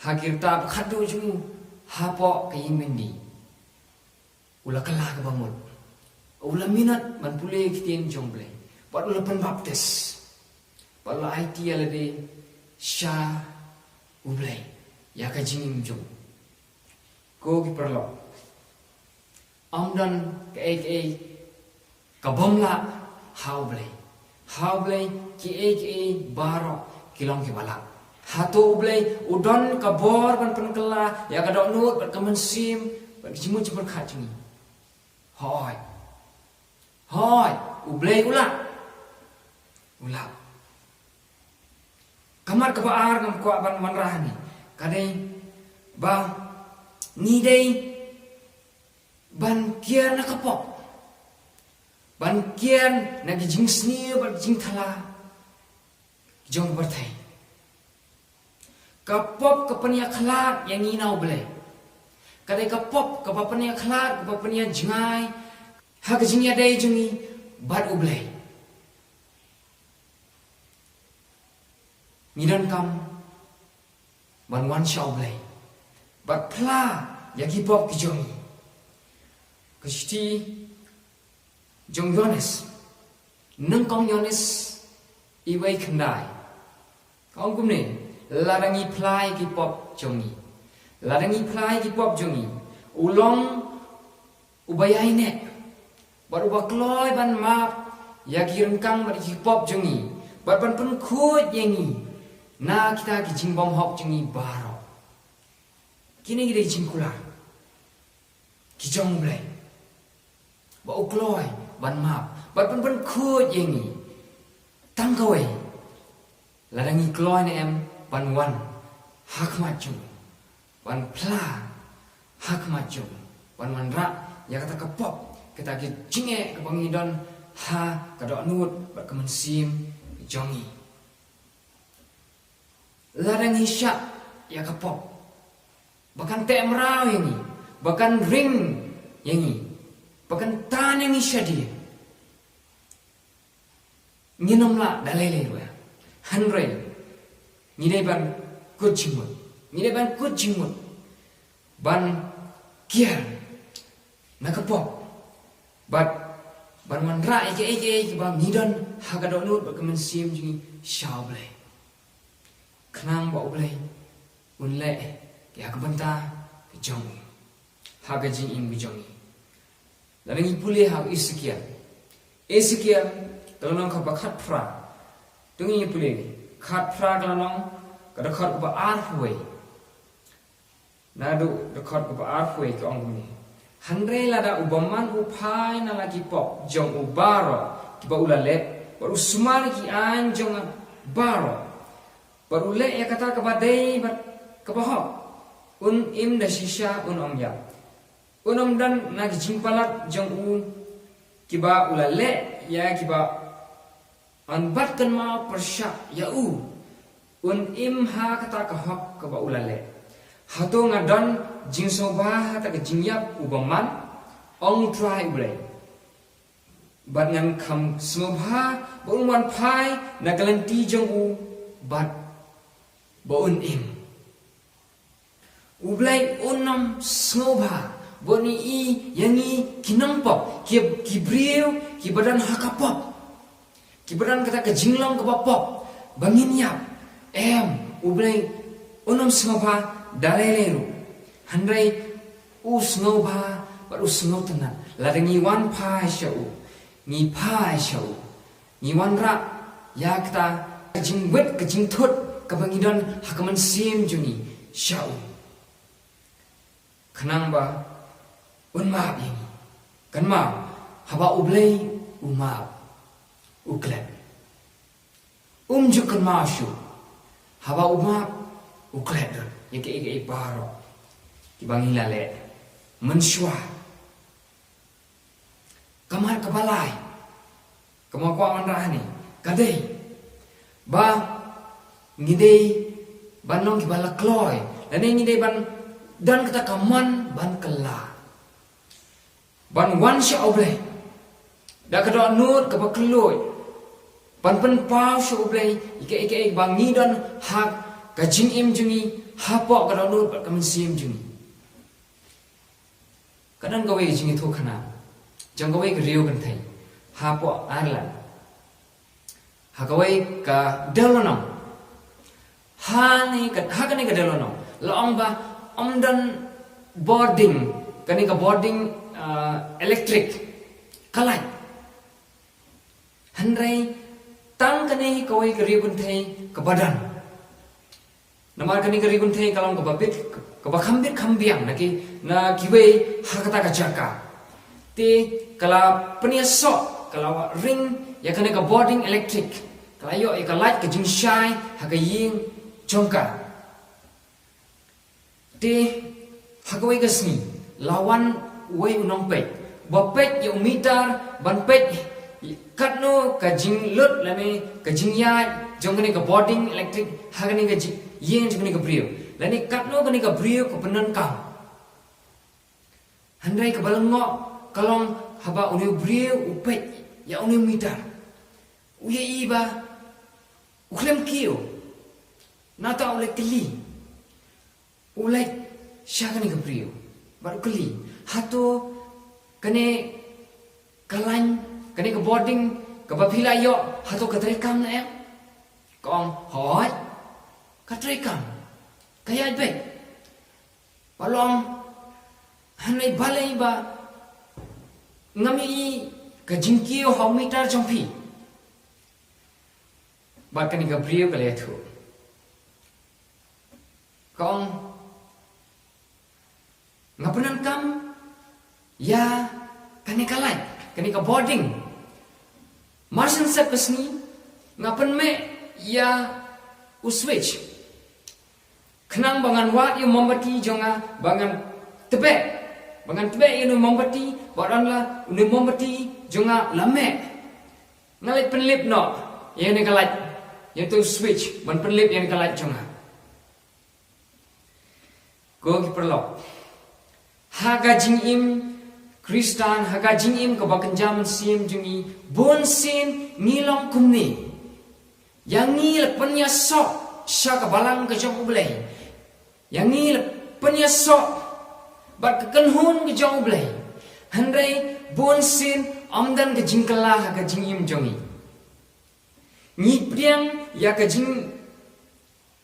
ha ki rta ba khadduh jong u hapoh ka ïing byndi, u la kylla kaba mut. U la minot ban pule ki ktien jong U Blei. Bad u la pynbaptis. Bad u la aiti ïa lade sha U Blei ïa ka jingim jong u. Ko ki paralok, ym don kaei kaei ka bym lah ha U Blei. Ha U Blei kiei kiei baroh ki long kiba lah. Hato U Blei u don ka bor ban pynkylla ïa ka dohnud bad ka mynsiem bad ka jingmut jingpyrkhat jong ngi? Hooid. Hooid, U Blei u lah. U lah. Ka mat kaba ar ngam kwah ban wanrah hangne ka dei ba ngi dei ban kiar na ka pop, ban kiar na ki jingsniew bad ki jingthala jong ka pyrthei. Ka pop ka pynïakhlad ïa ngi na U Blei. Ka dei ka pop kaba pynïakhlad, kaba pynïajngai ha ka jingïadei jong ngi bad U Blei. Ngi donkam ban wan sha U Blei bad phla ïa ki pop ki jong ngi. Ka shithi jong Ïoannis, nyngkong Ïoannis, iwei khyndai, ka ong kumne: Lada ngi phla ïa ki pop jong ngi, lada ngi phla ïa ki pop jong ngi, u long uba ïaineh bad uba kloi ban map ïa ki ryngkang bad ïa ki pop jong ngi bad ban pynkhuid ïa ngi na kita ki jingbymhok jong ngi baroh. Kine ki dei jingkular ki jong U Blei, ba u kloi ban map bad ban pynkhuid ïa ngi. Tang kawei, lada ngi kloi ne em ban wan ha khmat jong u, ban phla ha khmat jong u, ban wanrah ïa kata ka pop, kata ka jingeh kaba ngi don ha ka dohnud bad ka mynsiem jong ngi. Lada ngi shah ïa ka pop, ba kan teh mraw ïa ngi, ba kan ring ïa ngi, ba kan tan ïa ngi shadien, ngin ym lah da lei lei ruh. Hynrei ngi dei ban kut jingmut, ngi dei ban kut jingmut ban kiar na ka pop bad ban wanrah ïa kiei kiei kiba ngi don ha ka dohnud bad ka mynsiem jong ngi sha U Blei, khnang ba U Blei un leh ïa ka bynta ka jong u ha ka jingim ka jong ngi. Lada ngi pule ha u Esekiel, Esekiel ka lynnong kaba khatphra, to ngin pule, khatphra ka lynnong, ka dkhot kaba arphew wei. Naduh dkhot kaba arphew wei ka ong kumne: Hynrei lada u bymman u phai na la ki pop jong u baroh kiba u la leh, bad u sumar ïa ki aiñ jong nga baroh, bad u leh ïa kata kaba dei bad kaba hok, un im da shisha, un ym ïap. Un ym don na ki jingpalat jong u kiba u la leh ïa kiba yn bat kynmaw pyrshah ïa u, un im ha kata ka hok kaba u la leh. Hato nga don jingsngewbha ha kata ka jingïap u bymman? Ong U Trai U Blei. Bad ngan kham sngewbha ba un wan phai na ka lynti jong u bad ba un im. U Blei un ym sngewbha ba un ïohi ïa ngi ki nongpop, ki, ki briew kiba don ha ka pop, kiba don kata ka jinglong kaba pop, ba ngin ïap. Em, U Blei un ym sngewbha da lei lei ruh. Hynrei u sngewbha bad u sngewtynnad. Lada ngi wan phai sha u, ngi phai sha u, ngi wanrah ïa kata ka jingwit ka jingthut kaba ngi don ha ka mynsiem jong ngi sha u, khnang ba un map ïa ngi. Kynmaw, haba U Blei u map, u klet. Um ju kynmaw shuh, haba u map, u klet ïa kiei kiei baroh kiba ngi la leh mynshuwa. Ka mat kaba lai kaba nga kwah ban rah hangne ka dei ba ngi dei ban long kiba la kloi, lane ngi dei ban don kata ka mon ban kylla, ban wan sha U Blei da ka dohnud kaba kylluid, ban pynpaw sha U Blei ïa kiei kiei ba ngi don ha ka jingim jong ngi, hapoh ka dohnud bad ka mynsiem jong ngi. Ka don kawei ka jingïathuhkhana jong kawei ka riew kynthei hapoh Ireland, ha kawei ka dewlynnong. Ha ne ka, ha kane ka dewlynnong la ong ba ym don bording, kane ka bording, ah, electric, ka light. Hynrei tang kane kawei ka riew kynthei kaba don. Namar kane ka riew kynthei ka long kaba bit, kaba kham bit kham biang na ki, na kiwei ha kata ka jaka. Te ka la pynïasoh, ka la ring ïa kane ka bording electric, ka la ïoh ïa ka light ka jingshai ha ka ïing jong ka. Te ha kawei ka sngi la wan uwei u nongpeit ba peit ïa u mitar, ban peit katno ka jinglut lane ka jingïaid jong kane ka bording electric ha kane ka ji-, ïing jong kane ka briew, lane katno kane ka briew ka pyndonkam. Hynrei kaba lyngngoh ka long haba une u briew u peit ïa une u mitar, u ïohi ba u khlem kiew. Nangta u leit kylli, u leit sha kane ka briew bad u kylli, hato kane ka line, kane ka bording kaba phi la ïoh, hato ka treikam ne em? Ka ong, hooid, ka treikam, ka ïaid beit. Bad la ong, hynrei balei ba ngam ïohi ka jingkiew ha u mitar jong phi? Bad kane ka briew ka la ïathuh, ka ong, nga pyndonkam ïa kane ka light, kane ka bording. Mar shen sep ka sngi nga pynmih ïa u switch, khnang ba ngan wad ïa u mombati jong nga, ba ngan tbeh, ba ngan tbeh ïa une u mombati, bad haba une u mombati jong nga u la mih, nga leit pynlip noh ïa une ka light, ïa uto u switch ban pynlip ïa une ka light jong nga. Ko ki paralok, ha ka jingim Khristan, ha ka jingim kaba kynja mynsiem jong ngi, bunsien ngi long kumne. Ïa ngi la pynïasoh sha ka balang ka jong U Blei, ïa ngi la pynïasoh bad ka kynhun ka jong U Blei. Hynrei bunsien ym don ka jingkylla ha ka jingim jong ngi. Ngi pdiang ïa ka jing,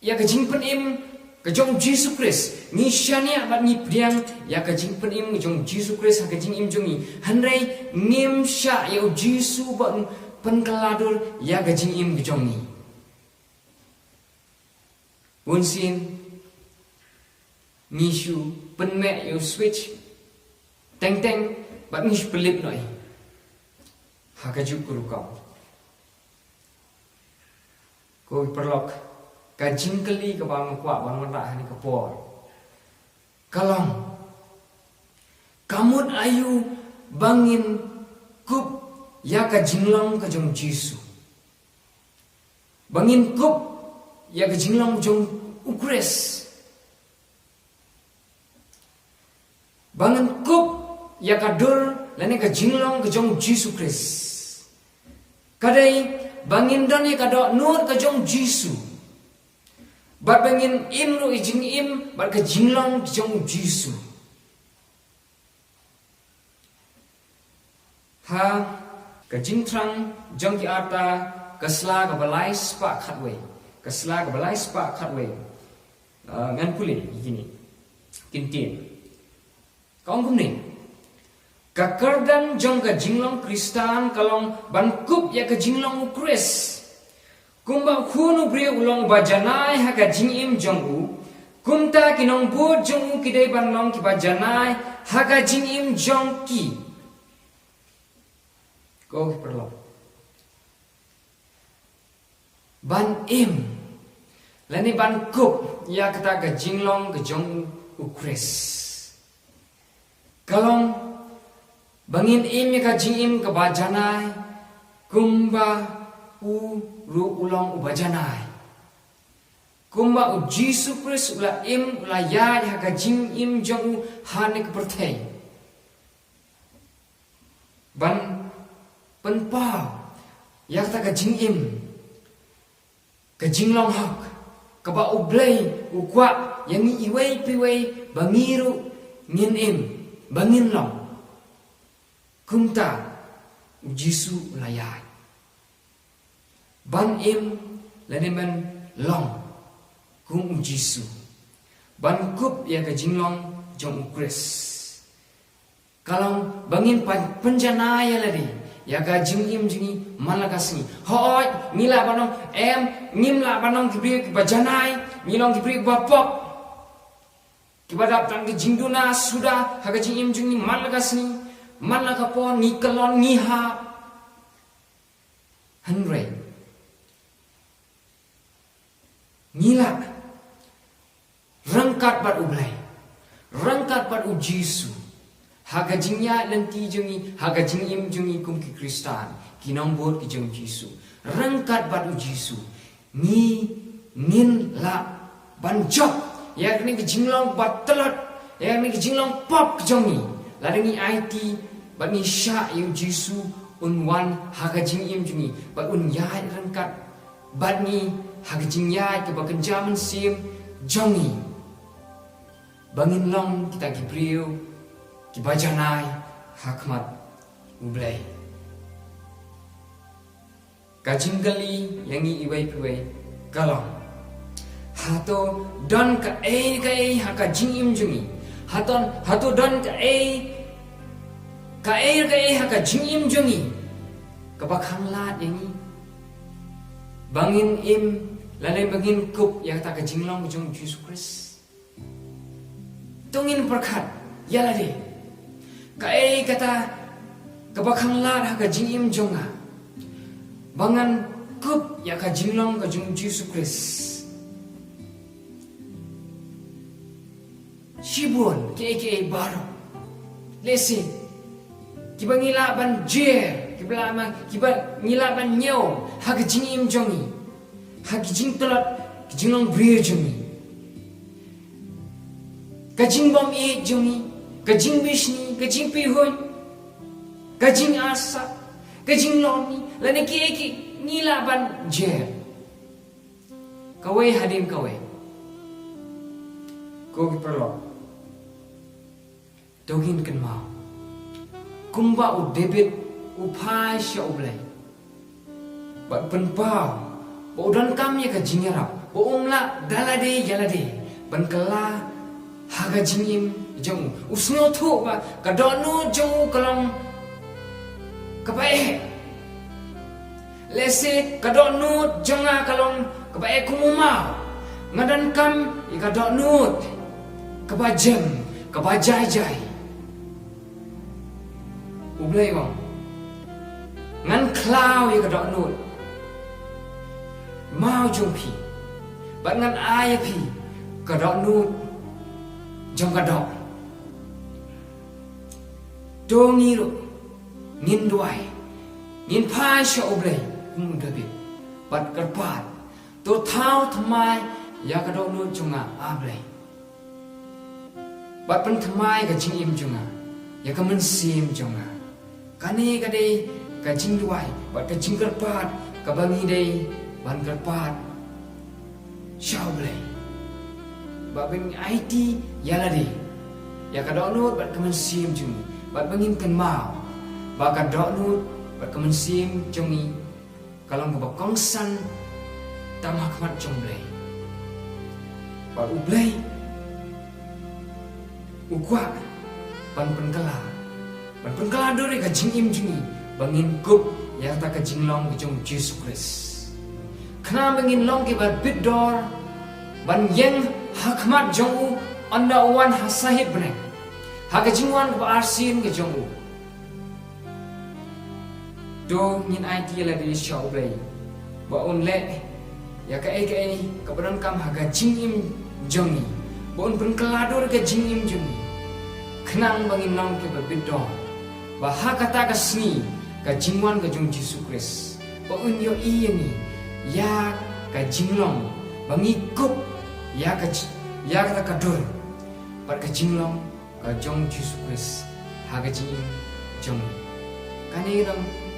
ïa ka jingpynim ka jong U Jisu Khrist. Ngi shaniah bad ngi pdiang ïa ka jingpynim ka jong U Jisu Khrist ha ka jingim jong ngi. Hynrei ngim shah ïa U Jisu ban pynkylla dur ïa ka jingim ka jong ngi. Bunsien ngi shu pynmih ïa u switch teng teng bad ngi shu pynlip noh hi ha kajuh ka rukom. Ko ki paralok, ka jingkylli kaba nga kwah ban wanrah ha kane ka por ka long, ka mut aïu ba ngin kup ïa ka jinglong ka jong U Jisu, ba ngin kup ïa ka jinglong jong U Khrist, ba ngin kup ïa ka dur lane ka jinglong ka jong U Jisu Khrist. Ka dei ba ngin don ïa ka dohnud ka jong U Jisu, bad ba ngin im ruh ïa ka jingim bad ka jinglong ka jong U Jisu. Ha ka Jingthrang jong ki Arta, ka sla kaba lai spah khatwei, Ka sla kaba lai spah khatwei. Ah, ngan pule ïa kine ki ktien. Ka ong kumne. Ka kyrdan jong ka jinglong Khristan ka long ban kup ïa ka jinglong u Khrist. Kumba u khun u briew u long uba janai ha ka jingim jong u, kumta ki nongbud jong u ki dei ban long kiba janai ha ka jingim jong ki. Ko ki paralok. Ban im lane ban kup ïa kata ka jinglong ka jong u Khrist. Ka long ba ngin im ïa ka jingim kaba janai, kumba u ruh u long uba janai. Kumba u Jisu Khrist u la im, u la ïaid ha ka jingim jong u ha kane ka pyrthei. Ban pynpaw ïa kata ka jingim, ka jinglong hok, kaba U Blei u kwah ïa ngi iwei pa iwei ba ngi ruh ngin im, ba ngin long. Kumta u Jisu u la ïaid. Ban im lane ban long kum u Jisu. Ban kup ïa ka jinglong jong u Khrist. Ka long ba ngin pyn-, pynjanai ïa lade ïa ka jingim jong ngi man la ka sngi. Hooid, ngi lah ban ong, em, ngim lah ban ong ki briew kiba janai, ngi long ki briew kiba pop. Kiba dap tang ki jingduna suda ha ka jingim jong ngi man la ka sngi, man la ka por, ngi kyllon, ngi hap. Hynrei ngi lah ryngkat bad U Blei, ryngkat bad u Jisu, ha ka jingïaid lynti jong ngi, ha ka jingim jong ngi kum ki Khristan, ki nongbud ki jong u Jisu, ryngkat bad u Jisu, ngi ngin lah ban jop ïa kane ka jinglong ba tlot, ïa kane ka jinglong pop ka jong ngi. Lada ngi aiti bad ngi shah ïa u Jisu, un wan ha ka jingim jong ngi bad un ïaid ryngkat bad ngi ha ka jingïaid kaba kynja mynsiem jong ngi, ba ngin long kita ki briew kiba janai ha khmat U Blei. Ka jingkylli ïa ngi iwei pa iwei ka long, hato don kaei kaei ha ka jingim jong ngi? Hato, hato don kaei, kaei kaei ha ka jingim jong ngi kaba khanglad ïa ngi ba ngin im lane ba ngin kup ïa kata ka jinglong jong u Jisu Khrist? To ngin pyrkhat ïa lade, kaei kata kaba khanglad ha ka jingim jong nga ba ngan kup ïa ka jinglong ka jong u Jisu Khrist? Shibun kiei kiei baroh, lehse kiba ngi lah ban jer, kiba lah ma, kiba ngi lah ban ñiew ha ka jingim jong ngi, ha ka jingtlot, ka jinglong briew jong ngi. Ka jingbym ïeit jong ngi, ka jingbishni, ka jingpihuiñ, ka jingarsap, ka jinglong ngi, lane kiei kiei ngi lah ban jer. Kawei hadien kawei, ko ki paralok, to ngin kynmaw kumba u David u phai sha U Blei bad pynpaw ba u donkam ïa ka jingïarap, ba um lah da lade ïa lade ban kylla ha ka jingim jong u. U sngewthuh ba ka dohnud jong u ka long kaba eh. Lehse ka dohnud jong nga ka long kaba eh kum u maw. Nga donkam ïa ka dohnud kaba jem, kaba jai jai. U Blei u ong, ngan khlaw ïa ka dohnud maw jong phi bad ngan ai ïa phi ka dohnud jong ka doh. To ngi ruh ngin duwai, ngin phai sha U Blei kum u David bad kyrpad, to thaw thymmai ïa ka dohnud jong nga, A Blei, bad pynthymmai ka jingim jong nga ïa ka mynsiem jong nga. Kane ka dei ka jingduwai bad ka jingkyrpad kaba ngi dei ban kyrpad sha U Blei. Ba ban aiti ïa lade ïa ka dohnud bad ka mynsiem jong ngi, bad ba ngin kynmaw ba ka dohnud bad ka mynsiem jong ngi ka long kaba kongsan Tam ha khmat jong U Blei. Bad U Blei u kwah ban pynkylla, ban pynkylla dur ïa ka jingim jong ngi ba ngin kup ïa kata ka jinglong ka jong U Jisu Khrist. Khnang ba ngin long kiba bit dor ban ïeng ha khmat jong u ynda u wan ha sahit bneng, ha ka jingwan kaba arsien ka jong u. To ngin aiti ïa lade sha U Blei ba un leh ïa kaei kaei kaba donkam ha ka jingim jong ngi, ba un pynkylla dur ka jingim jong ngi, khnang ba ngin long kiba bit dor, ba ha kata ka sngi ka jingwan ka jong Jisu Khrist, ba un ïohi ïa ngi ïa ka jinglong ba ngi kup ïa ka ji-, ïa kata ka dur bad ka jinglong ka jong Jisu Khrist ha ka jingim jong ngi. Kane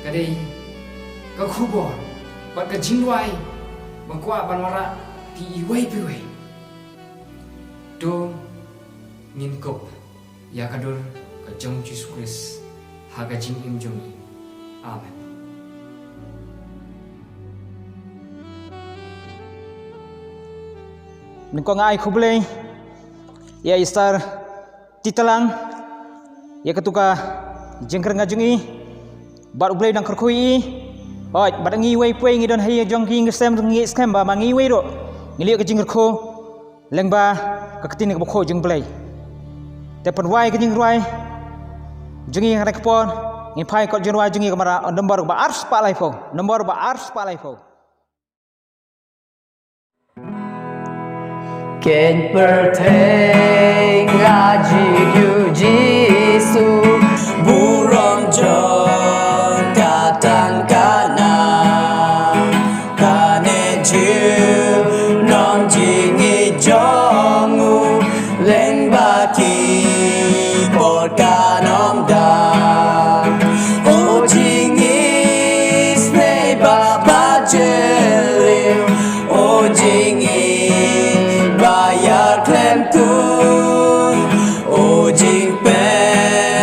ka dei ka khubor bad ka jingduwai ba kwah ban wanrah ïa iwei pa iwei. To ngin kup ïa ka dur ka jong Jisu Khrist ha ka jingim jong ngi. Amen. Nyngkong nga ai khublei ïa i Sister Titalang ïa katu ka jingkren ka jong i. Bad U Blei u dang kyrkhu ïa i. Hooid, bad ngi iwei pa iwei ngi don ha ïing jong ngi, ngi sem, ngi skhem ba ma ngi iwei ruh ngi leh ka jingkyrkhu lyngba ka ktien kaba khuid jong U Blei. Te pynrwai ka jingrwai jong ngi ha kane ka por, ngin phai ïa ka jingrwai jong ngi, ka mara nombor ba ar spah laiphew, nombor ba ar spah laiphew. Kein pyrthei nga jied ïa u Jisu, burom jong ka tang ka nam. Kane junom jingïeit jong u, lyngba ki por kan ym dang. U jingisynei ba, ba jylliew, u jingïeit ba ïa khlem ktien, u jingpynim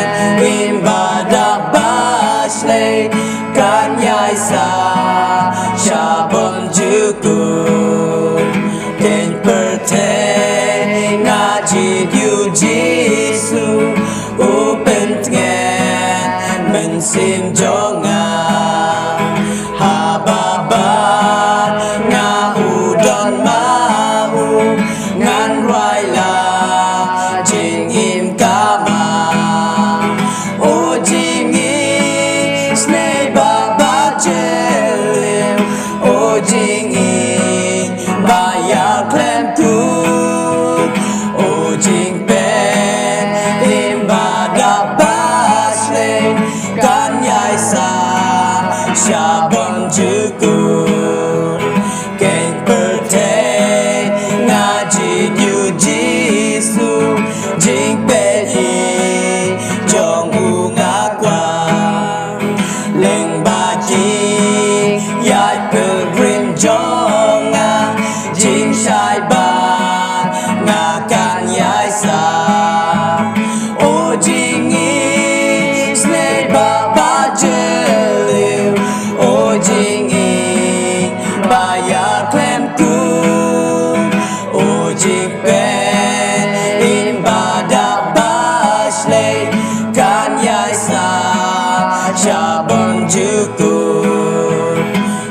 ba dap ba shlei, kan ïai sah sha bymjukut. Kein pyrthei nga jied ïa u Jisu, u pyntngen mynsiem jong nga. Haba bad nga u don ma u, ngan rwai la jingim ka ma. U jingisynei ba, ba jylliew, u jingïeit ba ïa khlem ktien, u jingpynim ba dap ba shlei, kan ïai sah sha bymjukut. Kein pyrthei nga jied ïa u Jisu, jingpeit jong u nga kwah. Lyngba ki ïaid pilgrim jong nga, jingshai ba nga kan ïai sah. U jingisynei ba, ba jylliew, u jingïeit ba ïa khlem ktien, u jingpynim ba dap ba shlei, kan ïai sah sha bymjukut.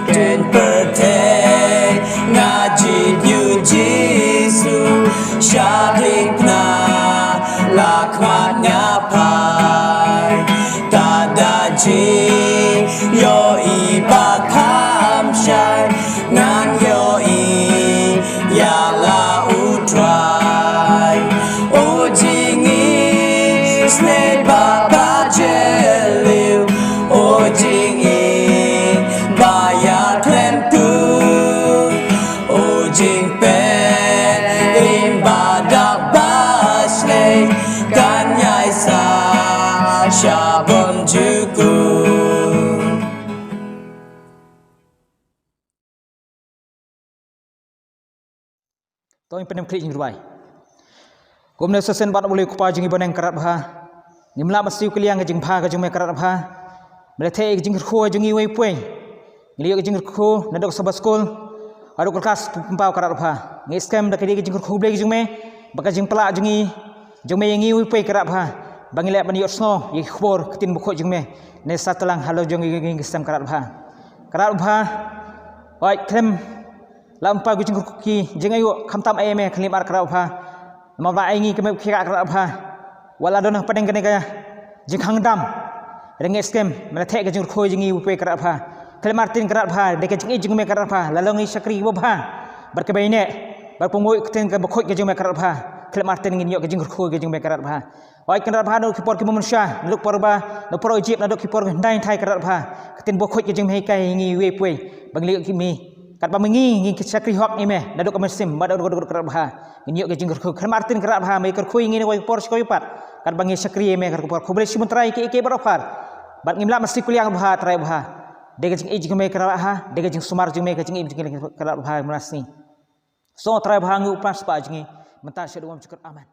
Kein pyrthei nga jied ïa u Jisu, shadien pynah la khmat nga phai. Tad da jingïohi ba kham shai, ngan ïohi ïa la u Trai. U jingisynei ba, ba jylliew, u jingïeit ba ïa khlem ktien, u jingpynim ba dap ba shlei, kan ïai sah sha bymjukut. To ngin pynim khlieh jingrwai. Kumne sa shisien, Bah U Blei Kpa jong ngi ba ha bneng, ka rat bha, ngim lah ban siew kylliang ka jingbha ka jong me, ka rat bha. Me la theh ïa ka jingkyrkhu jong ngi iwei pa iwei. Ngi la ïoh ka jingkyrkhu naduh ka Sabbath School. Ka dok ka kas pynpaw ka Rat Bha. Ngi skhem da ka dei ka jingkyrkhu Blei ka jong me, ba ka jingpyllait jong ngi, jong me ïa ngi uwei pa ka Rat Bha, ba ngi leh ban ïohsngew ïa ki khubor ktien bakhuid jong me. Ne sa tlang halor jong ngi ngi skhem ka Rat Bha. Ka Rat Bha. Oi khlem la ym pat ki jingkyrkhu ki jingaïu khamtam ai me khlem ar ka Rat Bha. Namar ba ai ngi ka me ka Rat Bha. Wat la don hapdeng kane ka jingkhang dam. Reng skhem, me la theh ka jingkyrkhu jong ngi uwei pa ka Rat Bha. Khlem artin ka Rat Bha, dei ka jingïeit jong me ka Rat Bha, la long ngi shakri ba bha. Bad ka bai ne, bad pynmih ktien ka bakhuid ka jong me ka Rat Bha. Khlem artin ngin ïoh ka jingkyrkhu ka jong me ka Rat Bha. Oi ka Rat Bha, naduh ki por ki mynshuwa, naduh por ba, naduh por Egypt, naduh ki por hyndai hyndai ka Rat Bha. Ktien bakhuid ka jong me hikai ngi uwei pa uwei, ba ngi leh ki mi. Katba ma ngi ngi ki shakri hok ïa me, naduh ka mynsiem, bad naduh ka Rat Bha. Ngin ïoh ka jingkyrkhu, khlem artin ka Rat Bha, me kyrkhu ïa ngi na kawei ka por sha kawei pat. Katba ngi shakri ïa me, kyrkhu por, khublei shibun Trai ïa ki, ïa ki baroh phar. Bad ngim lah ban sngewkylliang Rat Bha, Trai Bha. Dei ka jingïeit jong me ka Rat Bha, dei ka jingsumar jong me, ka jingïeit jong me ka Rat Bha, mynta sngi. So Trai Bha ngi u Kpa spah jong ngi, mynta sha duwam jukut, amen.